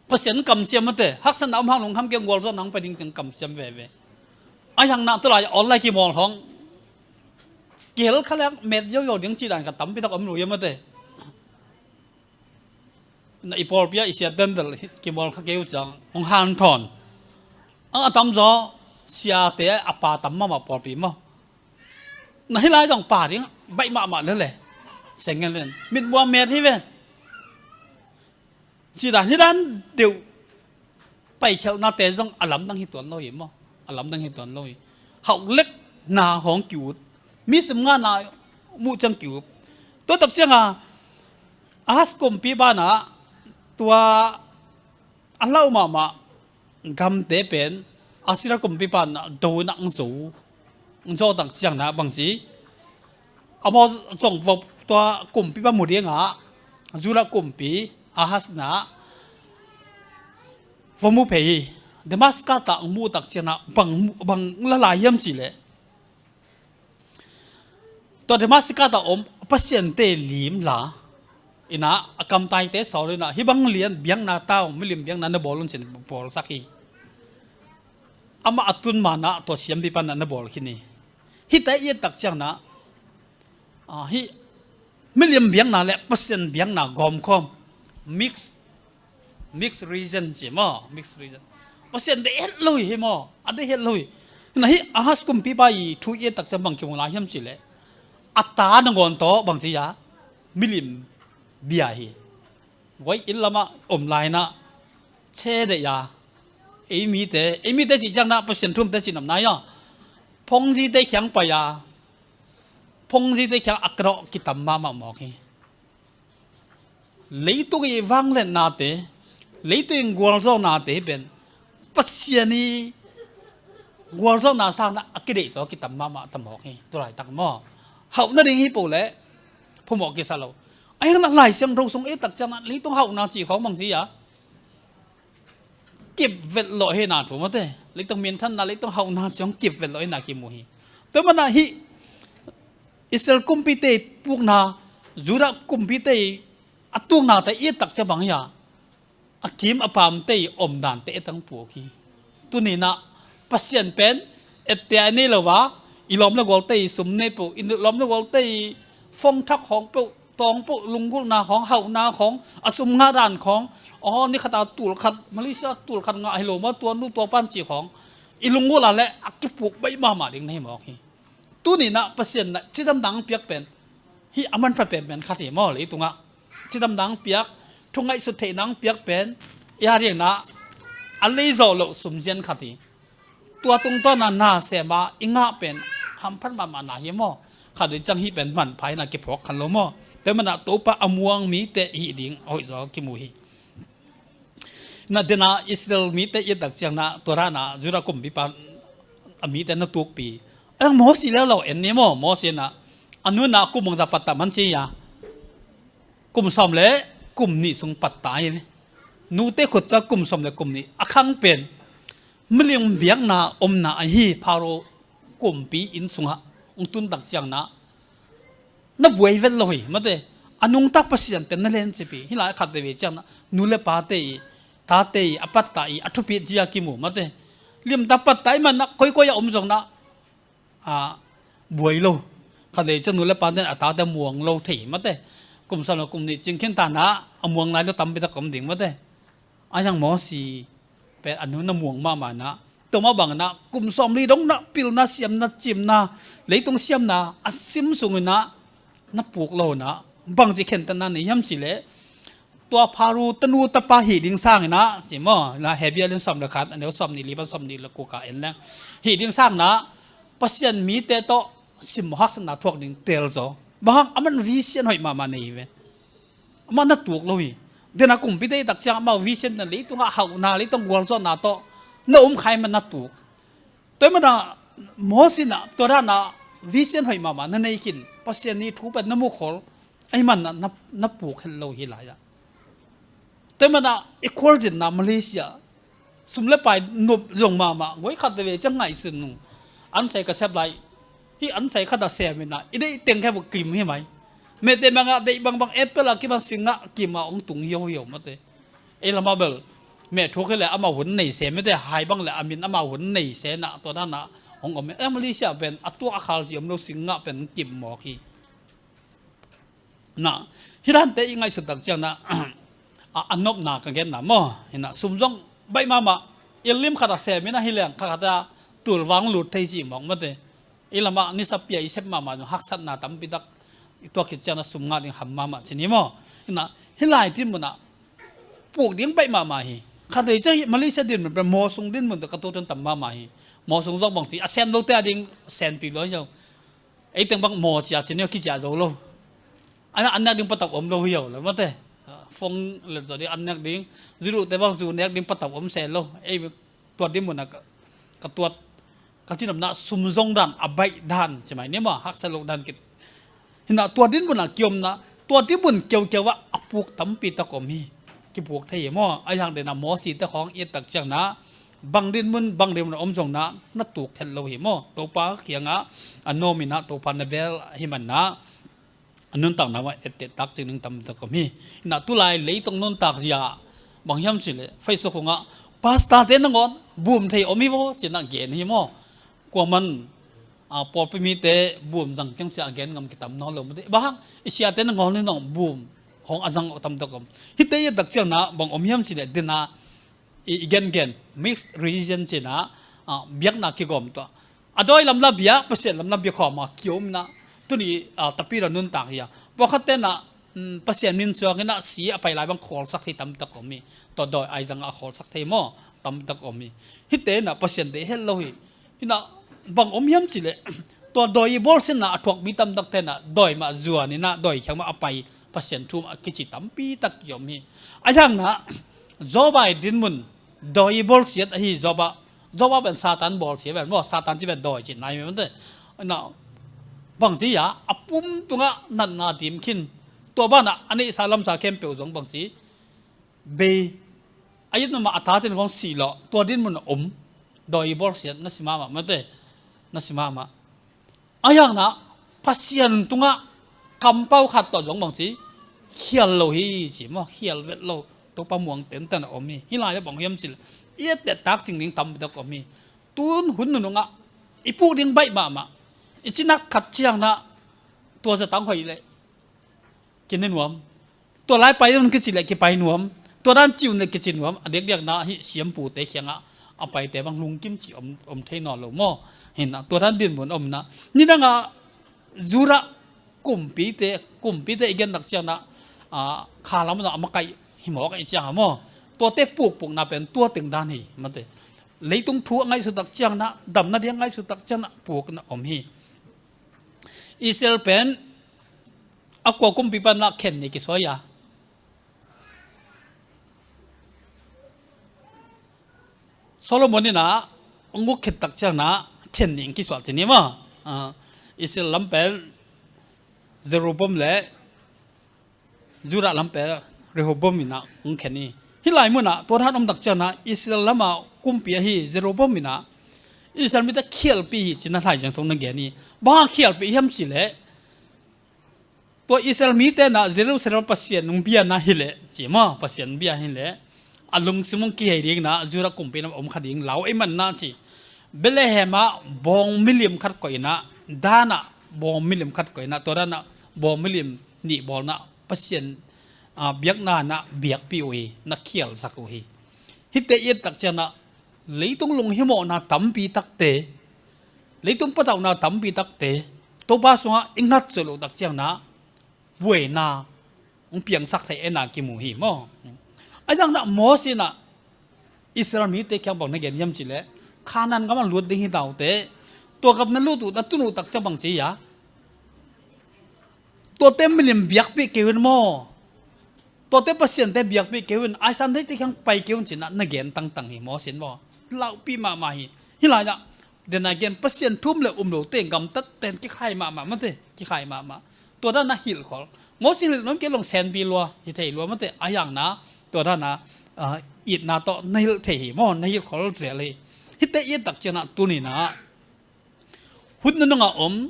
Pasian kamciam mate, haksatna om hang lungkham kei gualzawhna hong pia ding cin kamciam veve. Ai hang na tu lai online kimawl hong kihel kha lek met ziauziau ding cih dan ka tampi tak om lo ia mate. Na i pawlpi ah i sia tendel kimawl kha kei uh ciang hong hanthawn. Ang a tamzaw siate a pa tam mahmah pawlpi maw. Na hih lai zong pa ding baih mahmah lele. Sengen len mitmuang met hi ve. Cih dan hih dan deuh paikhialhnate zong a lamdang hi tuan lo hi maw? A lamdang hi tuan lo hi. Hauh lek na hong ki-ut. Mi sim ngahna muh ciang ki-ut. Tua tak cianga Ahaz kumpi banah tua a lauh mahmah gamte pen Assyria kumpipa na do na ang zo ang zo tak ciang na bangci a maw zong tua kumpipa mu dingah Judah kumpi Ahaz na va mu phei hi. Damascus ta ang mu tak ciang na bang bang la lai hiam ci leh Tua Damascus ah om pasiante lim la inah a kamtaite sawl inah hih bang lian biakna tau milim biakna na bawl un cin bawlsak hi. Amah a tun manah tua siampi panah na bawl khin hi. Hihte i et tak ciangna hih milim biakna le pasian biakna gawmkhawm mix Mixed reason ci maw, mixed reason. Pasian deih het lo hi maw, a deih het lo hi. Na hih Ahaz kumpipa i thu i et tak ciang bang kimu lai hiam ci leh a ta nangawn tawh bang ci a milim bia hi. Guai inn lamah om lai na che deih a ei mite, ei mite cih ciang na pasian thumte cih nam nai a phongzite khiang pai a phongzite khiang a krawh kitam mahmah mawk hi. Leitung i vangliatnate, leitung i gualzawhnate hi pen Pasian i gualzawhna sangna a kideih zaw kitam mahmah tamawk hi. Tulaitak maw hauh nading hi po leh phamawh kisa lo. A hiangna Lai Siangtho sung i et tak ciangna leitung hauhna cih khawng bang ci a kip vet lawh hi na thu mate. Leitung minthanna leitung hauhna ciang kip vet lawh hi na kimu hi. Tua mana hih Israel kumpite pukna Judah kumpite a tuknate i et tak ciang bang hi a a kim a pamte i omdante et ang puk hi. Tuninah Pasian pen ette a nei lo a i lawm le gualte i sum nei peuh i lawm le gualte i fongthak hawng peuh tawng peuh lunggulhna khawng hauhna khawng a sum ngah dan khawng aw ni khata tul khat Malaysia tul khat ngah hi lo ma tua nu tua pan ci khawng i lunggulh a le a kipuk baih mahmah ding na hi mawk hi. Tuninah Pasian na cidam dang piak pen hih a manpha penpen khat hi maw leitungah cidam dang piak thu ngaihsut theih nang piak pen I a riangna a leizawh loh sumzian khat hi. Tua tungtawna na sema i ngah pen hamphat mahmah na hi maw? Khat vei ciang hih pen manpha ina kiphawk khan lo maw? Tua mana Topa a muang mite hih ding a hoih zaw kimu hi. Na dena Israel mite i tak ciangna tua rana Judah kumpipa a mite na tukpi. Ang Mosi lelo en ni maw? Mosi na a nuna kum bangza patta man ci a, kum sawm le kum nih sung patta hi. Nute khut ca kum sawm le kum nih a khang pen milim biakna omna ahi Pharaoh kumpi inn sungah ong tun tak ciangna na buai vet lo hi mate. A nungtak Pasian pen na len cipi hi lai khat veve ciangna nu le pate i tate i a patta i a thupit zia kimu mate. Limtak patta i manna koikoi a om zongna a buai lo. Khat vei ciang nu le pate a tate muang lo thei mate. Kum sawm le kum nih cingkhin tana a muang nai lo tampi tak om ding mate. A yang Mosi pen a nu na muang mahmah na toma bangna kum sawm li dong na pilna siamna cimna leitung siamna a sim sungina na puk lo na bangci khentanna nei hiam si le tua Pharaoh tanu tapa hih ding sangina ci maw? Na Hebrew in sawm le khat a neu sawm nih li pan sawm nih le kuka en leng hih ding sangna Pasian mite tawh sim haksatna thuak ding tel zaw. Bang hang aman vision hoih mahmah nei hi ve. Amah na tuk lo hi. Dena kumpite i tak ciang amah vision na leitungah hauhna leitungah gualzawhna tawh na um khai man na tuk. Tua i mana Mosi na tua dana vision hoih mahmah na nei khin Pasian ni thu pen na mukhol a i manna na, na puk hen lo hi lai-ah. Tua i mana i khualzinna Malaysia sum le pai nop zong mahmah guai khat veve ciang ngaihsun nung an sai ka sep lai. Hi an sai khat a sem ina i deih teng khe bu kim hi mai. Mete mangah deih bangbang apple a kiman singah kima ong tung hiau hiau mate. Ei lamah bel meh thuk hi le amah hun nei se mete hai bang le a min amah hun nei se na tua dana ong om e. Malaysia pen a tuak a khal zi om lo singah pen kim mawk hi. Na hi dante i ngaihsut tak ciangna a, a nopna ka genna maw? Hina sum zong baih mahmah. Illim khat a sem ina hi leng kha khat a tulvang lut thei ci mawk mate. I lamah nisapia i sep mahmah zong haksatna tampi tak i tuak khit ciangna sum ngah ding ham mahmah ci ni maw? Hina hi lai tin munah puk ding baih mahmah hi. Khat vei ciang hi Malaysia din mun pen maw sung din mun ka tuak tun tam mahmah hi. Maw sung zong bang ci a sem lote a ding senpi lo hi zong. Ei teng bang maw cia ci ni kicia zo lo. Ana an nek ding patap om lo hi yo lo mate. Fong let zo ding an nek ding. Zuru te bang zu nek ding patap om se lo. Ei tuat ding mun a ka, ka tuat ka cinopna sum zong dan a baih dan ci mai ni maw haksa lo dan kit. Hina tua ding mun a kiomna tua ding mun keukeu ah a puk tampi tak om hi. Kipuk thei hi maw? A yang dena Mosi te khawng i tak ciangna bang ding mun bang ding mun a om zongna na tuk thel lo hi maw? Topa kiangah a nawmina Topa na bel hi manna a nuntakna mah etteh tak cing ding tam tak om hi. Hina tulai leitung nuntak zia bang hiam si le Facebook hongah pastor te nangawn bum thei om hi maw? Cina gen hi maw? Kuaman a pawlpi mite bum zang keng cia a gen ngam kitam nawn lo mate. Bang hang i siate nangawn le nong bum hong a zang tam tak om. Hite i tak ciangna bang om hiam si le dena i, i gengen mixed religion cina a, biakna kigawm tua. A dawi lamla biak Pasian lamla biak khawma kiomna tuni a, tapi lo nuntak hi a. Pawlkhat tena um, Pasian min suak ina si a pai lai bang khawlsak thei tam tak om hi. Tua dawi aizang a khawlsak thei maw? Tam tak om hi. Hite na Pasian te hel lo hi. Hina bang om hiam ci le tua dawi i bawlsiatna a thuak mi tam tak tena dawi mah zuan ina dawi khiang mah a pai Pasian thu mah a kici tampi tak kiom hi. A hiangna Joba i dinmun dawi i bawlsiat ahi Joba. Joba pen Satan bawlsiat pen maw Satan ci pen dawi ci nai mate. Na bang ci a a pum tungah natna dim khin tua bana a neihsa lamsa khempeuh zong bang ci bei a it mama a tatin kong sih lawh tua dinmun a om. Dawi i bawlsiat na si mahmah mate. Na si mahmah. A hiangna Pasian tungah kampau khat tawh zong bang ci khial lo hi ci maw khial vet lo Topa muang tenten a om hi. Hi lai a bang hiam ci le i etteh tak cing ding tam tak om hi. Tun hun nunungah i puk ding baih mahmah. I cinak khat ciangna tua zatang hoih le kine nuam. Tua lai pai un kici le kipai nuam. Tua dan ci un le kici nuam a diakdiakna hi siampute khiangah a paite bang lungkim ci om, om thei nawn lo maw? Hina tua dan dinmun omna nidangah Judah kumpite kumpite i gennak ciangna a, kha lamna a makaih hi mawk a i ciangah maw? Tuate pukpukna pen tua teng dan hi, mate. Leitung thu a ngaihsut tak ciangin ah, damna ding a ngaihsut tak ciangin ah pukna om hi. Israel pen a kua kumpipa in ah khen nih kisuai a. Solomon in ah a guk khit tak ciangin ah khen nih kisuah ci ni maw. Ah, Israel lam pen Jeroboam le Judah lam pen Rehoboam in ah hong khen hi. Hih lai munah tua dan om tak ciangin ah Israel lamah kumpi ahi Jeroboam in ah Israel mite khialhpih hi ci-in ah Lai Siangtho in ah gen hi. Bang a khialhpih hiam cih leh, tua Israel mite in ah Jerusalem Pasian hong bia in ah hi leh ci maw, Pasian bia hi leh a lungsim hong kihei dingin ah Judah kumpi lamah om kha ding lau ahih manin ah ci. Bethlehem ah bawng milim khat koih in ah, Dan ah bawng milim khat koih in ah, tua Dan ah bawng milim nih bawl in ah Pasian, ah, biakna in ah biakpih uh hi, na khialhsak uh hi. Hihte i et tak ciangin ah leitung lunghimawhna tampi takte, leitung patauhna tampi takte Topa sungah i ngat zawh loh tak ciangin ah buaina hong piangsak thei ahihna kimu hi maw. A dang in ah Moses in ah Israel mite kiang bang na gen hiam cih leh, Kanaan gam ah lut ding hi ta uh teh, tua gam na lut uh, na tun uh tak ciang bang ci hiam? Tuate milim biakpih kei un maw, tuate pasiante biakpih kei un, aisan theite kiang pai kei un ci-in ah na gen tangtang hi Moses in maw. Lauhpih mahmah hi. Hih lai-ah, den a gen Pasian thu om le um lote gamtatte in kikhai mahmah, mate, kikhai mahmah. Tua dan a hilhkhol. Moses hilh nuam kei leh hong senpi lua, hi thei lua, mate, a hiangna, tua dan a, ah, itna tawh na hilh thei hi maw, na hilhkhol zel hi. Hihte i et tak ciangin ah tuni-in ah, hun nunung a om,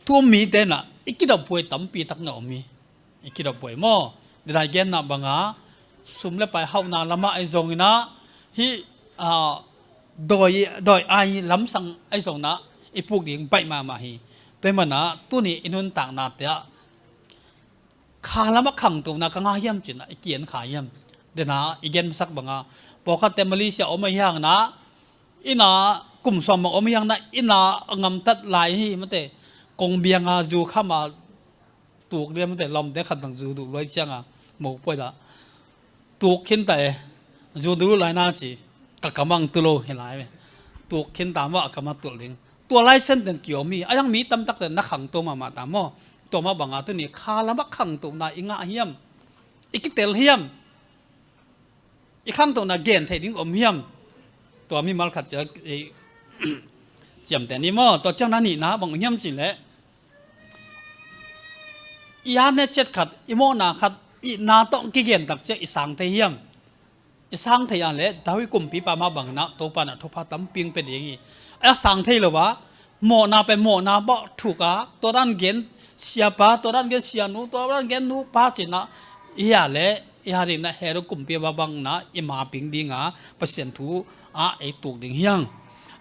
thu um mite in ah i kidop huai tampi tak na om hi. I kidop huai maw. Den a i genna bang a, sum le pai hauhna lam ah ahi zongin ah, hih, ah, dawi, dawi ai lamsang ahi zongin ah i puk ding baih mahmah hi. Tua ahih manin ah tuni i nuntaknate ah kha lam ah khangtona ka ngah hiam ci-in ah i ki-en kha hiam? Den a i gen masak bang a, pawlkhatte Malaysia om ahih hangin ah, inn ah kum sawm bang om ahih hangin ah, inn ah a gamtat lai hi, mate, kong biang a, zu kham a, tuk liam, mate, lawmte khat bang zu duh lua ahih ciangin ah, mopawi dah, tuk khin ta e, zu duh lai na ci, ka kam ah tu lo hi lai ve. Tuk khin ta maw, a kam ah tulh ding. Tua lai santen kiom hi, a hiang mi tamtakte na khangto mahmah ta maw. Tua mah bang a tuni kha lam ah khangtona i ngah hiam? I kitel hiam? I khangtona gen thei ding om hiam? Tua mimal khat cia i ciamteh ni maw. Tua ciang na nihna bang hiam cih leh, i at ne ciat khat, i mawhna khat, i na tawh kigen tak ciang i sang thei hiam? I sang thei a leh David kumpipa mah bangin ah Topa in ah thupha tampi hong pia ding hi. A sang thei lo a, mawhna pen mawhna bawh thuk a, tua dan gen siapa, tua dan gen sianu, tua dan gen nupa ci-in ah i hi a leh, i hi dingin ah Herod kumpipa bangin ah i maping ding a, Pasian thu ah ei tuk ding hi hang.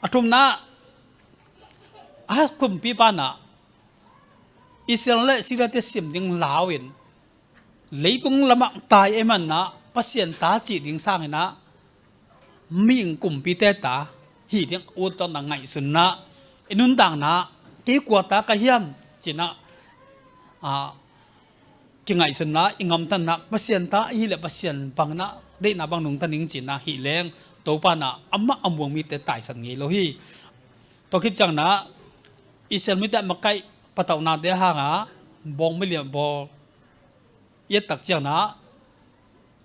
A thumna, Ahaz kumpipa in ah Israel le Syria-te sim ding lau in, leitung lam ah tai ahih manin ah Pasian ta cih ding sangin ah mihing kumpite ta hih ding ut tawh na ngaihsun in ah, i nuntakna, kei kua ta ka hiam ci-in ah, ah, kingaihsun in ah, i gamtat in ah, Pasian ta i hih leh Pasian bangin ah deihna bang nungta ning ci-in ah hih leng, Topa in ah amah a muang mite taisan ngei lo hi. Tua khit ciangin ah Israel mite a makaih patauhnate hangin ah bawng milim bawl i et tak ciangin ah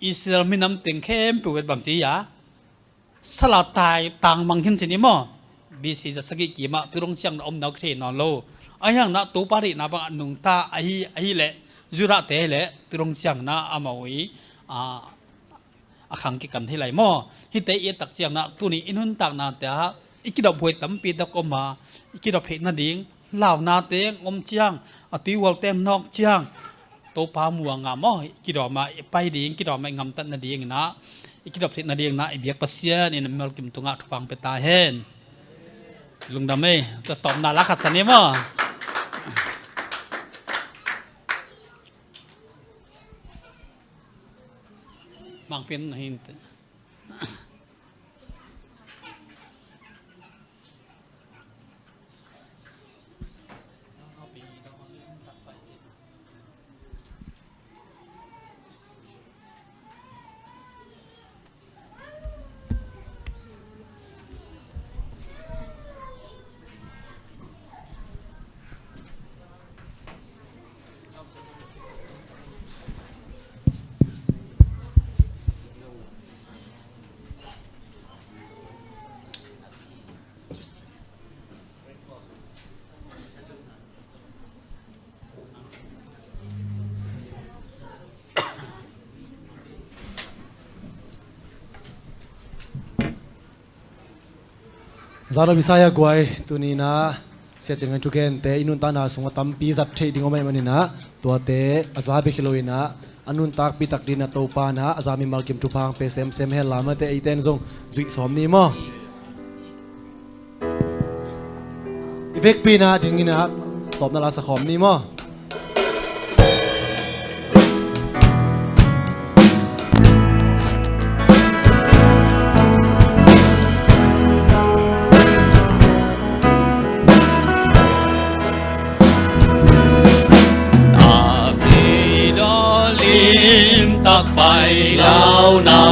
Israel minam teng khempeuh et bang ci hiam? Sal a tai tangmang khin ci ni maw. B C za sagih kim ah tu dong ciang na omna uh ka thei nawn lo. Ahih hangin ah Topa deihna bang a nungta ahi, ahih leh Judahte leh tu dong ciangin ah amau i, ah, a khang kikan thei lai maw. Hihte i et tak ciangin ah tuni i nuntaknate ah i kidop huai tampi tak om a, i kidop theih nading launa teng om ciang, a tuihualte nawk ciang, Topa muang a maw, i kidawm a i pai ding, kidawm a i gamtat nadingin ah, i kidop theih nadingin ah i biak Pasian in a mimal kim tungah thupha hong pia ta hen. Lungdam ei. Tua tawpna la khat sa ni maw. Mangpin na hin. Zalom Isaiah Guai, tuni-in ah Sia Cing Ngai thugente i nuntakna sungah tampi zat theih ding om ahih manin ah, tuate a za bek hi lo-in ah, a nuntakpih tak dingin ah Topa in ah a za mimal kim thupha hong pia semsem hen la, amaute eite in zong zuih sawm ni maw? I vekpi-in ah dingin ah tawpna la sa khawm ni maw? Tapi dawn limtak pai, launa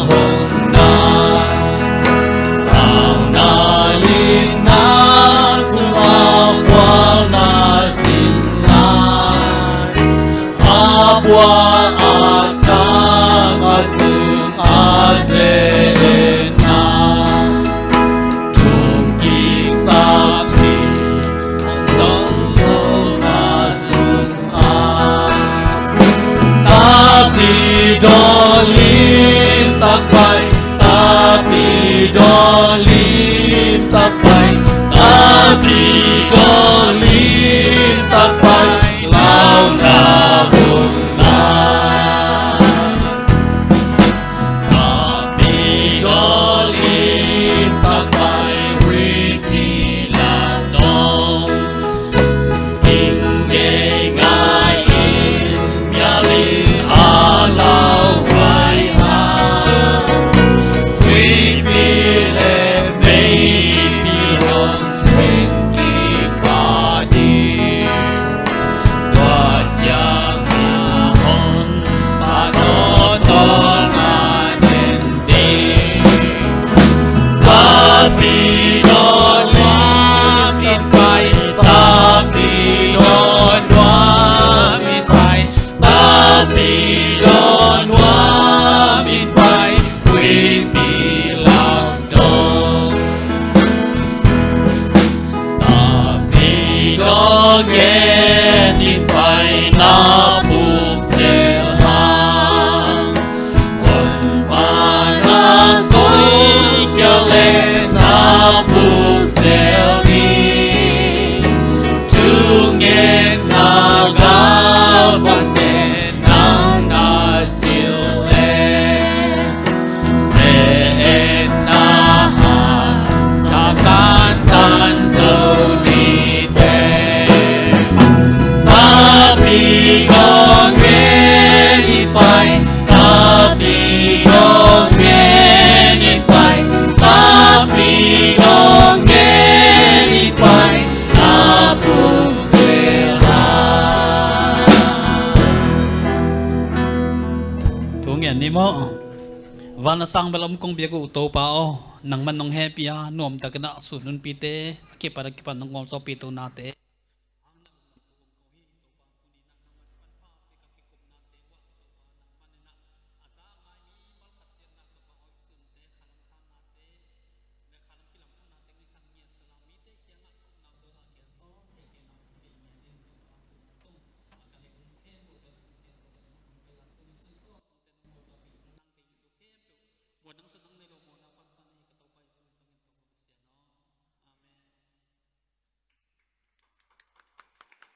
hong nai, launa lina sungah khualna sin nai, a pua a thak a sung a ze-etna, thungkiksak hi hong dong zo a sung a. Tapi dawn limtak pai, tapi dawn limtak pai, tapi dawn limtak pai, launa hong nai. Tapi dawn limtak pai, huihpi lam dong. Ing ngeingai in mial in a lauhuai hang, huihpi le meipi hong theng kik pah ding. Tua ciangin a hong pha tawtawlna nen ding. Tapi dawn nuam in pai, tapi dawn nuam in pai, tapi dawn nuam in pai, huihpi lam dong. Tapi dawn ngen in pai, na puk zel hang. Honpa na koih khial leh na puk zel ni. Thungetna galvante nang na silh leh, ze-etna hangsan tantan zo ni teh. Tapi dawn ngen in pai, tapi dawn ngen in pai, tapi dawn ngen in pai, na puk zel hang. Thu ngen ni maw? Van a sang bel om kong biak uh Topa aw, nangman nong hehpih a, nuamtakin a sun hunpite, a kipat a kipat nong gualzawhpih tonate